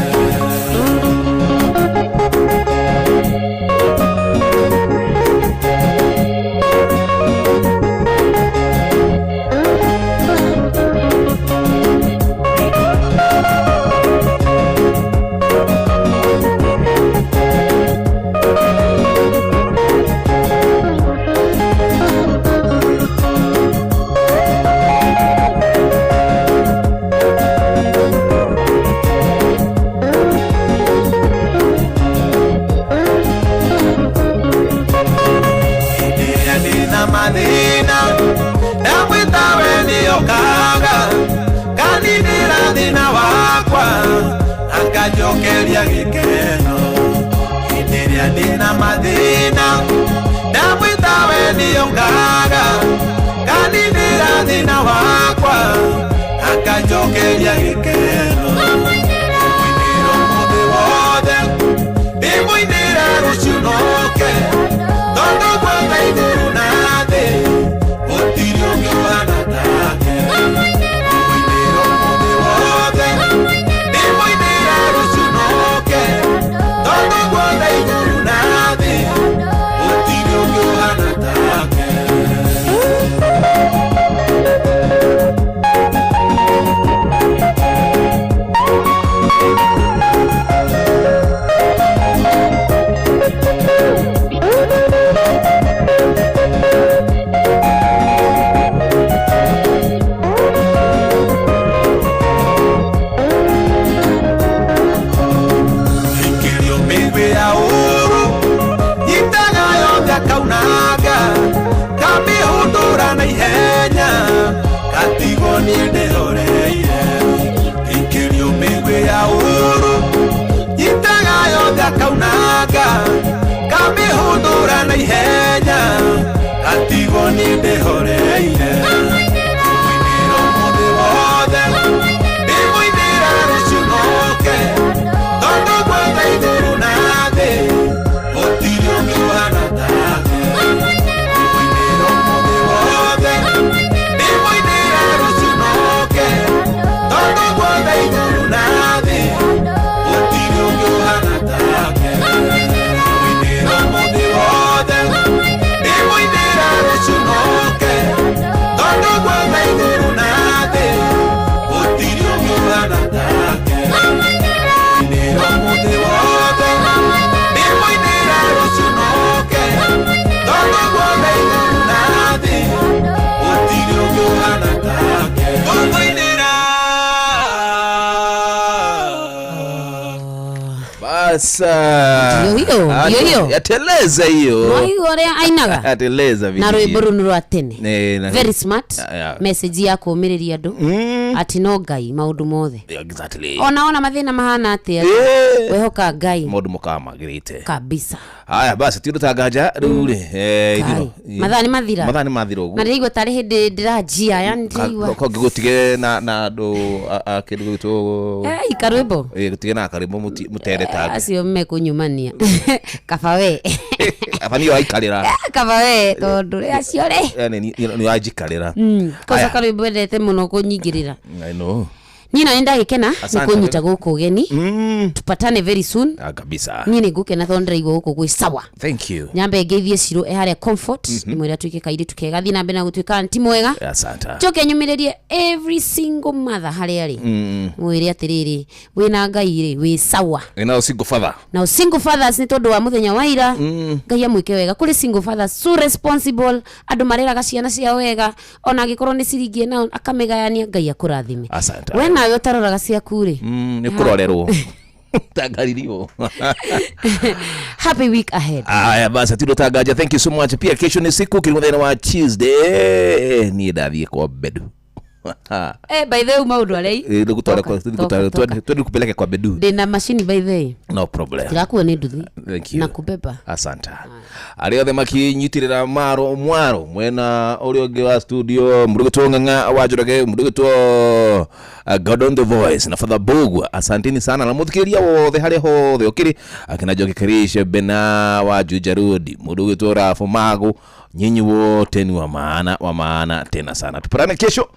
Kamĩhũndũra na ihenya gatigwo niĩ ndĩhoreire Ngĩikĩrio mĩguĩ ya ũũru nyitaga yothe akaunanga Kamĩhũndũra na ihenya gatigwo niĩ ndĩhoreire Ndĩmũinĩra ũmũthĩ wothe ndĩmũinĩra rũciũ noke Tondũ gwothe igũrũ na thĩ gũtirĩ ũngĩ ũhana take Ndĩmũinĩra ũmũthĩ wothe ndĩmũinĩra rũciũ noke Tondũ gwothe igũrũ na thĩ gũtirĩ ũngĩ ũhana take Ndĩmũinĩra ũmũthĩ wothe ndĩmũinĩra rũciũ noke Tondũ gwothe igũrũ na thĩ gũtirĩ ũngĩ ũhana take Ndĩmũinĩra ũmũthĩ wothe ndĩmũinĩra rũciũ noke Tondũ gwothe igũrũ na thĩ gũtirĩ ũngĩ ũhana take Ngũmũinĩra. Basa. Ndio hiyo, ndio hiyo. Yateleza hiyo. Mwaigua ũrĩa ainaga Ateleza na rwĩmbo rũu nĩ rwa tene. Very smart. Yeah. Message ya kũũmĩrĩria andũ atĩ no Ngai maũndũ mothe. Exactly. Ona mathĩna mahana atĩa wehoka Ngai Maũndũ mokaga magĩrĩte. Kabisa. Haya basi ti ũndũ ta nganja rĩu rĩ ithiro. Mathaa nĩ mathira. Mathaa nĩ mathira ũguo. Na ndĩraigua tarĩ hĩndĩ ndĩranjia yani ndĩraigua. Ko ngĩgũtige na andũ a kĩndũ gĩgwĩtwo Karwĩmbo. Gũtige na karwĩmbo mũtere ta Acio mekũnyumania. Kaba we. Aba niyo aikarĩra. Kaba we tondũ rĩ acio rĩ. Yani nĩ wanjikarĩra. Kosa karwĩmbo endete mũno kũnyingĩrĩra. I know. Niĩ na nĩndagĩkena nĩ Asante. kũnyita gũkũ ũgeni. Tupatane very soon. Kabisa. Niĩ nĩ ngũkena tondũ ndĩraigua gũkũ gwĩ sawa. Thank you. Nyambe ngeithie Cirũ e harĩa Comfort ndĩmwĩre atuĩke kairĩtu kega thiĩ na mbere na gũtuĩka anti mwega. Asante. Njoke nyũmĩrĩrie every single mother harĩa arĩ. Mwĩre atĩrĩrĩ wĩna Ngai rĩ wĩ sawa. Now single father. Now single fathers nĩ tondũ wa mũthenya wa ira. Ngai amwĩke wega kũrĩ single fathers so responsible andũ mareraga ciana ciao wega ona angĩkorwo nĩ ciringi ĩna akamĩgayania Ngai akũrathime. Asante. We nawe ũtaroraga ciaku rĩ Nĩ kũrorerwo. Tangaririwo. Happy week ahead. Aya basi ti ũndũ ta nganja. Thank you so much. Pia kesho ni siku kiri mũthenya wa Tuesday. Niĩ ndathiĩ kwa Bedu. By the way maũndũ arĩa Twende kupeleke kwa Bedu. Ndĩna macini by the way. No problem. Ndirakuo nĩ nduthi. Thank you. Na kubeba. Asante. Arĩa othe makinyitĩrĩra maro mwaro mwena ũrĩa ũngĩ wa studio mũrugĩtwo Ng'ang'a wa Njoroge mũrugĩtwo Gordon the Voice na Father Bogwa, asanteni sana na mũthikĩrĩria wothe harĩa hothe ũkĩrĩ akina Njoki Karishe Bena wa Juja Road mũrugĩtwo Rafu Mago, nyinyi wote ni wa maana tena sana. Tupatane kesho.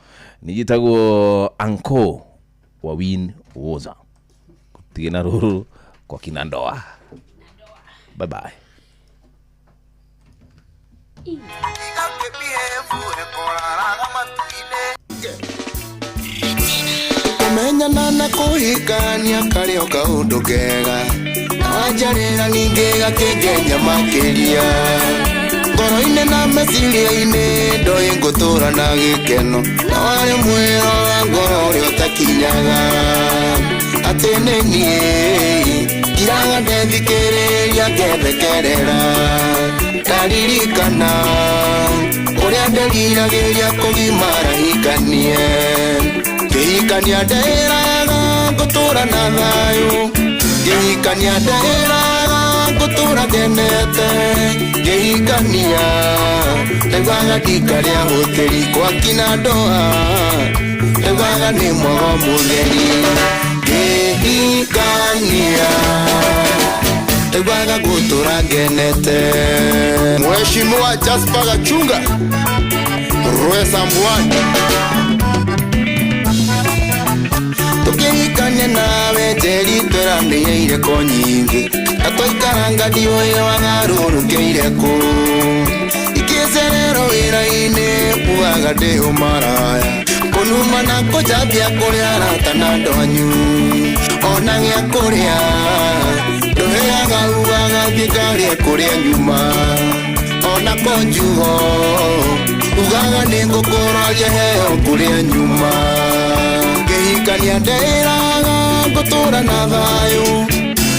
Nijitagwo Anko wa Win Woza kutigena ruru kwa kina ndoa. Bye bye. Kumenyana na kuhikania karĩ o kaũndũ kega na wanjarĩra ningĩ gakĩngenia makĩria ngoro-inĩ na meciria-inĩ ndoĩ ngũtũra na gĩkeno na warĩ mwĩro wa ngoro ũrĩa ũtakinyaga atĩ nĩ niĩ ngiraga ndethikĩrĩria ngethekerera ndaririkana ũrĩa nderiragĩria kũgimara hikanie ngĩhikania ndeĩraga ngũtũra na thayũ ngĩhikania ndeĩraga ngũtũra ngenete ngĩhikania ndaiguaga ndikarĩa hũtĩri kwa kina ndoa ndaiguaga nĩ mwago mũtheri ngĩhikania ndaiguaga ngũtũra ngenete. Mheshimiwa Jasper Gachunga Rwesa Mbwani tukihikania nawe Njeri tweranĩire ko nyingĩ na twaikaranga ndiũĩ wagarũrũkĩire kũ ikĩcererwo wĩra-inĩ ugaga ndĩ ũmaraya kũnuma na kũnjambia kũrĩa arata na andũ anyu ona gĩa kũrĩa ndũheaga ugaga thiĩ ngarĩe kũrĩa nyuma ona konjugo ugaga nĩ ngũkũroria heo kũrĩa nyuma ngĩhikania ndeĩraga ngũtũra na thayũ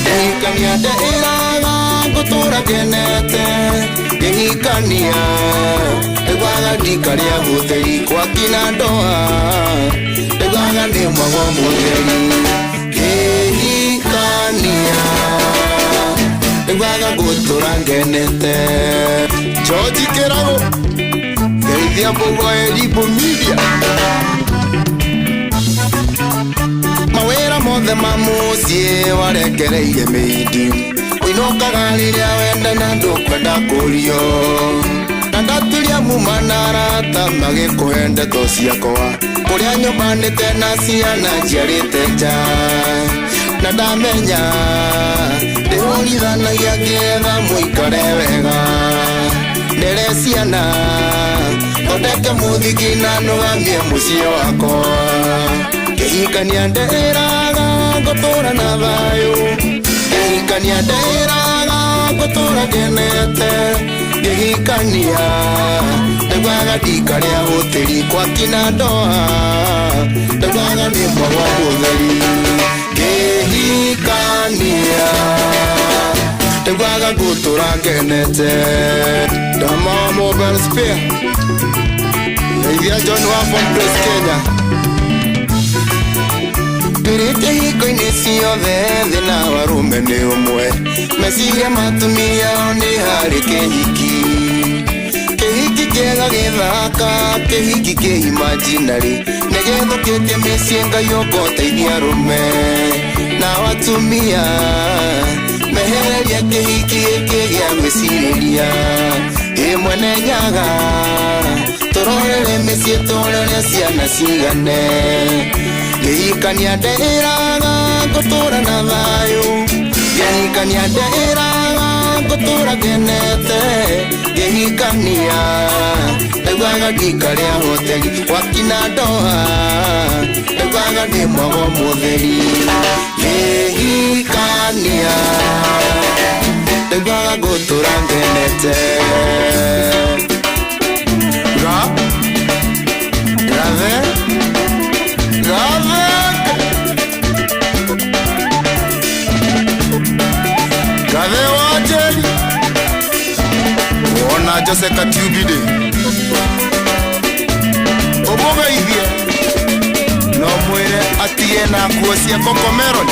ngĩhikania ndeĩraga ngũtũra ngenete Ngĩhikania Ndaugaga ndikarĩa gũtheri kwa kina ndoa Ndaugaga nĩ mwago mũtheri Ngĩhikania Ndaugaga ngũtũra ngenete George Kĩrago Geithia Mbũgua Elibu Media Mawĩra mothe ma mũciĩ warekereirie mĩindi Ũinũkaga rĩrĩa wenda na ndũkwenda kũrio Na ndaturia muma na arata magĩkũhe ndeto ciakwa Kũrĩa nyũmbanĩte na ciana njiarĩte nja Na ndamenya ndĩhũrithanagia ngetha mũikare wega Ndere ciana thondeke mũthingi na nũgamie mũciĩ wakwa Ngĩhikania ndĩraga ngũtũra na thayũ Ngĩhikania ndĩraga ngũtũra ngenete Ngĩhikania ndaugaga ndikarĩa gũtĩri kwa kina ndoa Ndaugaga nĩ mwago mũtheri Ngĩhikania ndaugaga ngũtũra ngenete Dama Mobile Spare Geithia John wa Phone Place Kenya Ndĩrĩte hingo-inĩ ciothe thĩna wa arũme nĩ ũmwe Meciria ma atumia ao nĩ harĩ kĩhiki Kĩhiki kĩega gĩthaka kĩhiki kĩ imaginary Nĩgĩthũkĩtie mĩciĩ Ngai ũka ũteithie arũme Na atumia mehereria kĩhiki gĩkĩ gĩa gwĩcirĩria Ĩ mwene Nyaga tũrorere mĩciĩ tũrere ciana cigane Ngĩhikania ndĩraga ngũtũra na thayũ Ngĩhikania ndĩraga ngũtũra ngenete Ngĩhikania ndaugaga ndikarĩa hoteli gwa kina ndoa Ndaugaga nĩ mwago mũtheri Ngĩhikania ndaugaga ngũtũra ngenete Ga Gathe Gathe Gathe wa Njeri Wona Jose Katubide Ũmũgeithie No mwĩre atige na nguo cia Cocomelon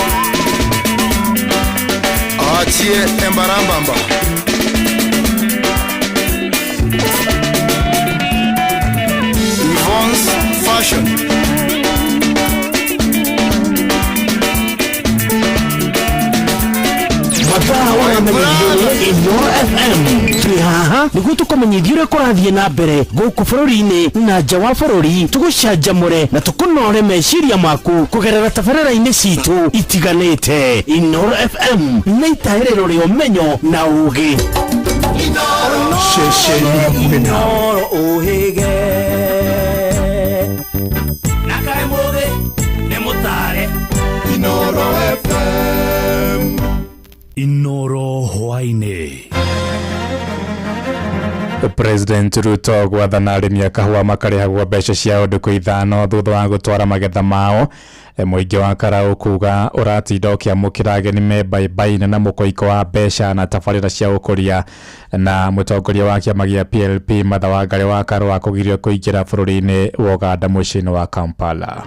Achie Embarambamba Yvonne's Fashion Mathaa ũramenyithio Inooro FM twĩ haha nĩguo tũkũmenyithie ũrĩa kũrathiĩ na mbere gũkũ bũrũri-inĩ na nja wa bũrũri tũgũcanjamũre na tũkũnore meciria maku kũgerera tabarĩra-inĩ citũ itiganĩte. Inooro FM nĩ itaĩrĩro rĩa ũmenyo na ũũgĩ. Ceceni hakuhĩ nawe. Inooro ũhĩge na kaĩ mũthĩ nĩ mũtare Inooro FM Inooro hwaĩ-inĩ. President Ruto gwathana arĩmi a kahũa makarĩhagwo mbeca ciao ndukũ ithano thutha wa gũtwara magetha mao. Mũingĩ wa Karau kuga ũratinda ũkĩamũkĩra ageni me mbaibainĩ na mũkoiko wa mbeca na tabarĩra cia ũkũria. Na mũtongoria wa kĩama gĩa PLP Martha Wangari wa Karua kũgirio kũingĩra bũrũri-inĩ wa Uganda mũciĩ-inĩ wa Kampala.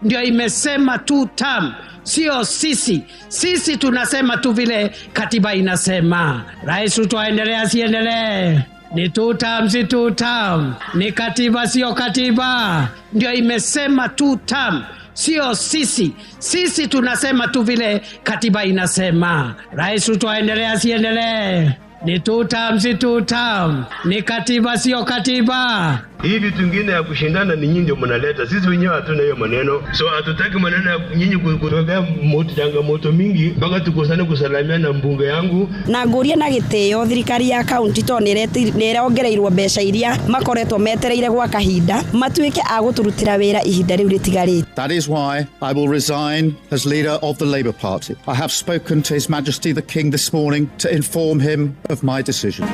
Ndio imesema two term, sio sisi. Sisi tunasema tu vile katiba inasema. Rais Ruto aendelee asiendelee? Ni two term, si two term. Ni katiba, sio katiba. Ndio imesema two term, sio sisi. Sisi tunasema tu vile katiba inasema. Rais Ruto aendelee asiendelee? Ni two term, si two term. Ni katiba, sio katiba. Hii vitu vingine ya kushindana ni nyinyi ndio mnaleta. Sisi wenyewe hatuna hiyo maneno. So hatutaki maneno ya nyinyi kutokea moto changamoto mingi mpaka tukosane kusalamiana na mbunge yangu. Na ngurie na gitio thirikari ya county to nĩrongereirwo mbeca iria makoretwo metereire gwa kahinda matuike a guturutira wira ihinda riu ritigarĩte. That is why I will resign as leader of the Labour Party. I have spoken to His Majesty the King this morning to inform him of my decision.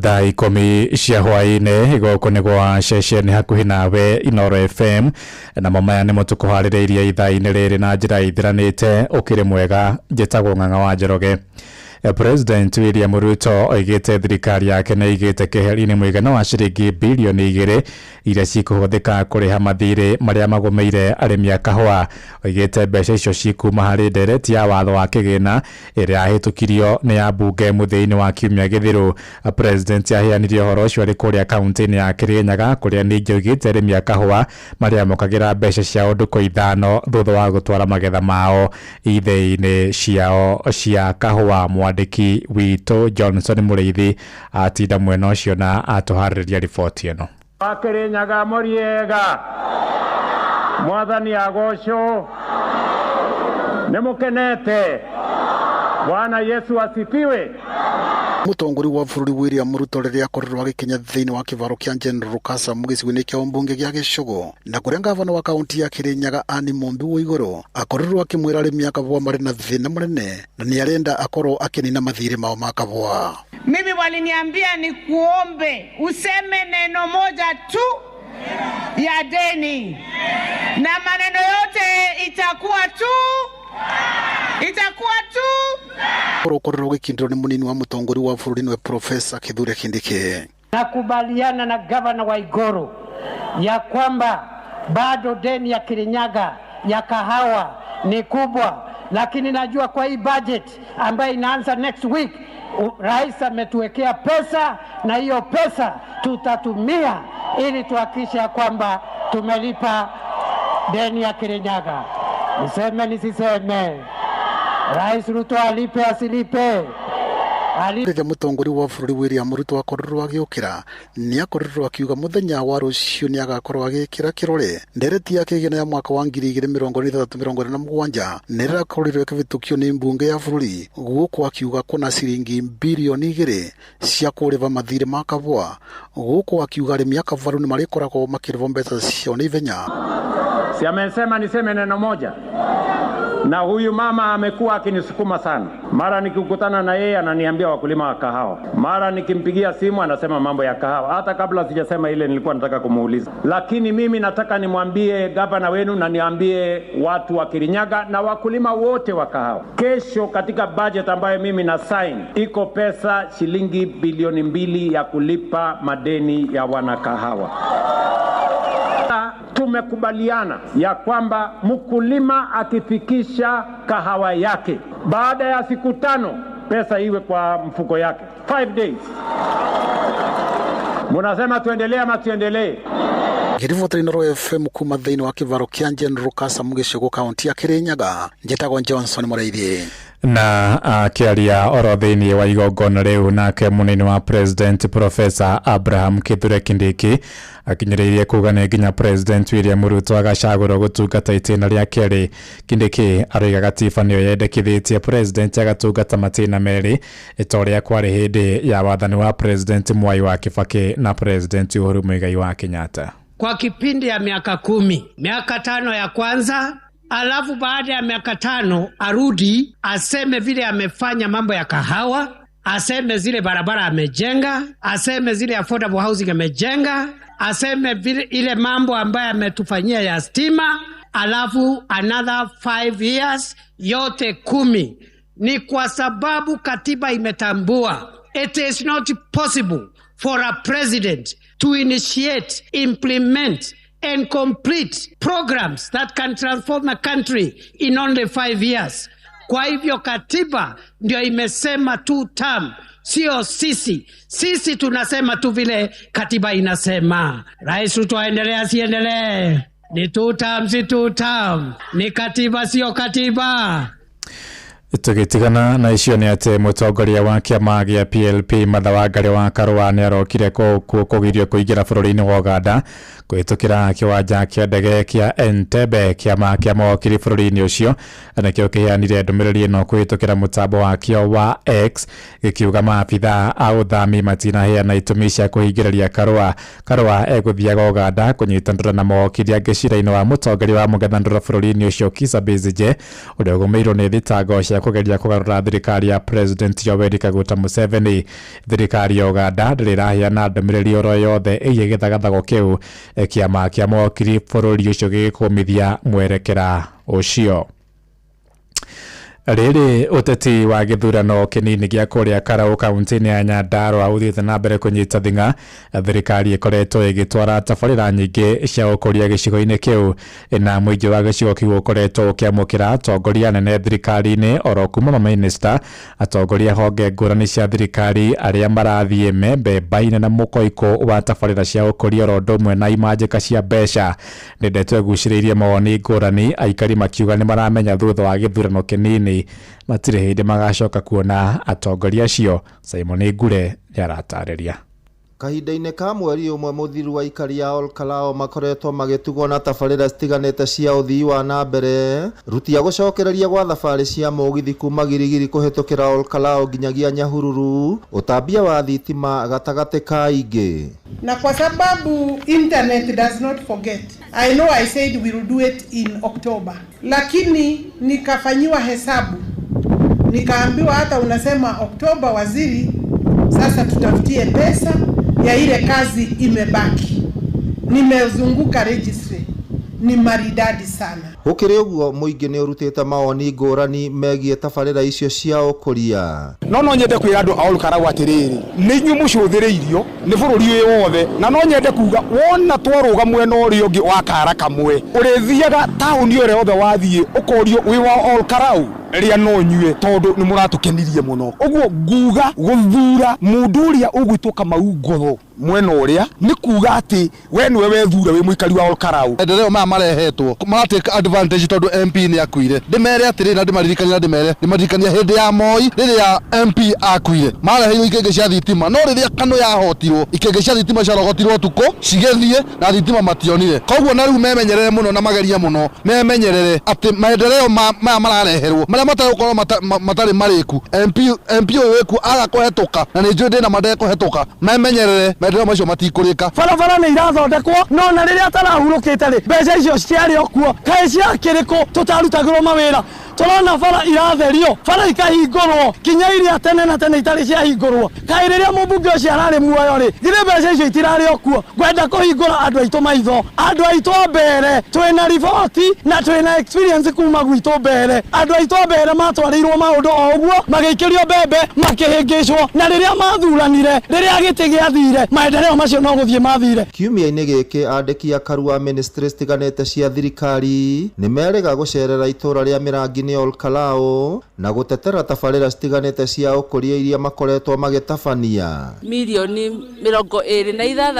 Thaa 10 cia hwaĩ-inĩ, gũkũ nĩ gwa ceceni hakuhĩ nawe Inoro FM, namo maya nĩmo tũkũharĩrĩirie ithaa-inĩ rĩrĩ na njĩra ithiranĩte. Ũkĩrĩ mwega, njĩtagwo Ng'ang'a wa Njoroge. President William Ruto oigĩte thirikari yake nĩ ĩigĩte keheri-inĩ mũigana wa ciringi bilioni 2 iria cikũhũthĩka kũrĩha mathirĩ marĩa magũmĩire arĩmi a kahũa. Oigĩte mbeca icio cikuma harĩ ndereti ya watho wa kĩgĩna ĩrĩa yahĩtũkirio nĩ ambunge mũthia-inĩ wa kiumia gĩthiru. President aheanire ũhoro ũcio arĩ kũrĩa kaunti-inĩ ya Kirinyaga, kũrĩa ningĩ oigĩte arĩmi a kahũa marĩamũkagĩra mbeca ciao ndukũ 5 thutha wa gũtwara magetha mao ithĩi-inĩ ciao cia kahũa. Mwandĩki witũ Johnson Mũrĩithi atinda mwena ũcio na atũharĩrĩria riboti ĩno. Wakirinyaga mũriega, mwathani agocwo, nĩ mũkenete, Bwana Yesu asifiwe. Mũtongoria wa bũrũri William Ruto rĩrĩa akorirwo agĩkinya thĩinĩ wa kĩvaro kĩa General Kasam gĩcigo-inĩ kĩa ũmbunge gĩa Gĩcũgũ, na kũrĩa ngavana wa kaunti ya Kirinyaga Anne Mumbi Waiguru akorirwo akĩmwĩra arĩmi a kahũa marĩ na thĩna mũnene na nĩ arenda akorwo akĩnina mathirĩ mao ma kahũa. Mimi waliniambia ni kuombe useme neno moja tu ya deni na maneno yote itakuwa tu itakuwa tu. Ũkorwo ũgĩkindĩrwo nĩ mũnini wa mũtongoria wa bũrũri nĩwe Profesa Kithure Kindiki. Nakubaliana na gavana wa Igoro ya kwamba bado deni ya Kirinyaga ya kahawa ni kubwa, lakini najua kwa hii budget ambayo inaanza next week rais ametuwekea pesa, na hiyo pesa tutatumia ili tuhakikishe ya kwamba tumelipa deni ya Kirinyaga. Niseme nisiseme? Rais Ruto alipe asilipe? Rĩrĩa mũtongoria wa bũrũri William Ruto akorirwo agĩũkĩra, nĩ akorirwo akiuga mũthenya wa rũciũ nĩ agakorwo agĩkĩra kĩrore ndereti ya kĩgĩna ya mwaka wa 2026-2027 nĩ ĩrakorirwo ĩkĩhĩtũkio nĩ mbunge ya bũrũri, gũkũ akiuga kuna ciringi bilioni 2 cia kũrĩha mathirĩ ma kahũa, gũkũ akiuga arĩmi a kahũa rĩu nĩ marĩkoragwo makĩrĩhwo mbeca ciao na ihenya. Si amesema niseme neno moja? Na huyu mama amekuwa akinisukuma sana. Mara nikikutana na yeye ananiambia wakulima wa kahawa. Mara nikimpigia simu anasema mambo ya kahawa. Hata kabla sijasema ile nilikuwa nataka kumuuliza. Lakini mimi nataka nimwambie gavana wenu na niambie watu wa Kirinyaga na wakulima wote wa kahawa. Kesho katika budget ambayo mimi na sign iko pesa shilingi bilioni 2 ya kulipa madeni ya wanakahawa. Tumekubaliana ya kwamba mkulima akifikisha kahawa yake baada ya siku 5 pesa iwe kwa mfuko yake. 5 days. Munasema tuendelee ama tuendelee? Ngĩribotera Inoro FM kuma thĩinĩ wa kĩvaro kĩa General Kasam gĩcigo kaunti ya Kirinyaga, njĩtagwo Johnson Mũrĩithi. Na akĩaria oro thĩinĩ wa igongona rĩu, nake mũnini wa President Professor Abraham Kithure Kindiki akinyĩrĩirie kuga nĩ nginya President William Ruto agacagũrwo gũtungata itĩna rĩa kerĩ. Kindiki aroiga gatiba nĩyo yendekithĩtie President agatungata matĩna merĩ ta ũrĩa kwarĩ hĩndĩ ya wathani wa President Mwai wa Kibaki na President Uhuru Muigai wa Kenyatta. Kwa kipindi ya miaka 10, miaka 5 ya kwanza, alafu baada ya miaka 5 arudi aseme vile amefanya mambo ya kahawa, aseme zile barabara amejenga, aseme zile affordable housing amejenga, aseme vile ile mambo ambayo ametufanyia ya stima, alafu another 5 years, yote 10. Ni kwa sababu katiba imetambua it is not possible for a president to initiate, implement and complete programs that can transform a country in only 5 years. Kwa hivyo katiba ndio imesema 2 term, sio sisi. Sisi tunasema tu vile katiba inasema. Rais Ruto aendelee asiendelee? Ni 2 term, si 2 term. Ni katiba, sio katiba. Tũgĩtigana na icio nĩ atĩ mũtongoria wa kĩama gĩa PLP Martha Wangari wa Karũa nĩ arokire kũgirio kũingĩra bũrũri-inĩ wa Uganda Kũhĩtũkĩra kĩwanja kĩa ndege kĩa Entebbe, kĩama kĩa mawakiri bũrũri-inĩ ũcio nĩkĩo kĩheanire ndũmĩrĩri ĩno kũhĩtũkĩra mũtambo wakĩo wa X, gĩkiuga maabitha a ũthami matinaheana itũmi cia kũhingĩrĩria Karua. Karua egũthiaga Uganda kũnyitanĩra na mawakiri angĩ cira-inĩ wa mũtongoria wa mũng'ethanĩro bũrũri-inĩ ũcio Kizza Besigye, ũrĩa ũgũmĩirwo nĩ thitango cia kũgeria kũgarũra thirikari ya President Yoweri Kaguta Museveni. Thirikari ya Uganda ndĩrĩ ĩraheana ndũmĩrĩri oro yothe ĩgiĩ gĩthagathago kĩu, kĩama kĩa mawakiri bũrũri ũcio gĩgĩkũmithia mwerekera ũcio. Rĩrĩ ũteti wa gĩthurano kĩnini gĩa kũrĩa Karau kaunti-inĩ ya Nyandarua ũthiĩte na mbere kũnyita thing'a, thirikari ĩkoretwo ĩgĩtwara tabarĩra nyingĩ cia ũkũria gĩcigo-inĩ kĩu, na mũingĩ wa gĩcigo kĩu ũkoretwo ũkĩamũkĩra atongoria anene thirikari-inĩ oro kuma mamĩnĩsta, atongoria honge ngũrani cia thirikari arĩa marathiĩ membe mbaine na mũkoiko wa tabarĩra cia ũkũria oro ũndũ ũmwe na imanjĩka cia mbeca. Nĩ ndeto ĩgucĩrĩirie mawoni ngũrani, aikari makiuga nĩ maramenya thutha wa gĩthurano kĩnini matirĩ hĩndĩ magacoka kuona atongoria acio. Simon Ngure nĩaratarĩria. Kahinda-inĩ ka mweri ũmwe mũthiru aikari a Olkalou makoretwo magĩtugwo na tabarĩra citiganĩte cia ũthii wa na mbere, ruti ya gũcokereria gwa thabarĩ cia mũgithi kuma Girigiri kũhĩtũkĩra Olkalou nginyagia Nyahururu, ũtambia wa thitima gatagatĩ ka ingĩ. Na kwa sababu internet does not forget, I know I said we will do it in October, lakini nikafanyiwa hesabu nikaambiwa hata unasema Oktoba waziri, sasa tutafutie pesa ya ile kazi imebaki. Nimezunguka registry, ni maridadi sana. Gũkĩrĩ ũguo mũingĩ nĩ ũrutĩte mawoni ngũrani megiĩ tabarĩra icio cia ũkũria. No nyende kwĩra andũ a Olkalou atĩrĩrĩ, nĩ inyuĩ mũcũthĩrĩirio nĩ bũrũri ũyũ wothe, na no nyende kuga wona twarũga mwena ũrĩa ũngĩ wa kara kamwe, ũrĩthiaga taũni ĩrĩa yothe wathiĩ ũkorio wĩ wa Olkalou, rĩa no nyue tondũ nĩ mũratũkenirie mũno. Ũguo nguga gũthura mũndũ ũrĩa ũgwĩtwo Kamau Ngotho mwena ũrĩa nĩ kuga atĩ we nĩwe wethure wĩ mũikari wa Olkalou. Maendeleo maya marehetwo maratake advantage tondũ MP nĩ akuire. Ndĩmere atĩrĩrĩ na ndĩmaririkanie na ndĩmere ndĩmaririkanie hĩndĩ ya Moi rĩrĩa MP akuire mareheirwo ikĩngĩ cia thitima, no rĩrĩa KANU yahotirwo ikĩngĩ cia thitima ciarogotirwo ũtukũ cigĩthiĩ na thitima mationire. Koguo na rĩu memenyerere mũno na magerie mũno memenyerere atĩ maendeleo maya marareherwo marĩa matarĩ gũkorwo matarĩ marĩku. MP ũyũ wĩkuo aga kũhetũka na nĩ njũĩ ndĩna ma ndekũhetũka, memenyerere maendeleo macio matikũrĩka. Barabara nĩ irathondekwo no na rĩrĩa atarahurũkĩte rĩ, mbeca icio ciarĩ o kuo, kaĩ ciakĩrĩ kũ tũtarutagĩrwo mawĩra? Tũrona bara iratherio, bara ikahingũrwo kinya iria tene na tene itarĩ ciahingũrwo. Kaĩ rĩrĩa mũmbunge ũcio ararĩ muoyo rĩ, githĩ mbeca icio itirarĩ o kuo? Ngwenda kũhingũra andũ aitũ maitho, andũ aitũ a mbere twĩna riboti na twĩna experience kuma gwitũ mbere. Andũ aitũ a mbere matwarĩirwo maũndũ o ũguo, magĩikĩrio mbembe, makĩhĩngĩcwo, na rĩrĩa mathuranire, rĩrĩa gĩtĩ gĩathire, maendeleo macio no gũthiĩ mathire. Kiumia-inĩ gĩkĩ andĩki a Karua ministry citiganĩte cia thirikari nĩ merĩga gũcerera itũra rĩa Mĩrangi nĩ Olkalou na gũtetera tabarĩra citiganĩte cia ũkũria iria makoretwo magĩtabania. Mirioni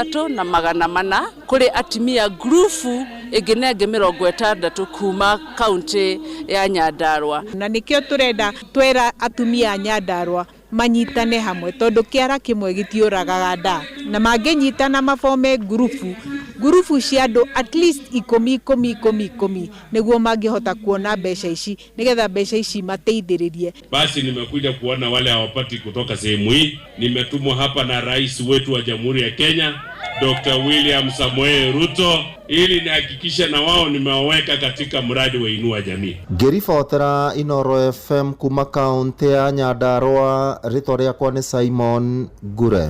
26,400 kũrĩ atumia ngurubu ĩngĩ na ĩngĩ 60 kuma kaunti ya Nyandarua. Na nĩkĩo tũrenda twera atumia a Nyandarua manyitane hamwe tondũ kĩara kĩmwe gĩtiũragaga nda, na mangĩnyitana mabome ngurubu cia andũ at least 10 10 10 10 nĩguo mangĩhota kuona mbeca ici, nĩgetha mbeca ici mateithĩrĩrie. Basi nimekuja kuona wale hawapati kutoka sehemu hii. Nimetumwa hapa na rais wetu wa Jamhuri ya Kenya Dr. William Samoei Ruto ili nihakikishe na wao nimewaweka katika mradi wa Inua Jamii. Ngĩribotera Inooro FM kuma kaunti ya Nyandarua, rĩtwa rĩakwa nĩ Simon Ngure.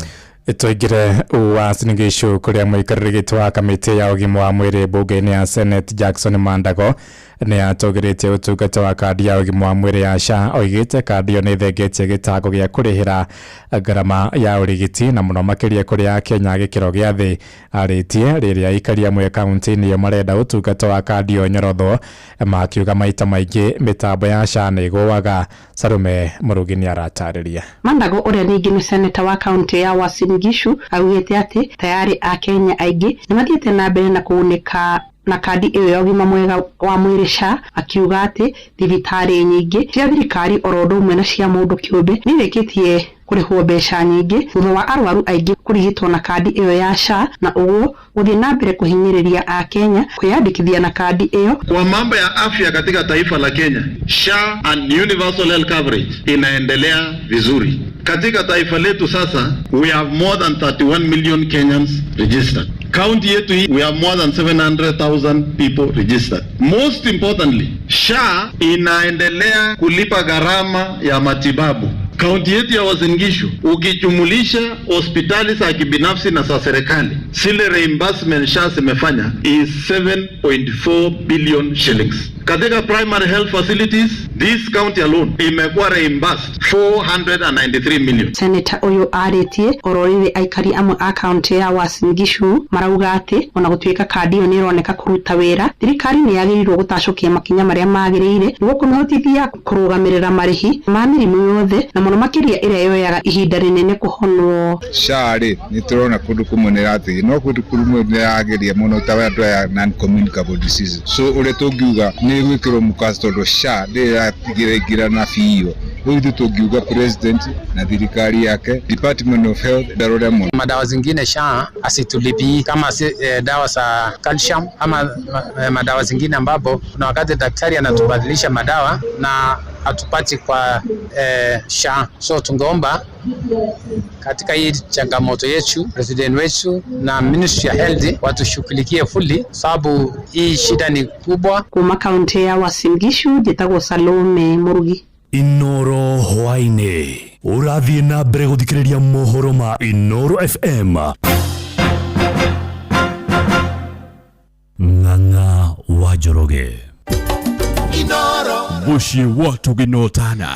Tũingĩre Uasin Gishu kũrĩa mũikarĩri gĩtĩ wa kamĩtĩ ya ũgima wa mwĩrĩ mbunge-inĩ ya Senate Jackson Mandago nĩ atũgĩrĩtie ũtungata wa kandi ya ũgima wa mwĩrĩ ya SHA. Oigĩte kandi ĩyo nĩ ĩthengetie gĩtango gĩa kũrĩhĩra ngarama ya ũrigiti na mũno makĩria kũrĩ Akenya gĩkĩro gĩa thĩ. Arĩtie rĩrĩa aikari amwe kaunti-inĩ ĩyo marenda ũtungata wa kandi ĩyo nyorotho, makiuga maita maingĩ mĩtambo ya SHA nĩ ĩgũaga. Salome Mũrugi nĩ aratarĩria. Mandago ũrĩa ningĩ nĩ seneta wa kaunti ya Uasin Gishu augĩte atĩ tayari Akenya aingĩ nĩ mathiĩte na mbere na kũgunĩka na kandi ĩyo ya ũgima mwega wa mwĩrĩ SHA, akiuga atĩ thibitarĩ nyingĩ cia thirikari oro ũndũ ũmwe na cia mũndũ kĩũmbe nĩ irĩkĩtie Kũrĩhwo mbeca nyingĩ thutha wa arwaru aingĩ kũrigitwo na kandi ĩyo ya SHA, na ũguo gũthiĩ na mbere kũhinyĩrĩria akenya kwĩyandĩkithia na kandi ĩyo. Kwa mambo ya afya katika taifa la Kenya, SHA and universal health coverage inaendelea vizuri. Katika taifa letu sasa, we have more than 31 million Kenyans registered. County yetu hii, we have more than 700,000 people registered. Most importantly, SHA inaendelea kulipa gharama ya matibabu. Kaunti yetu ya Uasin Gishu, ukijumulisha hospitali za kibinafsi na za serikali, zile reimbursement SHA zimefanya is 7.4 billion shillings. Katika primary health facilities, this county alone imekuwa reimbursed 493 million. Seneta ũyũ arĩtie oro rĩrĩ aikari amwe a kaunti ya Uasin Gishu marauga atĩ ona gũtuĩka kandi ĩyo nĩĩroneka kũruta wĩra, thirikari nĩ yagĩrĩirwo gũtacũkia makinya marĩa magĩrĩire nĩguo kũmĩhotithia kũrũgamĩrĩra marĩhi ma mĩrimũ yothe, na mũno makĩria ĩrĩa yoyaga ihinda rĩnene kũhonwo. SHA rĩ, nĩ tũrona kũndũ kũmwe nĩ ĩrateithia, no kũndũ kũmwe nĩ ĩrageria mũno ta andũ aya non communicable diseases. So ũrĩa tũngiuga nĩ gwĩkĩrwo mũkaco tondũ SHA ndĩrĩ ĩraingĩrana biũ. Rĩu ithuĩ tũngiuga president na thirikari yake, Department of Health ndarore mũno. Madawa zingine SHA asitulipii kama dawa za calcium ama madawa zingine ambapo kuna wakati daktari anatubadilisha madawa na hatupati kwa SHA. So tungeomba katika hii changamoto yetu, president wetu na Ministry ya Health watushughulikie fully, sababu hii shida ni kubwa. Kuma kaunti ya Uasin Gishu njĩtagwo Salome Murugi. Inoro hwaĩ-inĩ ũrathiĩ na mbere gũthikĩrĩria mohoro ma Inoro FM. Ng'ang'a wa Njoroge. Mũciĩ wa tũgĩnotana.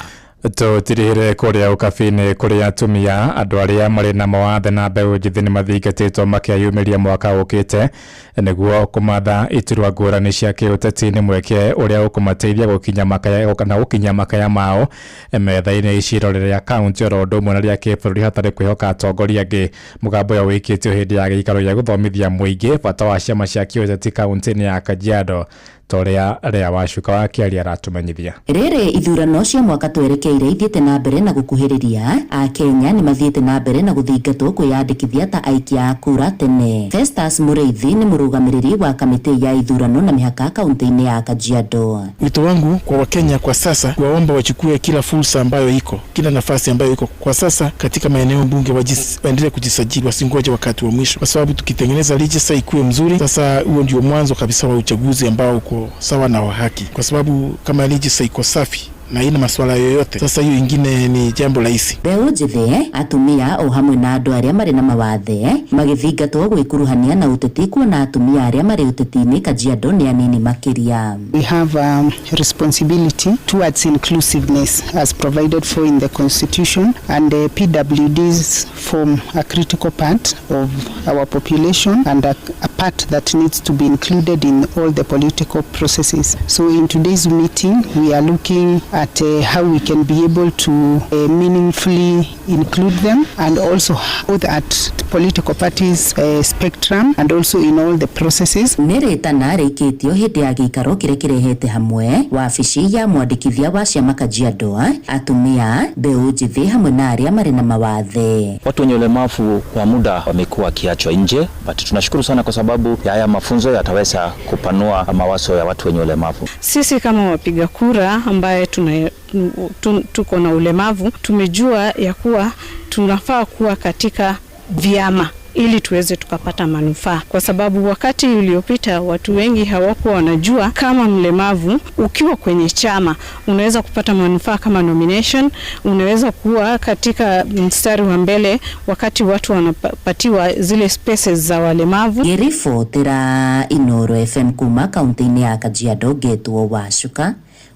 Tũtirihire kũrĩa ũkabi-inĩ kũrĩa atumia, andũ arĩa marĩ na mawathe na mbeũ njĩthĩ nĩ mathingatĩtwo makeyumĩria mwaka ũkĩte nĩguo kũmatha iturwa ngũrani cia kĩũteti. Nĩ mweke ũrĩa ũkũmateithia gũkinya makaya kana gũkinya makaya mao metha-inĩ iciro rĩa kaunti oro ũndũ ũmwe na rĩa kĩbũrũri hatarĩ kwĩhoka atongoria angĩ. Mũgambo ũyũ wĩkĩtio hĩndĩ ya gĩikaro gĩa gũthomithia mũingĩ bata wa ciama cia kĩũteti kaunti-inĩ ya Kajiado, ta ũrĩa Lea Wacuka wa Kĩaria aratũmenyithia. Rĩrĩ ithurano cia mwaka twerekeire ithiĩte na mbere na gũkuhĩrĩria, akenya nĩ mathiĩte na mbere na gũthingatwo kwĩyandĩkithia ta aikia a kura tene. Festus Mũrĩithi nĩ mũrũgamĩrĩri wa kamĩtĩ ya ithurano na mĩhaka kaunti-inĩ ya Kajiado. Wito wangu kwa Wakenya kwa sasa, kuwaomba wachukue kila fursa ambayo iko, kila nafasi ambayo iko kwa sasa katika maeneo bunge, waendelee kujisajili, wasingoje wakati wa mwisho, kwa sababu tukitengeneza register ikuwe mzuri, sasa huo ndio mwanzo kabisa wa uchaguzi ambao uko sawa na wa haki, kwa sababu kama register iko safi na ina maswala yoyote, sasa hiyo ingine ni jambo rahisi. Mbeũ njĩthĩ, atumia o hamwe na andũ arĩa marĩ na mawathe magĩthingatwo gwĩkuruhania na ũteti, kuona atumia arĩa marĩ ũteti-inĩ Kajiado nĩ anini makĩria. We have a responsibility towards inclusiveness as provided for in the constitution, and the PWDs form a critical part of our population and a part that needs to be included in all the political processes. So in today's meeting we are looking at how we can be able to meaningfully include them, and also both at political parties spectrum and also in all the processes. Nĩ rĩtana rĩikĩtio hĩndĩ ya gĩikaro kĩrĩa kĩrehete hamwe wabici ya mwandĩkithia wa ciama Kajiado, atumia, mbeũ njĩthĩ hamwe na arĩa marĩ na mawathe. Watu wenye ulemavu kwa muda wamekuwa wakiachwa nje, but tunashukuru sana kwa sababu ya haya mafunzo yataweza kupanua mawazo ya watu wenye ulemavu. Sisi kama wapiga kura ambaye tuko na ulemavu, tumejua ya kuwa tunafaa kuwa katika vyama ili tuweze tukapata manufaa, kwa sababu wakati uliopita watu wengi hawakuwa wanajua kama mlemavu ukiwa kwenye chama unaweza kupata manufaa kama nomination, unaweza kuwa katika mstari wa mbele wakati watu wanapatiwa zile spaces za walemavu. Ngĩribotera Inoro FM kuma kaunti-inĩ ya Kajiado, ngetwo Wacuka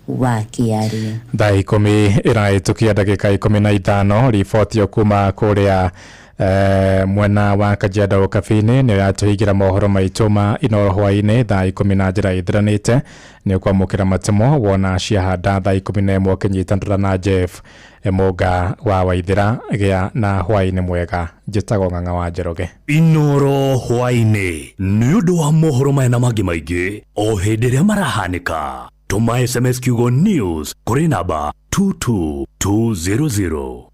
wa Kĩaria. Thaa 10 ĩrahĩtũkia ndagĩka 15. Riboti kuma kũrĩa mwena wa Kajiado Ũkabi-inĩ nĩ yatũhingĩra mohoro maitũ ma Inoro hwaĩ-inĩ thaa 10 na njĩra ĩthiranĩte. Nĩ ũkwamũkĩra matemo wona ciahanda thaa 11 ũkĩnyitanĩra na Jeff Mũnga wa Waithĩra. Gĩa na hwaĩ-inĩ mwega. Njĩtagwo Ng'ang'a wa Njoroge. Inoro hwaĩ-inĩ nĩ ũndũ wa mohoro maya na mangĩ maingĩ o hĩndĩ ĩrĩa marahanĩka. Tũma SMS kiugo news kũrĩ namba 22200.